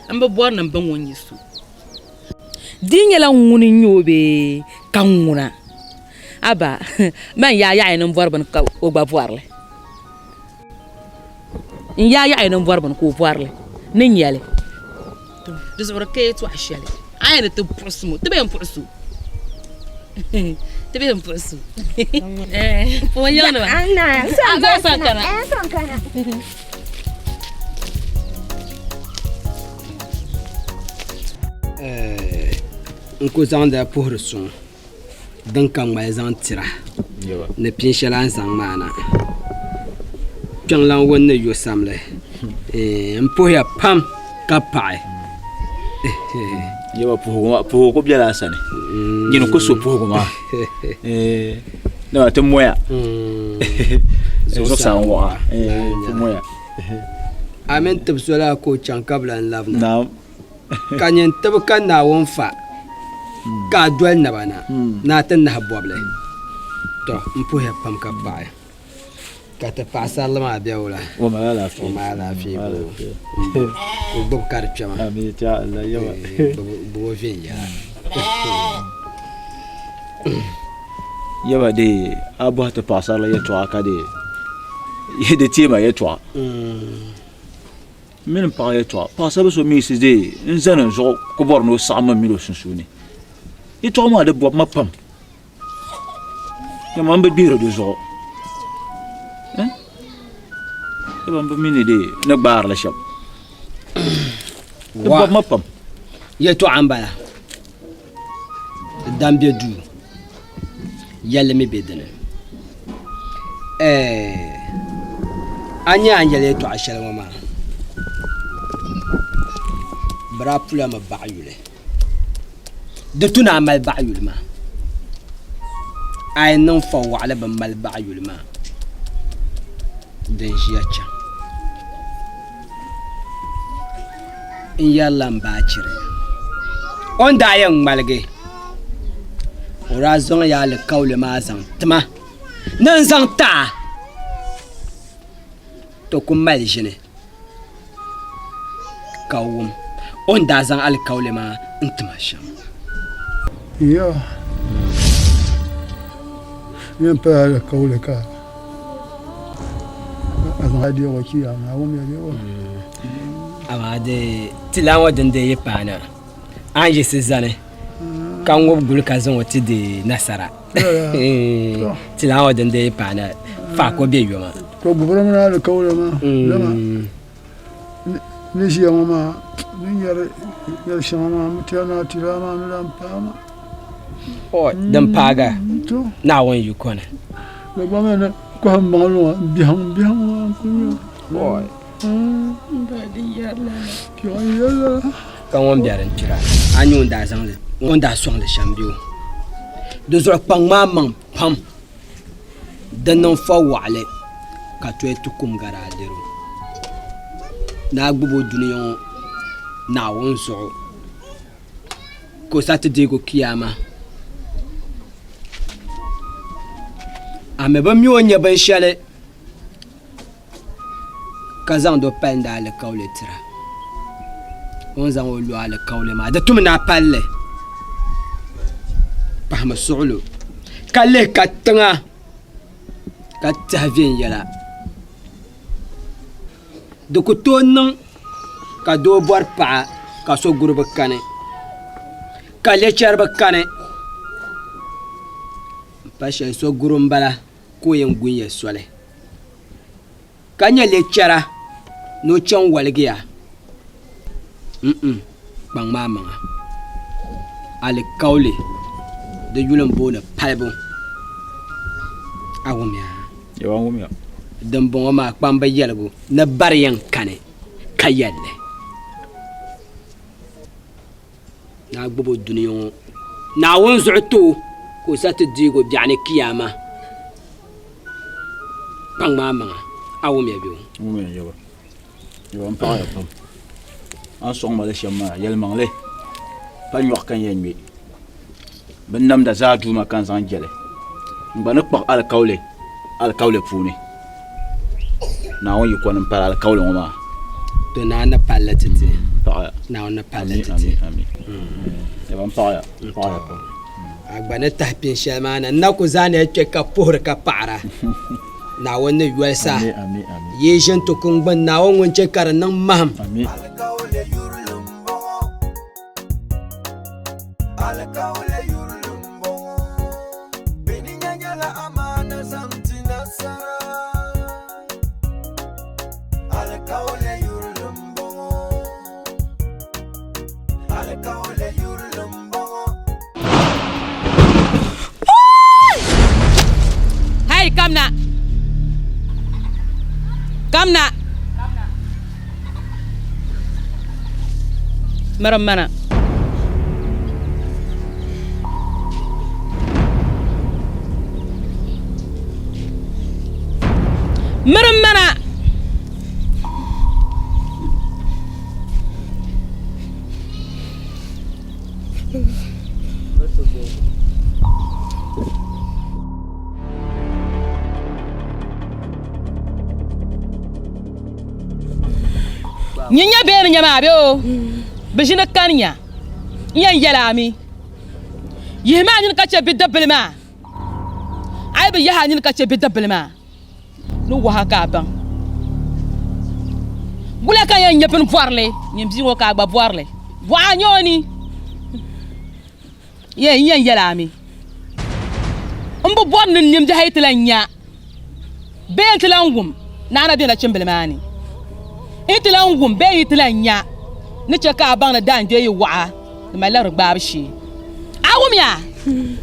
M bi bɔri ni m baŋ o ni nyɛ so. Di yi nyɛla ŋuni n-nyɛ o bee ka ŋuna, aba, man yaa yaɣiya ni m bɔri bini ka o gba bɔri li. N yaa yaɣiya ni m bɔri bini ka o bɔri li ni nya li. Di zuɣu di ka yɛtɔɣ shɛli a yɛn ni ti puɣisi mo, ti bee m-puɣis o? Ti bee m-puɣis o? Pun yiŋ ni ba. A zaa san kana. N ku zaŋdila puhiri suŋ din ka ŋmali zaŋ tira ni pin shɛli a ni zaŋ maa na. Kpiɔŋlan ŋun ni yo samli, m puhiya pam ka paɣi. Yaba puhigu maa, puhigu ku bela a sani. Nyini ku su puhigu maa. Dama ti moya. Zuɣusaa n-wɔɣa. Ti moya. A mini tib so la ka o chaŋ ka bi lan labina. Naam. Ka nyin tibi ka Naawuni fa, ka a doli naba na ni a ti nahi bɔbili. Tɔ! M puhiya pam ka paɣi, ka ti paɣisarili maa be wula? O mali alaafee. O mali alaafee boo. Ka o gbubi ka di kpɛma. Amii insha Allah yawa. Gbubi o viɛnyɛla. Yaba dee a bɔhi ti paɣisarili yɛtɔɣa ka dee di teei ma yɛtɔɣa. M mini m paɣa yɛtɔɣa, paɣasaribili so mi si dee n-zani n zuɣu ku bɔri ni o saɣim ma m mini o sunsuuni. Yɛtɔɣa maa di bɔbi ma pam. Dama m bi gbihiri di zuɣu. Dama m bi mi ni dee ni gbaari li shɛm. Di bɔbi ma pam. Yɛtɔɣa m-bala. Di dam be duu. Yɛlli mi be dini. Ɛɛh! A nya a ni yɛli yɛtɔɣa shɛli ŋɔ maa, bɛ daa pula mi baɣa yuli. Di tu ni a mali baɣa yuli maa. A yi niŋ fɔwaɣili bi mali baɣa yuli maa, din ʒiya chaŋ. N yɛrila m ba chiriya. O ni daa yɛn ŋmaligi, o daa zaŋya alikauli maa zaŋ ti ma ni n zaŋ ti a, ti ku mali ʒini ka wum o ni daa zaŋ alikauli maa n-ti ma shɛm. Yo, yɛn pala alikauli ka a zaŋ a deeg o chiyaama, a wumya bee o? Amaa di tilaa ŋɔ din dii yi paana, a ni yiɣisi zani ka ŋub guli ka zaŋ o ti di nasara. Tilaa ŋɔ din dii yi paana, faako be yoma. To gbubirimi ni alikauli maa, dama ni ʒiya ŋɔ maa ni nyari yɛl shɛŋa maa, m tiɛhi ni a tilaa maa ni lan paai ma. Din paaga Naawuni yiko ni. Di gba mi ni kɔhim maŋli ŋɔ biɛhiŋ biɛhiŋ maa n-kuli nyɛ. Ka ŋun bɛ din kpira a ni ŋun daa zaŋli ŋun daa sɔŋli shɛm bɛ o di zuɣu kpaŋ maa maŋ pam. Di niŋ fɔwaɣili ka toli ti kum gari a liri o. Ni a gbubi o dunia ŋɔ Naawuni zuɣu ka o sa ti deeg o kiyaama. A mi bi mi o ni nyɛ binshɛli ka zaŋdi o palindi alikauli tira. O ni zaŋ o lo alikauli maa, di tumi ni a pali li. Pahimi suɣilo ka lihi ka tiŋa ka tɛhi viɛnyɛla. Di ku tooi niŋ ka doo bɔri paɣa ka so guribu kani, ka lɛchɛriba kani. M-pa shɛli so guri m-bala ka o yɛn gun ya soli, ka nyɛ lɛchɛra ni o chaŋ waligiya. Mm-mm, kpaŋ maa maŋa. Alikauli di yuli m-booni palibu. A wumya? Yɛwa, n wumya. Dimbɔŋɔ maa kpamba yɛligu ni bari yɛn kani ka yɛli li. Ni a gbubi o dunia ŋɔ Naawuni zuɣu ti o ka o sa ti deeg o biɛɣuni kiyaama. Kpaŋ maa maŋa, a wumya bɛ o? N wumya Yawɛ. Yawɛ, m paɣiya pam. A ni sɔŋ ma li shɛm maa, yɛlimaŋli, pa nyɔɣu ka n yɛn ŋme. Binnamda zaa Duuma ka n zaŋ jɛli. N gba ni kpuɣi alikauli alikauli puuni. Naawuni yiko ni m-pali alikauli ŋɔ maa. To Naawuni ni pali li ti ti. Paɣiya. Naawuni ni pali li ti ti. Ami, ami, ami. Yawɛ, m paɣiya, m paɣiya pam. A gba ni tahi pin shɛli maa na, n na ku zaani ya kpe ka puhiri ka paɣira. Naawuni ni yolisa. Ami, ami, ami. Yi ʒi n-ti kuŋgbuni Naawuni ŋun chɛ ka di niŋ mahim. Ami. Alikauli yurilim m-bɔŋɔ. Alikauli yurilim m-bɔŋɔ. Bɛ ni nya nyɛla amaana zaŋ ti nasara. Alikauli yurilim m-bɔŋɔ. Alikauli yurilim m-bɔŋɔ. Hey, kamna. Kamna. Miri mana. Miri mana. Nyin nya bee ni nya maa bee o bi ʒini kani nya n yɛn yɛli a mi yihimi a nini ka chɛ bidibbil maa a yi bi yihi a nini ka chɛ bidibbil maa ni waha ka a baŋ wula ka n yɛn nya bini bɔrili nyin bia ŋɔ ka a gba bɔrili bɔɣa nyɛ o ni Yɛ n yɛn yɛl a mi, m bi bɔri ni n nimbihi yi ti lan nya bee n-ti lan wum ni a na be nachimbili maa ni. N yi ti lan wum bee n yi ti lan nya ni chɛ ka a baŋ ni daangbee yi wɔɣa, di malila di gbaabu shee. A wumya?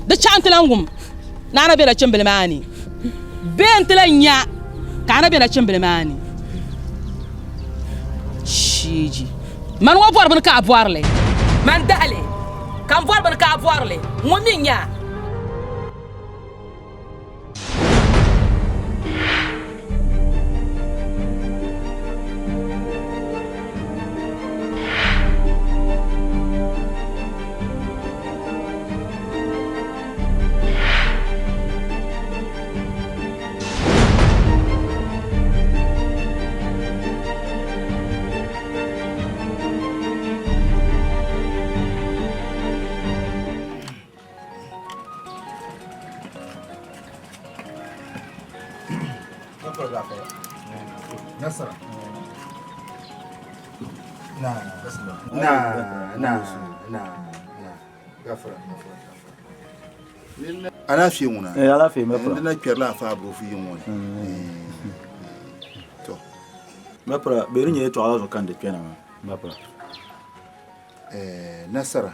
Di chaɣ n-ti lan wum ni a na be nachimbili maa ni bee n-ti lan nya ka a na be nachimbili maa ni. Sheeji! Mani ŋɔ bɔri bini ka a bɔri li. Man dahi li, ka m bɔri bini ka a bɔri li. Ŋun mi n-nyɛ a. Nasara. Na, na, na, na, na. Gafara, gafara, gafara. Alaafee ŋuna. Eh, alaafee mɛ pura. N dina kpɛrila afa aburufu yiŋ ŋɔ ni. To. Mɛ pura, bɛ ni nyɛ yɛltɔɣa la zuɣu ka n di kpɛna maa. Mɛ pura. Eh, Nasara,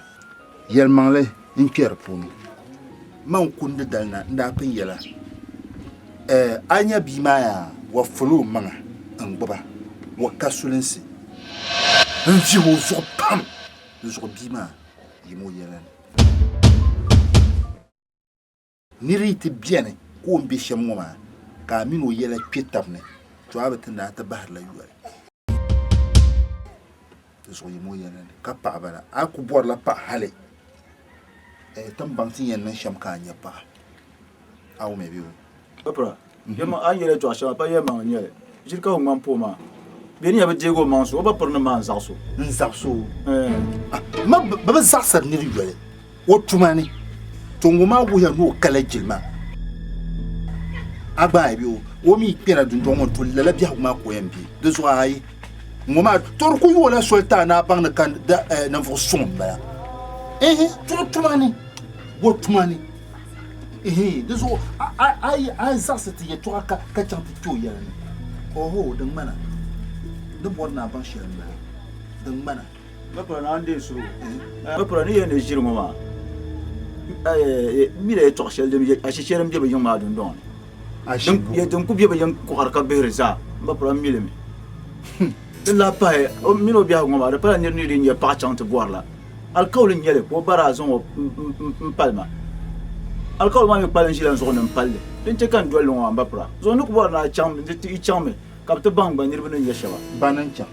yɛlimaŋli n kpɛri puuni. Man kundi dali na n daa pun yɛla. Eh, a nya bia maa yaa, wa foli o maŋa n gbuba, wa ka sulinsi. N vihi o zuɣu pam, di zuɣu bia maa yim o yɛla ni. Nir yi ti beni ka o ni be shɛm ŋɔ maa, ka a mini o yɛla kpe tab ni, to a bi ti naai ti bahirila yoli. Di zuɣu yim o yɛla ni ka paɣa bala. A ku bɔrila paɣa hali eh, ti ni baŋ ti yɛn niŋ shɛm ka a nya paɣa. A wumya bee? Papira, yɛlimaŋ a ni yɛli yɛltɔɣa shɛŋa pa yɛlimaŋli n-nyɛ li. Ʒiri ka o ŋmani pa o maa. Bɛ ni nya bi deegi o maŋ so, o ba piri ni maa n-zaɣis o. N-zaɣis o? Ma bɛ bi zaɣisiri nir yoli o tuma ni. To ŋɔ maa wuhiya ni o kala jilima. A gbaai bɛ o, o mi kpɛra dundɔŋ ŋɔ ni to lala biɛhigu maa ka o yɛn be. Di zuɣu ayi ŋɔ maa to di ku yooi la soli ti a ni a baŋ ni ka ninvuɣ suŋ m-bala. Ehe, to o tuma ni, o tuma ni. Ehe, di zuɣu a yi zaɣisi ti yɛtɔɣa ka chaŋ ti kpe o yɛla ni, oho, di ŋmana. Di bɔri ni a baŋ shɛli m-bala, di ŋmana. Bɛ pira ni a ni deei suhigu. Bɛ pira ni yɛn ni ʒiri ŋɔ maa, m mi la yɛtɔɣ shɛli din be ashi shɛli din be bɛ yiŋ maa dundɔŋ ni. Din ku be bɛ yiŋ kɔɣiri ka bihiri zaa, m ba pira m mi li mi. Din lahi pahi, o mini o biɛhigu ŋɔ maa, di pala nir ni di nya paɣa chaŋ ti bɔri la. Alikauli n-nyɛ li ka o ba daa zaŋ o m-pali ma. Alikauli maa mi kpalim ʒila n zuɣu ni m pali li. Din chɛ ka n doli li ŋɔ maa, m ba pira, zuɣu ni ku bɔri ni a chaŋmi, yi chaŋmi ka bɛ ti baŋ gba niriba ni nyɛ shɛba. Bana n-chaŋ.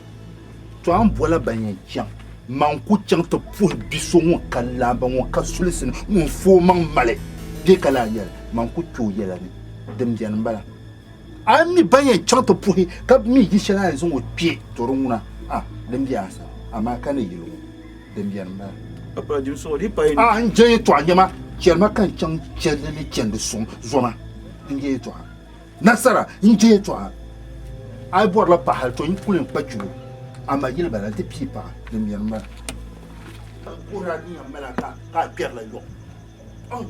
To a ni bola ban yɛn chaŋ, man ku chaŋ ti puhi bi so ŋun ka laamba, ŋun ka sulinsi ni, ŋun fo o maŋ mali bee ka lahi yɛli, man ku kpe o yɛla ni. Din beni m-bala. A mi ban yɛn chaŋ ti puhi ka mi yi shɛli a yɛn zaŋ o kpe, to di ŋuna, a, din be a sani, amaa ka ni yili ŋɔ, din beni m-bala. A, n je yɛtɔɣa nyɛma, chɛrima ka n chaŋ chɛndi ni chɛndi suŋ zoma, n je yɛtɔɣa. Nasara n-je yɛtɔɣa. A yi bɔrila paɣa hali, to n kuli n-kpa chilo, amaa yili bala nti pii paɣa din beni m-bala. N kuhiri a ni yɛn mali a ka a kpɛrila yɔɣu. Ɔŋ,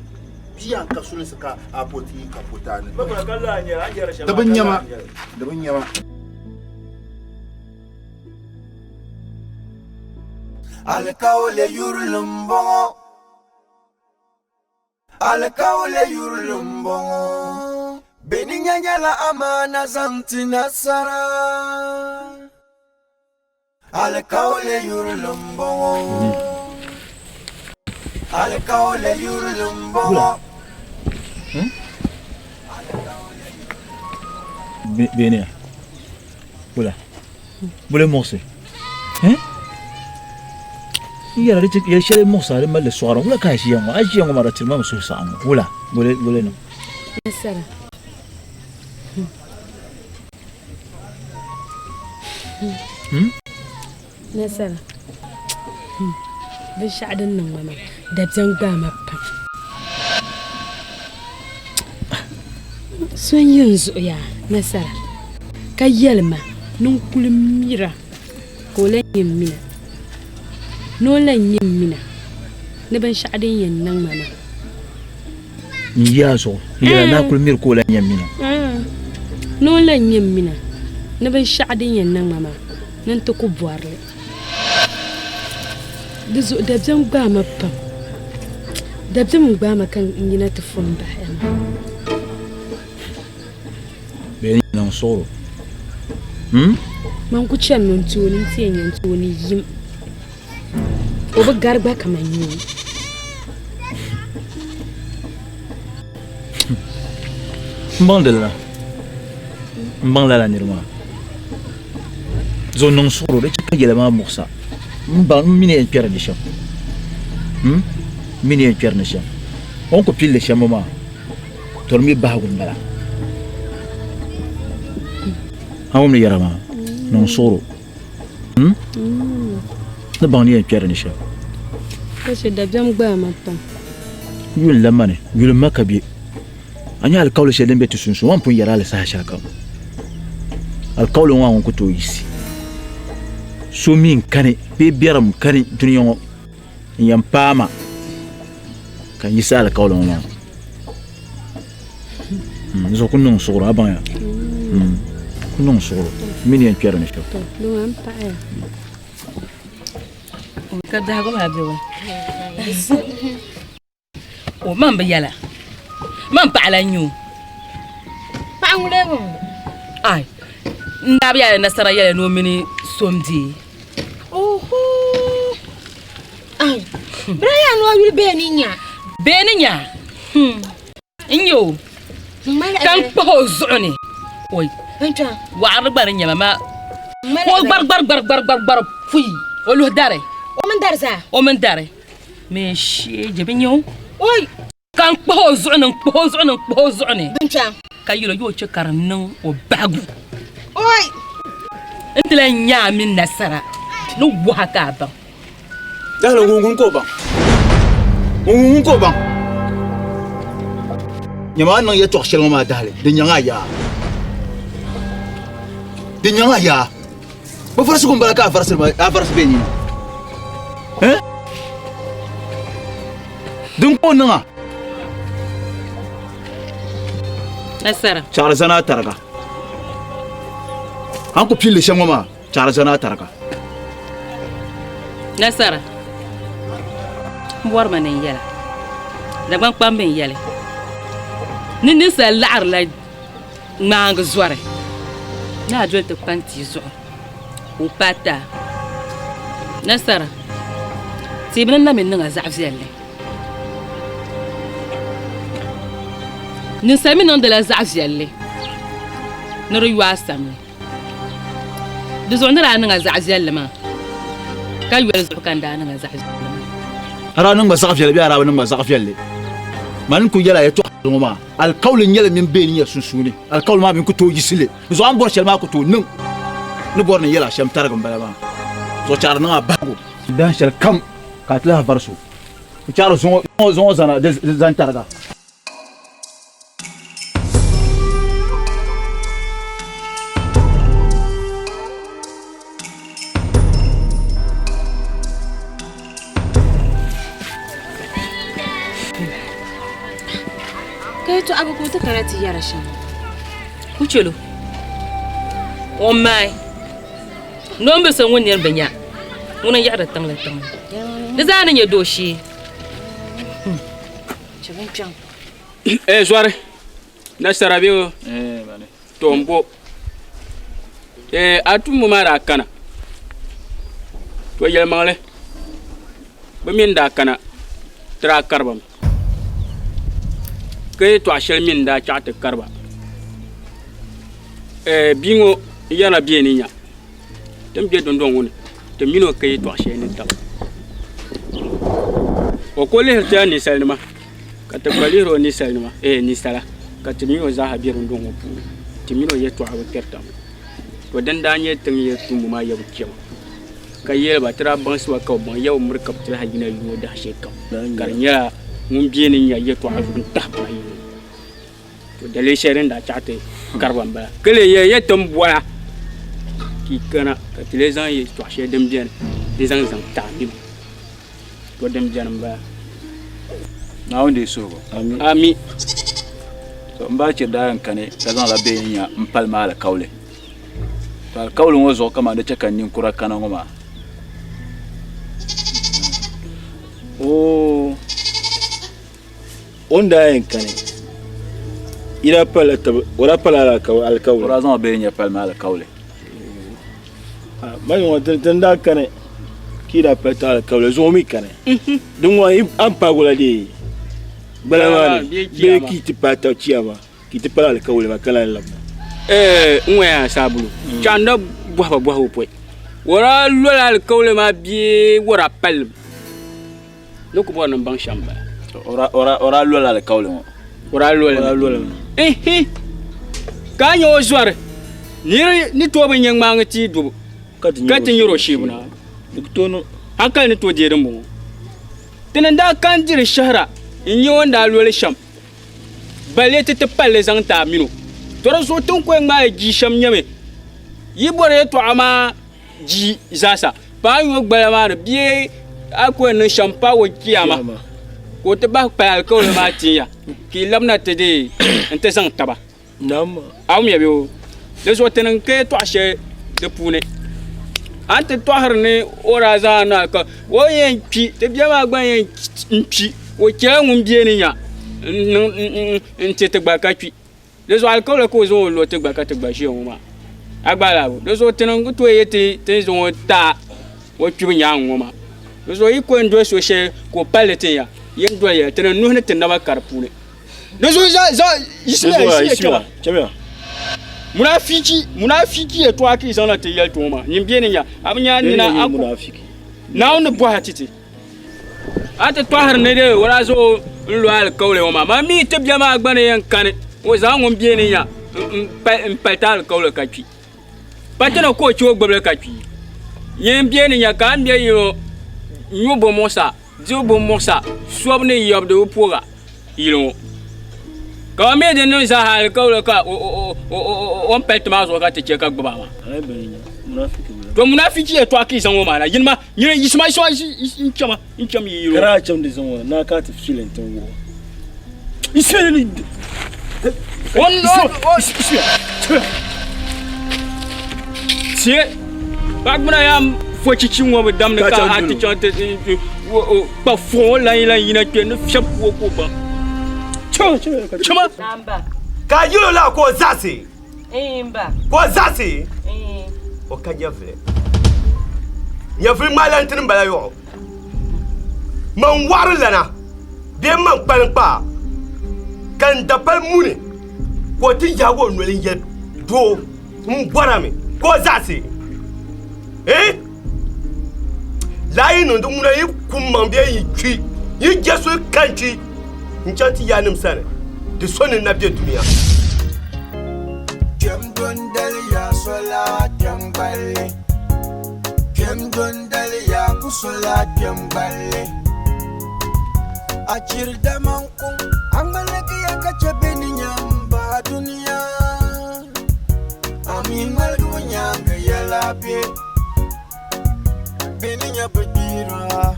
bia n-ka sulinsi ka a bo ti yi ka bo ti a ni. Di bi nya ma, di bi nya ma. Alikauli yurilim m-bɔŋɔ. Alikauli yurilim m-bɔŋɔ. Bɛ ni nya nyɛla amaana zaŋ ti nasara. Alikauli yurilim m-bɔŋɔ. Alikauli yurilim m-bɔŋɔ. Beni ya. Wula. Bole muɣisi. N yɛra di yɛli shɛli muɣisi a di mali li sɔɣira wula ka a ʒiya ŋɔ a ʒiya ŋɔ maa di tiri ma mi suhusaɣingu wula bole bole niŋ. Nasara. Nasara. Binshɛɣu din niŋ ma maa dabiɛm gbaai ma pam. So n-yi n zuɣu yaa nasara ka yɛli ma ni n kuli mira ka o lahi nyɛ m mina ni o lahi nyɛ m mina ni binshɛɣu din yɛn niŋ ma maa. N yi a zuɣu n yɛla ni a kuli miri ka o lahi nyɛ m mina. Ni o lahi nyɛ m mina ni binshɛɣu din yɛn niŋ ma maa ni n ti ku bɔri li. Di zuɣu dabiɛm gbaai ma pam. Dabiɛm n-gbaai ma ka n yina ti fo m-bahi a maa. Bee n-niŋ suɣuro? Hmm? Man ku chanimi n tooni nti yɛn nya n tooni yim. O bi gari gba kaman nyɛ o. M baŋ di lana. M baŋ lala niri maa. Zuɣu niŋ suɣuro di chɛ ka yɛla maa muɣisa. M baŋ m mi ni yɛn kpɛri ni shɛm. M mi ni yɛn kpɛri ni shɛm. O ni ku pilli shɛm ŋɔ maa, to di mi bahigu m-bala. A wum ni yɛra maa, niŋ suɣuro. Hmm? Ni baŋ ni yɛn kpɛri ni shɛm. Ka chɛ dabiɛm gbaai ma pam. Yuli la mani, yuli ma ka bɛ. A nya alikauli shɛli din be ti sunsuuni, o ni pun yɛri a li saha shɛli kam. Alikauli ŋɔ a ŋun ku tooi yiɣisi. So mi n-kani bee biɛrim kani dunia ŋɔ n-yɛn paai ma ka n yiɣisi alikauli ŋɔ maa. N zuɣu ku niŋ suɣuro, a baŋya? Ku niŋ suɣuro, m mi ni yɛn kpɛri ni shɛm. Ka biɛhigu maa be wa? O man bi yɛla. Man paɣa la n-nyɛ o. Paɣa ŋun lee ŋun? Ai, n daa bi yɛli nasara yɛli ni o mini so m-be. Oho! Ai, bɛ daa yɛli ni o yuli Beeni Nya. Beeni Nya? N-nyɛ o. Ka n kpahi o zuɣu ni. Oi. Waɣiri gba di nyɛma maa. Ka o gbari gbari gbari gbari gbari gbari pui. O luhi dari. O mini dari zaa. O mini dari. Mɛ shee je bi nyɛ o. Oi. Ka n kpahi o zuɣu ni n kpahi o zuɣu ni n kpahi o zuɣu ni. Ka yɛl o yi o chɛ ka di niŋ o bahigu. Oi. N ti lahi nya a mini nasara ni waha ka a baŋ. Dahali ŋun ŋun ka o baŋ. Ŋun ŋun ka o baŋ. Nyama a ni niŋ yɛtɔɣ shɛli ŋɔ maa dahali, di nyaŋ a yaa. Di nyaŋ a yaa. Bɛ varisigu m-bala ka a varisi bɛ nina. Eh? Din ka o niŋ a? Nasara. Chaɣiri zani a tariga. A ni ku pilli shɛm ŋɔ maa, chaɣiri zani a tariga. Nasara. M bɔri ma ni n yɛla. Dagbaŋ kpambi n yɛli ni ninsal laɣirila ŋmaangi zɔri ni a doli ti kpani tia zuɣu ka o paai ti a. Nasara, Teemi ni na mi niŋ a zaɣ viɛlli. Ninsal mi niŋdila zaɣ viɛlli ni di yo a samli. Di zuɣu ni daa niŋ a zaɣ viɛlli maa, ka yoli zuɣu ka n daa niŋ a zaɣ viɛlli maa. A daa niŋ ma zaɣ viɛlli bee a daa bi niŋ ma zaɣ viɛlli? Mani n-kul yɛl a yɛtɔɣa ŋɔ maa. Alikauli n-nyɛ li mini bɛ ni nyɛ sunsuuni. Alikauli maa mi ku tooi yiɣisi li. Di zuɣu a ni bɔri shɛli maa ku tooi niŋ. N ni bɔri ni n yɛl a shɛm tarigi m-bala maa. Zuɣu chaɣiri niŋ a bahigu. Dahin shɛli kam ka a ti lahi vari so, di chaɣiri zuŋɔ zana di zani tariga. Ka yɛtɔɣa bi ku ti kana ti yɛra shɛm. Kuchelo, o maai noombil so ŋun nini bi nya ŋuni n-yaɣiri tiŋli tiŋli. Di zaa ni nyɛ dooshee. Eh, zɔri nasara bɛ o to n bo eh, a tumbu maa daa kana to yɛlimaŋli bɛ mini daa kana ti daa kari ba mi ka yɛtɔɣa shɛli mini daa chaɣ ti kari ba eh, bia ŋɔ yɛrila bɛ ni nya Ti ni be dundɔŋ ŋɔ ni, ti mini o ka yɛtɔɣ shɛli ni taba. O kul lihiri ti a ninsalinima, ka ti gba lihiri o ninsalinima, eh, ninsala, ka ti mini o zaaha be dundɔŋ ŋɔ puuni. Ti mini o yɛtɔɣa bi kpɛri taba. To din daa nyɛ tiŋ yɛli tumbu maa yɛbu kpɛma, ka yɛli ba, Ti daa baŋsi ba ka bɛ baŋ Yawɛ miri ka bɛ ti lahi yina yuŋ o dahin shɛli kam, ka di nyɛla ŋun be ni nya yɛtɔɣa zuɣu n-tahi ba na yuŋ. To daliri shɛli din daa chaɣ ti kariba m-bala. Ka lee yɛli ya ti ni bɔra ka yi kana ka ti lee zaŋ yɛtɔɣ shɛli din beni n-zaŋ zaŋ ti a mini o. To din beni m-bala. Naawuni deei suhigu. Ami. To m ba chɛ daa yɛn kani ka zaŋla bɛ ni nya m-pali ma alikauli. To alikauli ŋɔ zuɣu kaman di chɛ ka n ninkura kana ŋɔ maa. Oo. O ni daa yɛn kani, yi daa palila taba, o daa palila alikauli. O daa zaŋ o bihi nya pali ma alikauli. Ma ŋɔ din daa kani ka yi daa pali taba alikauli zuŋɔ mi kani. Din ŋɔ a ni paagi o la dee gbala maa ni bee ka yi ti paai taba chiyaama ka yi ti pali alikauli maa ka lahi labina. Ee n ŋɔ yaa saabulu chaŋ na bɔhi ba bɔhigu pɔi o daa lola alikauli maa bee o daa palli mi? Ni ku bɔri ni n baŋ shɛm m-bala. O daa lola alikauli ŋɔ. O daa lola mi. Ihi! Ka a nya o zɔri nir ni tooi bi nya ŋmaŋi tia dubu ka ti nyar o sheebu na. Hankali ni tooi deei dimbɔŋɔ. Ti ni daa ka n-diri shɛhira n-nya o ni daa lo li shɛm, balee ti ti palli zaŋ ti a min o. Tɔ di zuɣu ti ni ku yɛn ŋmaai jia shɛm nyami, yi bɔri yɛtɔɣa maa jia zaasa. Paai o gbala maa ni bee a ku yɛn niŋ shɛm paai o kiyama ka o ti bahi kpali alikauli maa tin ya ka yi labina ti deei n-ti zaŋ taba. A wumya bee o? Di zuɣu ti niŋ ka yɛtɔɣ shɛli di puuni. A ni ti tɔhiri ni o daa zaŋ a niŋ alikauli o yɛn kpi, ti bia maa gba yɛn kpi, o chɛla ŋun bɛ ni nya n-ti ti gba ka kpi. Di zuɣu alikauli ka o zaŋ o lo ti gba ka ti gba ʒiya ŋɔ maa. A gba laabu. Di zuɣu ti niŋ ku tooi yɛ ti ti ni zaŋ o taai o kpibu nyaaŋa ŋɔ maa. Di zuɣu yi ko n-doli so shɛli ka o palli tin ya, yin doli ya ti ni nuhi ni ti naba ka di puuni. Di zuɣu za yiɣisimiya yiɣisimiya kpɛma. Munafiki munafiki yɛltɔɣa ka yi zaŋ na ti yɛli ti ŋɔ maa. Nyin bɛ ni nya a bi nya a nina a ku Naawuni ni bɔhi a ti ti. A ti tɔhiri ni dee o daa zaŋ o n-lo alikauli ŋɔ maa. Man mi ti bia maa gba ni yɛn kani o zaŋ ŋun bɛ ni nya m-pali ti alikauli ka kpi. Pa ti ni ka o chɛ o gbibili ka kpi. Nyin bɛ ni nya ka a ni be yino nyu bɔmuɣisa. Dibu bi muɣisa sobu ni yɛbu di bi pooga yili ŋɔ ka ba mi di niŋ zaa alikauli ka o ni pali ti maa zuɣu ka ti chɛ ka gbuba maa. To munafiki yɛltɔɣa ka yi zaŋ o maa na yini ma nyini yiɣisima yiɣisima n chɛma n chɛm yi yili ŋɔ. Ka daa chɛm di zaŋ o na ka ti fili n ti wuhi yiɣisima ni Tie paɣa yaa fo chichi ŋɔ bi damdi ka a ti chaŋ ti kpa fuɣi ŋɔ lan lan yina kpe ni fiɛbi ku o ka o baŋ. Chama. Ka a yɛl o la ka o zaɣisi, ka o zaɣisi, o ka nyɛvili. Nyɛvili ŋmaai lan ti ni m-bala yɔɣu. Man wɔɣiri lana bee man kpaliŋkpaa ka n dapali muni ka o ti yaagi o noli n-yɛli doo m bɔrami ka o zaɣisi eh? Laa yi niŋdi ŋuna yi kum maŋ bee yi kpi yi je suli ka n kpi n chaŋ ti yaannim sani di so ni na be dunia. Kpɛm dondali yaa sola kpɛm gballi Kpɛm dondali yaa ku sola kpɛm gballi A chiri dama n kuŋ a ŋmaligiya ka chɛ bɛ ni nya m ba dunia A mi ŋmaligibu nyaaŋa yɛla bɛ Bɛ ni nya bɛ kpiira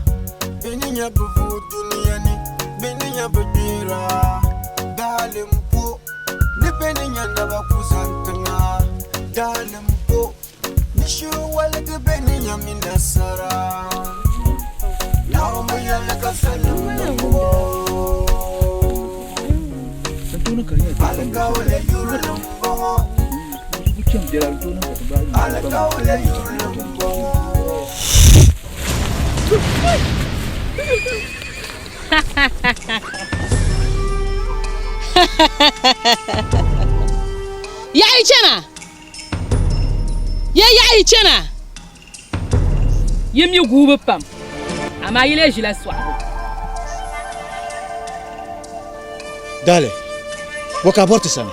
Bɛ ni nya bɛ vuui dunia ni Bɛ ni nya bɛ kpiira Daali m-po ni bɛ ni nya naba ku zani tiŋa Daali m-po ni shiri waligi bɛ ni nya mi nasara Naawuni yɛli ka salim niŋbu Alikauli yurilim m-bɔŋɔ Alikauli yurilim m-bɔŋɔ. Yaɣi chana! Ya yaɣi chana! Yi mi guubu pam, amaa yi lee ʒila sɔɣibu. Dali, bɔ ka a bɔri ti sani?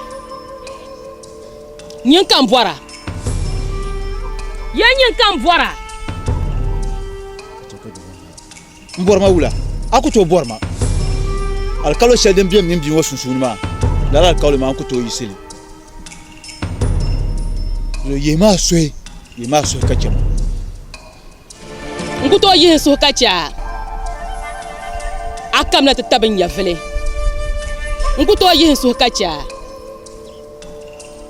Nyin ka m bɔra. Ya nyin ka m bɔra. M bɔri ma wula? A ku tooi bɔri ma. Alikauli shɛli din be m mini bia ŋɔ sunsuuni maa, lala alikauli maa n ku tooi yiɣisi li. Yihi ma a suhi, yihi ma a suhi ka chɛ ma. N ku tooi yihi n suhu ka chɛ a. A kamina ti tabi n nyɛvili. N ku tooi yihi n suhu ka chɛ a.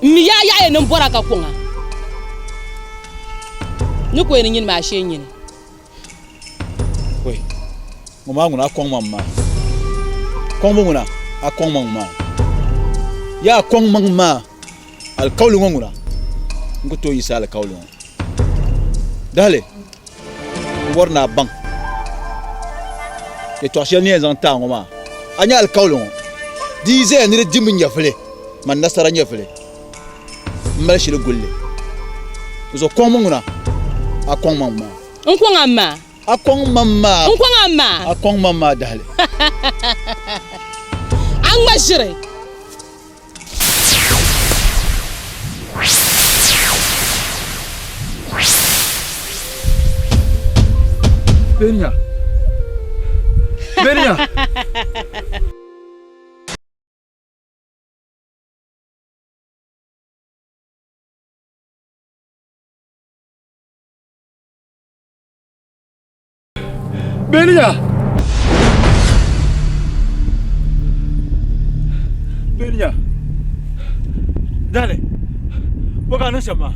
M mi yaa yaɣiya ni m bɔra ka kɔŋ a. Ni ko ni nyini maa shee nyini. Wei, ŋɔ maa ŋuna a kɔŋ maŋ maa. Kɔŋbu ŋuna a kɔŋ maŋ maa. Yaa kɔŋ maŋ maa alikauli ŋɔ ŋuna n ku tooi yiɣisi alikauli ŋɔ. Dahali, n bɔri ni a baŋ yɛtɔɣ shɛli ni yɛn zaŋ ti a ŋɔ maa. A nya alikauli ŋɔ di yi zaya ni di dimmi nyɛvili, man nasara nyɛvili. M mali shili guli li. Di zuɣu kɔŋ mi ŋuna, a kɔŋ maŋ maa. N kɔŋ a maa. A kɔŋ maŋ maa. N kɔŋ a maa. A kɔŋ maŋ maa dahali. A ŋma ʒiri. Benya. Benya. Beniya! Beniya! Dale! Bɔ ka a niŋ shɛm maa?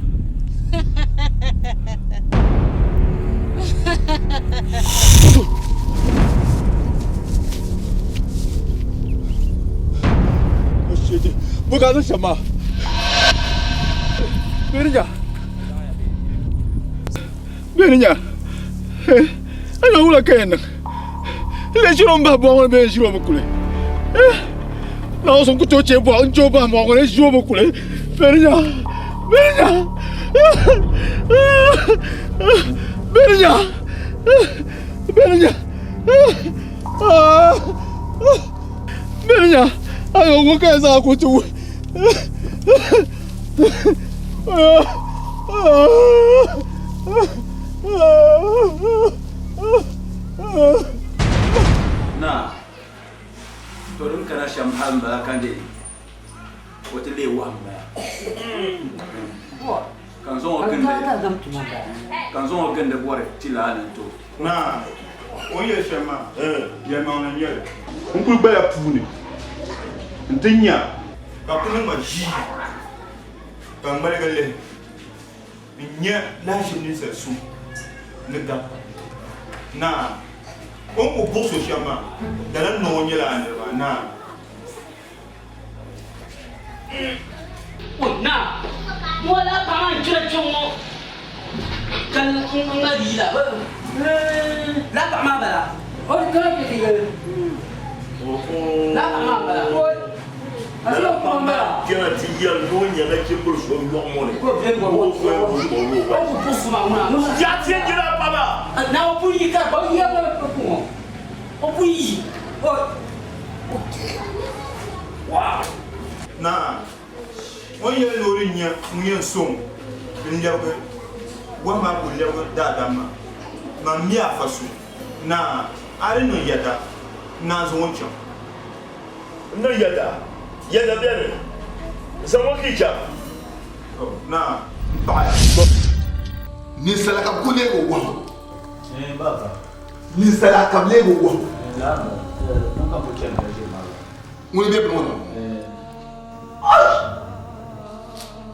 Bɔ ka a niŋ shɛm maa? Beniya! Beniya! A nya wula ka yɛn niŋ? N lee ʒiri o mi bahi buɣa ŋɔ ni bee n ʒiri o mi kuli? Naawuni so n ku tooi chɛ bɔɣu n chɛ o bahi mɔɣu ŋɔ ni ʒi o mi kuli. Bɛrinya! Bɛrinya! Bɛrinya! Bɛrinya! Bɛrinya! Ayo ŋɔ ka yɛn zaŋ a ku ti wuhi. Naa, to din kana shɛm hal m-bala ka n dii o ti leei wahu m-bala. Ka n zaŋ o gindi, ka n zaŋ o gindi bɔri tilaa ni n-ti o. Naa, o ni yɛli shɛm maa, yɛlimaŋli n-nyɛ li. N kul gbaya puuni nti nya ka ku niŋ ma ʒii, ka n ŋmaligi lihi n-nya lahiʒibu ninsal so ni gab naa. O ni ku buɣis o shɛm maa, lala n-niŋ o nyɛla a niriba naa. O naa, ŋɔ laa paɣa maa n-kpɛra kpe ŋɔ ka ŋmari yila. Laa paɣa maa bala. Laa paɣa maa bala. Lala paɣa maa kpɛna ti yɛli ni o nya nachimbili so yɔɣu ŋɔ ni ka o so yɛn buɣis o ni o gba. Ya ti yɛn jɛla a paɣa maa. Naa, o ni yɛli ni o di nya ŋun yɛn sɔŋ n-lɛbigi wahu maa ka o lɛbigi daadam maa, man mi afa so. Naa, a di niŋ yɛda, n naan zaŋ o chaŋ. N niŋ yɛda? Yɛda beni? Zaŋm o ka yi chaŋ. Tɔ, naa, m paɣiya. Ninsala ka bɛ ku leeg o wahu. Ninsala ka bɛ leeg o wahu. Ŋuni bɛ bini ŋɔ ni?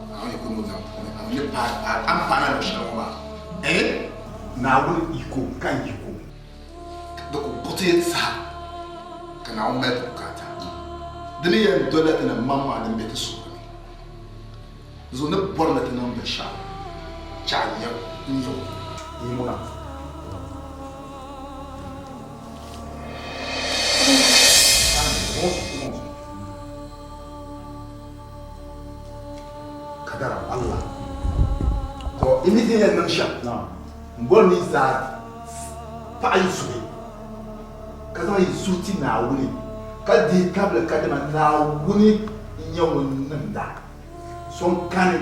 Naawuni yi ku niŋ zaŋ puuni, a ni paai a ni paai na luɣ shɛli ŋɔ maa. Naawuni yiko ka n yiko. Di ku buɣiti saha ka Naawuni mali ti bukaata. Di ni yɛn dolila ti ni maŋmaŋa din be ti suhuri ni. Di zuɣu ni bɔri ni ti niŋ binshɛɣu chɛ a n-nya o. Yi ŋuna. Kadara Allah. To i ni ti yɛn niŋ shɛm, m bɔri ni yi zaa paɣi yi suhi, ka zaŋ yi suhu ti Naawuni, ka dihi tabili kadama Naawuni n-nyɛ ŋun niŋda. So n-kani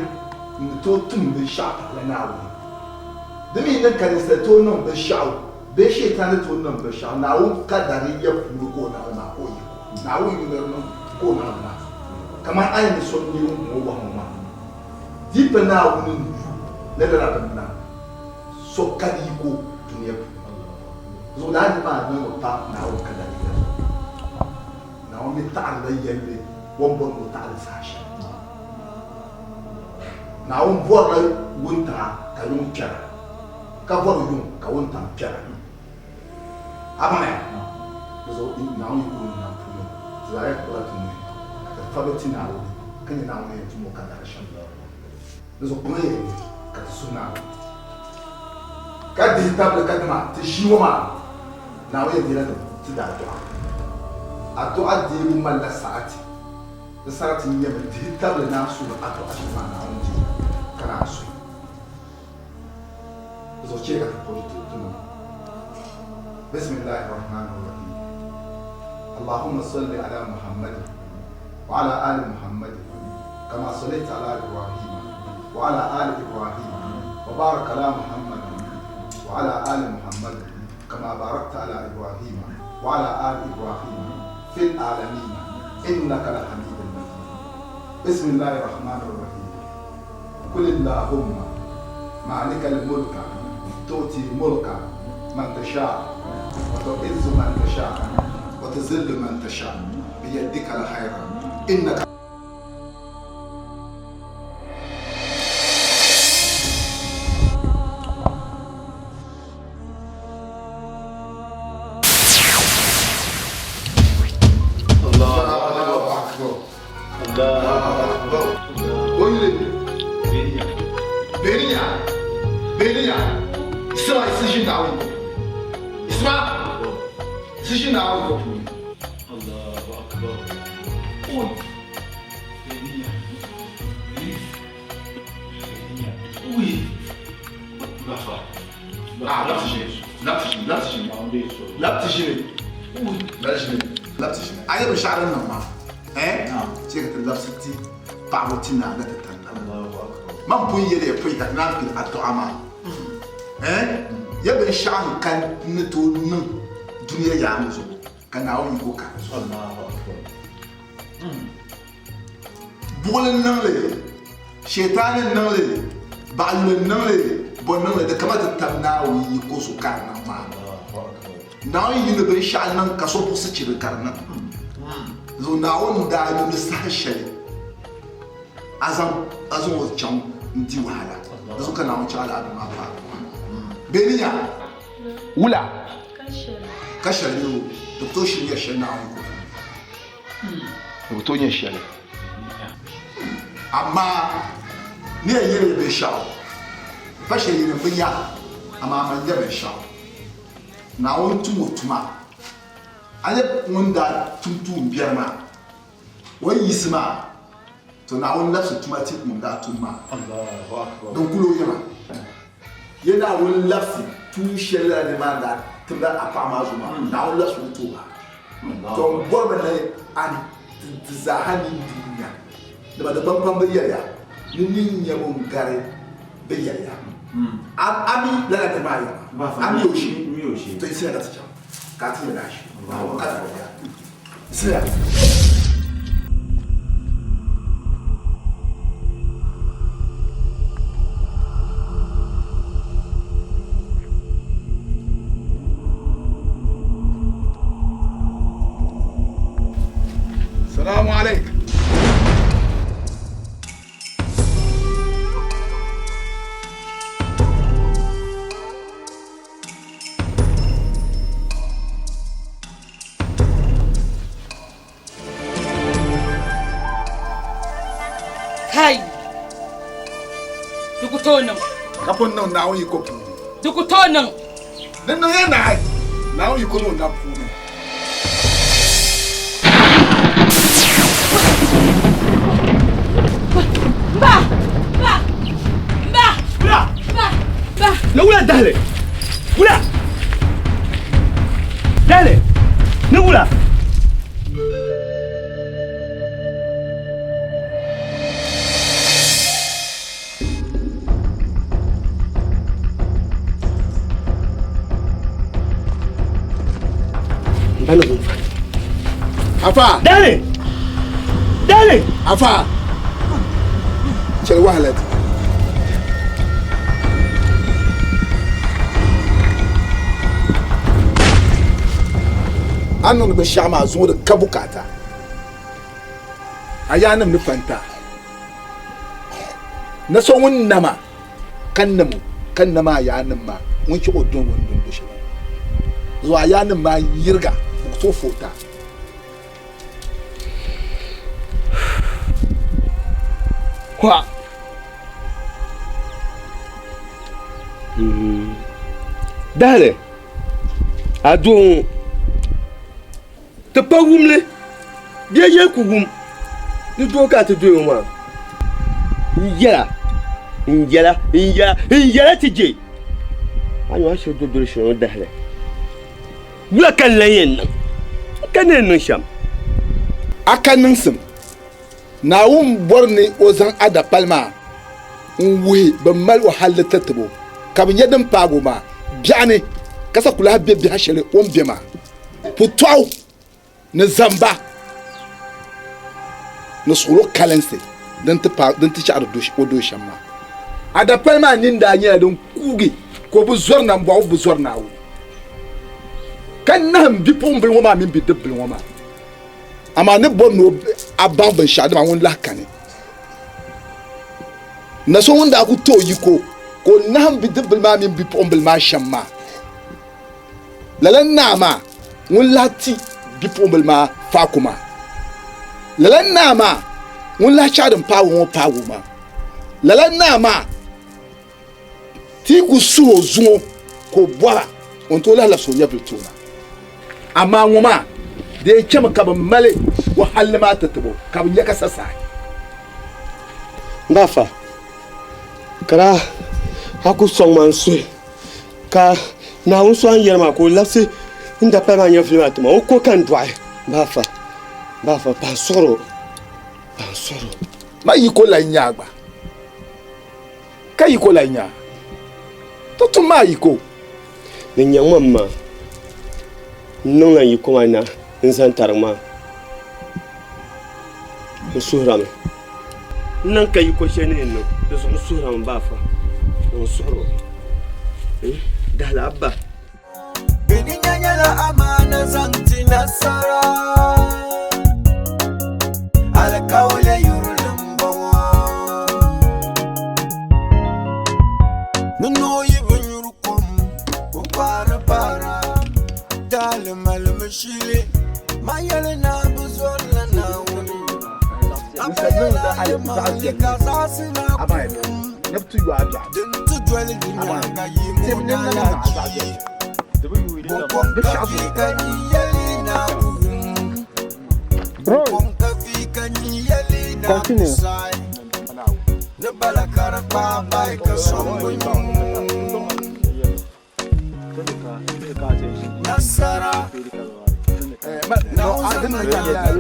n-ni tooi tum binshɛɣu pahila Naawuni. Di mi niŋ ka ninsal tooi niŋ binshɛɣu bee Shetani ni tooi niŋ binshɛɣu, Naawuni kadariya puuni ka o niŋ li maa ka o yiko. Naawuni yi ni di niŋ ka o niŋ li maa, kaman a yi ni so n-lee ŋun o wahu ŋɔ maa, di pa Naawuni ni yu ni lala bini niŋ so ka di yiko dunia puuni. Zuɣu daa ni maa niŋmi pa Naawuni kadariya zuɣu. Naawuni mi taɣirila yɛlli o ni bɔri ni o taɣi li saha shɛli. Naawuni bɔrila wuntaŋa ka yuŋ kpɛra, ka bɔri yuŋ ka wuntaŋ kpɛra. A baŋya? Di zuɣu Naawuni yi kuli niŋ puuni, ti zaa yɛn kpuɣila ti nuhi ka ti fabili ti Naawuni ka nya Naawuni ni yɛn tum o kadara shɛm. Di zuɣu kpaŋ ya yi nuhi ka ti suhi Naawuni ka dihi tabili kadama ti ʒii ŋɔ maa Naawuni yɛn deela ti daadɔɣa. Adɔɣa deebu malila sarati. Di sarati n-nyɛmi dihi tabili ni a suhiri adɔɣa shɛli maa Naawuni deei ka naan suhi. Di zuɣu chɛ ka ti kpuɣi ti nuhi. Bisimillahi Rahmani Rahim. Allahumma salli ala Muhammadin wa ala ali Muhammadin kama sallaita ala Ibrahima wa ala ali Ibrahima wa barik ala Muhammadin wa ala ali Muhammadin kama barakta ala Ibrahima wa ala ali Ibrahima fil alamina innaka lahamidun majid. Bisimillahi Rahmani Rahim. Qul illahumma malikal mulka tu'ti mulka man tasha wa tu'izzu man tasha wa tuzillu man tasha biyadikal khayra innaka. Ah, labisi ʒini. Labisi ʒini, labisi ʒini. Labisi ʒini. Labisi ʒini. Labisi ʒini. A yɛ binshɛɣu din niŋ maa. Eh? Chɛ ka ti labisi ti paɣibu ti naa ni ti tanda. Man pun yɛli ya pɔi ka ti naan pili addu'a maa. Eh? Ya binshɛɣu n-kani n ni tooi niŋ dunia yaangi zuɣu ka Naawuni yiko ka di zuɣu. Buɣili n-niŋ li, Shetani n-niŋ li, baɣiyuli n-niŋ li, bɔ n-niŋ li, di kama ti tab Naawuni yiko zuɣu ka di niŋ maa. Naawuni yi ni binshɛɣu niŋ ka so buɣisi chibiri ka di niŋ. Zuɣu Naawuni n-daa yuuni saha shɛli a zaŋ a zaŋ o chaŋ n-di wahala. Di zuɣu ka Naawuni chaɣ lala bini maa paagi o maa. Bee ni nya? Wula? Ka shɛli bee o di ku tooi shiri nya shɛli Naawuni yiko puuni. Di bi tooi nyɛ shɛli. Amaa ni yɛn yɛli ya binshɛɣu, pa shɛli yinim bi nya, amaa man nya binshɛɣu. Naawuni tum o tuma. A nya ŋun daa tum tuumbiɛri maa, o ni yiɣisi maa, to Naawuni labisi tuma ti ŋun daa tum maa. Din kul o yɛma, ya Naawuni labisi tuun shɛli lala nir maa ni daa timdi a paɣa maa zuɣu maa, Naawuni labisi o ti o maa. To n bɔrimi ni a ni ti zaaha nini di nya, dama Dagbaŋ pam bi yɛliya ni nini nyabu n-gari bɛ yɛliya. A mi lala nir maa yɛla? A mi o shee? To yiɣisiya ka ti chaŋ ka a ti nya lahiʒibu. Ka ti bɔriya. Yiɣisiya. Salamu alaikum. Kai! Di ku tooi niŋ. Ka pun niŋ Naawuni yiko puuni. Di ku tooi niŋ. Di niŋ ya naai Naawuni yiko ni o nab puuni. Mba! Mba! Mba! Wula! Mba! Mba! Ni wula dahili? Wula! Dahili! Ni wula! Afa! Dali! Dali! Afa! Chɛli wahala di. A ni niŋdi binshɛɣu maa zuŋɔ di ka bukaata. A yaannim ni fanta. Na so ŋun nama ka nam o, ka nam a yaannim maa, ŋun chɛ ka o dɔni o ni dɔni do shɛli ŋɔ. Zuɣu a yaannim maa yiriga, bɛ ku tooi foot a. Kwa. Dahali, a doo ŋɔ. Ti pa wumli, bia yɛli ku wum ni doo ka a ti doya o maa. N yɛla, n yɛla, n yɛla, n yɛla ti je. A nyo a shiri do doli shɛli ŋɔ dahili. Wula ka n lan yɛn niŋ? N ka ni yɛn niŋ shɛm. A ka niŋsim. Naawuni bɔri ni o zaŋ a dapali maa n-wuhi bɛn mal o halli tatibo, ka bɛ nya din paag o maa biɛɣuni, ka sa ku lahi be biɛhi shɛli o ni be maa. Putɔɣu ni zamba ni suɣulo kalinsi din ti paai din ti chaɣiri o doo shɛm maa. A dapali maa nini daa nyɛla din kuugi ka o bi zɔri nambɔɣu, o bi zɔri Naawuni, ka nahim bipuɣimbila ŋɔ maa mini bidibbil ŋɔ maa. Amaa ni bɔri ni a baŋ binshɛɣu dama ŋun lahi kani. Na so ŋun daa ku ti o yiko ka o nahim bidibbil maa mini bipuɣimbila maa shɛm maa. Lala naa maa ŋun lahi ti bipuɣimbila maa faako maa. Lala naa maa ŋun lahi chaɣ din paagi o ŋɔ paagi o maa. Lala naa maa ti ku suhi o zuŋɔ ka o bɔra o ni tooi lahi labisi o nyɛvili ti o na. Amaa ŋɔ maa di yɛn chɛmi ka bɛ mali o halli maa ti tib o ka bɛ nya ka sa saai. M ba Afa, ka daa a ku sɔŋ ma n suhi. Ka Naawuni so a ni yɛli maa ka o labisi n dapali maa nyɛvili maa ti ma, o ko ka n dɔɣi. Baafa, baafa, pahi n suhir o, pahi n suhir o. Ma yiko lahi nya a gba, ka yiko lahi nya a. Ti tum ma a yiko. Ni nyaŋ ma m ma, n niŋla n yiko maa na n-zani tariga maa. N suhirami. N niŋ ka yiko shɛli ni yɛn niŋ, di zuɣu n suhirami baafa. N suhir o. Dahila Abba. Bɛ ni nya nyɛla amaana zaŋ ti nasara. Alikauli yurilim m-bɔŋɔ. Ni noo yi bi nyuri kom, o kpaari bara. Daali malimi shili, man yɛli naa bi zɔrila Naawuni. A pa yɛla yɛlimaŋli ka zaɣisi na kum. Din ti doli di nyaaŋa yi mo daalahichi. Bɔkɔŋ ka vi ka nyin yɛli na ku wum. Bɔkɔŋ ka vi ka nyin yɛli na ku saai. Ni bala ka di kpaai bahi ka sɔŋ bi nyu. Nasara Naawuni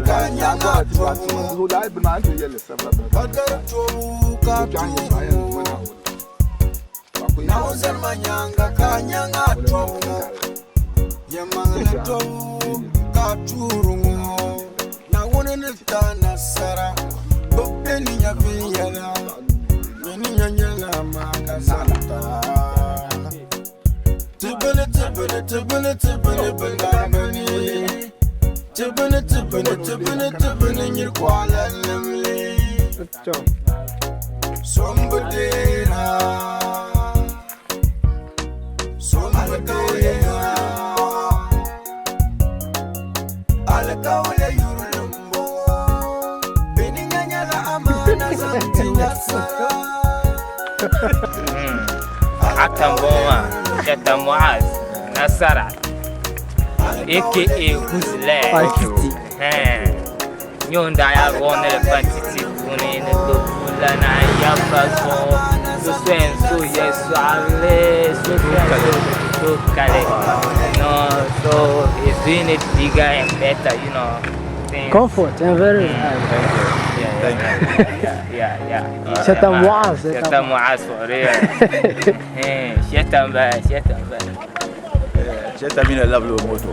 ka nyaŋ a tɔbu Ka dari tɔbu ka tuubu Naawuni zalima nyaaŋa ka nyaŋ a tɔbu Yɛlimaŋli tɔbu ka tuuri ŋɔ Naawuni ni ti a nasara Bɛ be ni nya viɛnyɛla Bɛ ni nya nyɛla amaa ka zaŋ ta Tibini tibini tibini tibini bilamini Tibini tibini tibini tibini nyiri kɔɣila limli Sombu deera Sombu deera Alikawuya yurilim bɔŋɔ Bɛ ni nya nyɛla amaana zaŋ ti nasara Atan bɔŋɔ maa, Shata Muaz Nasara aka Guzlɛ nyɛ o ni daa yaa rɔɔ ni di pa titi puuni ni do pulana yaba zuɣu so so yɛn so yɛsɔɣili so so kali no so he's doing it bigger and better you know things. Comfort and very Thank you. Yeah, yeah, yeah, yeah. Shata Muaz. Shata Muaz for real. Shata ba, shata ba. Shata mina lablo moto.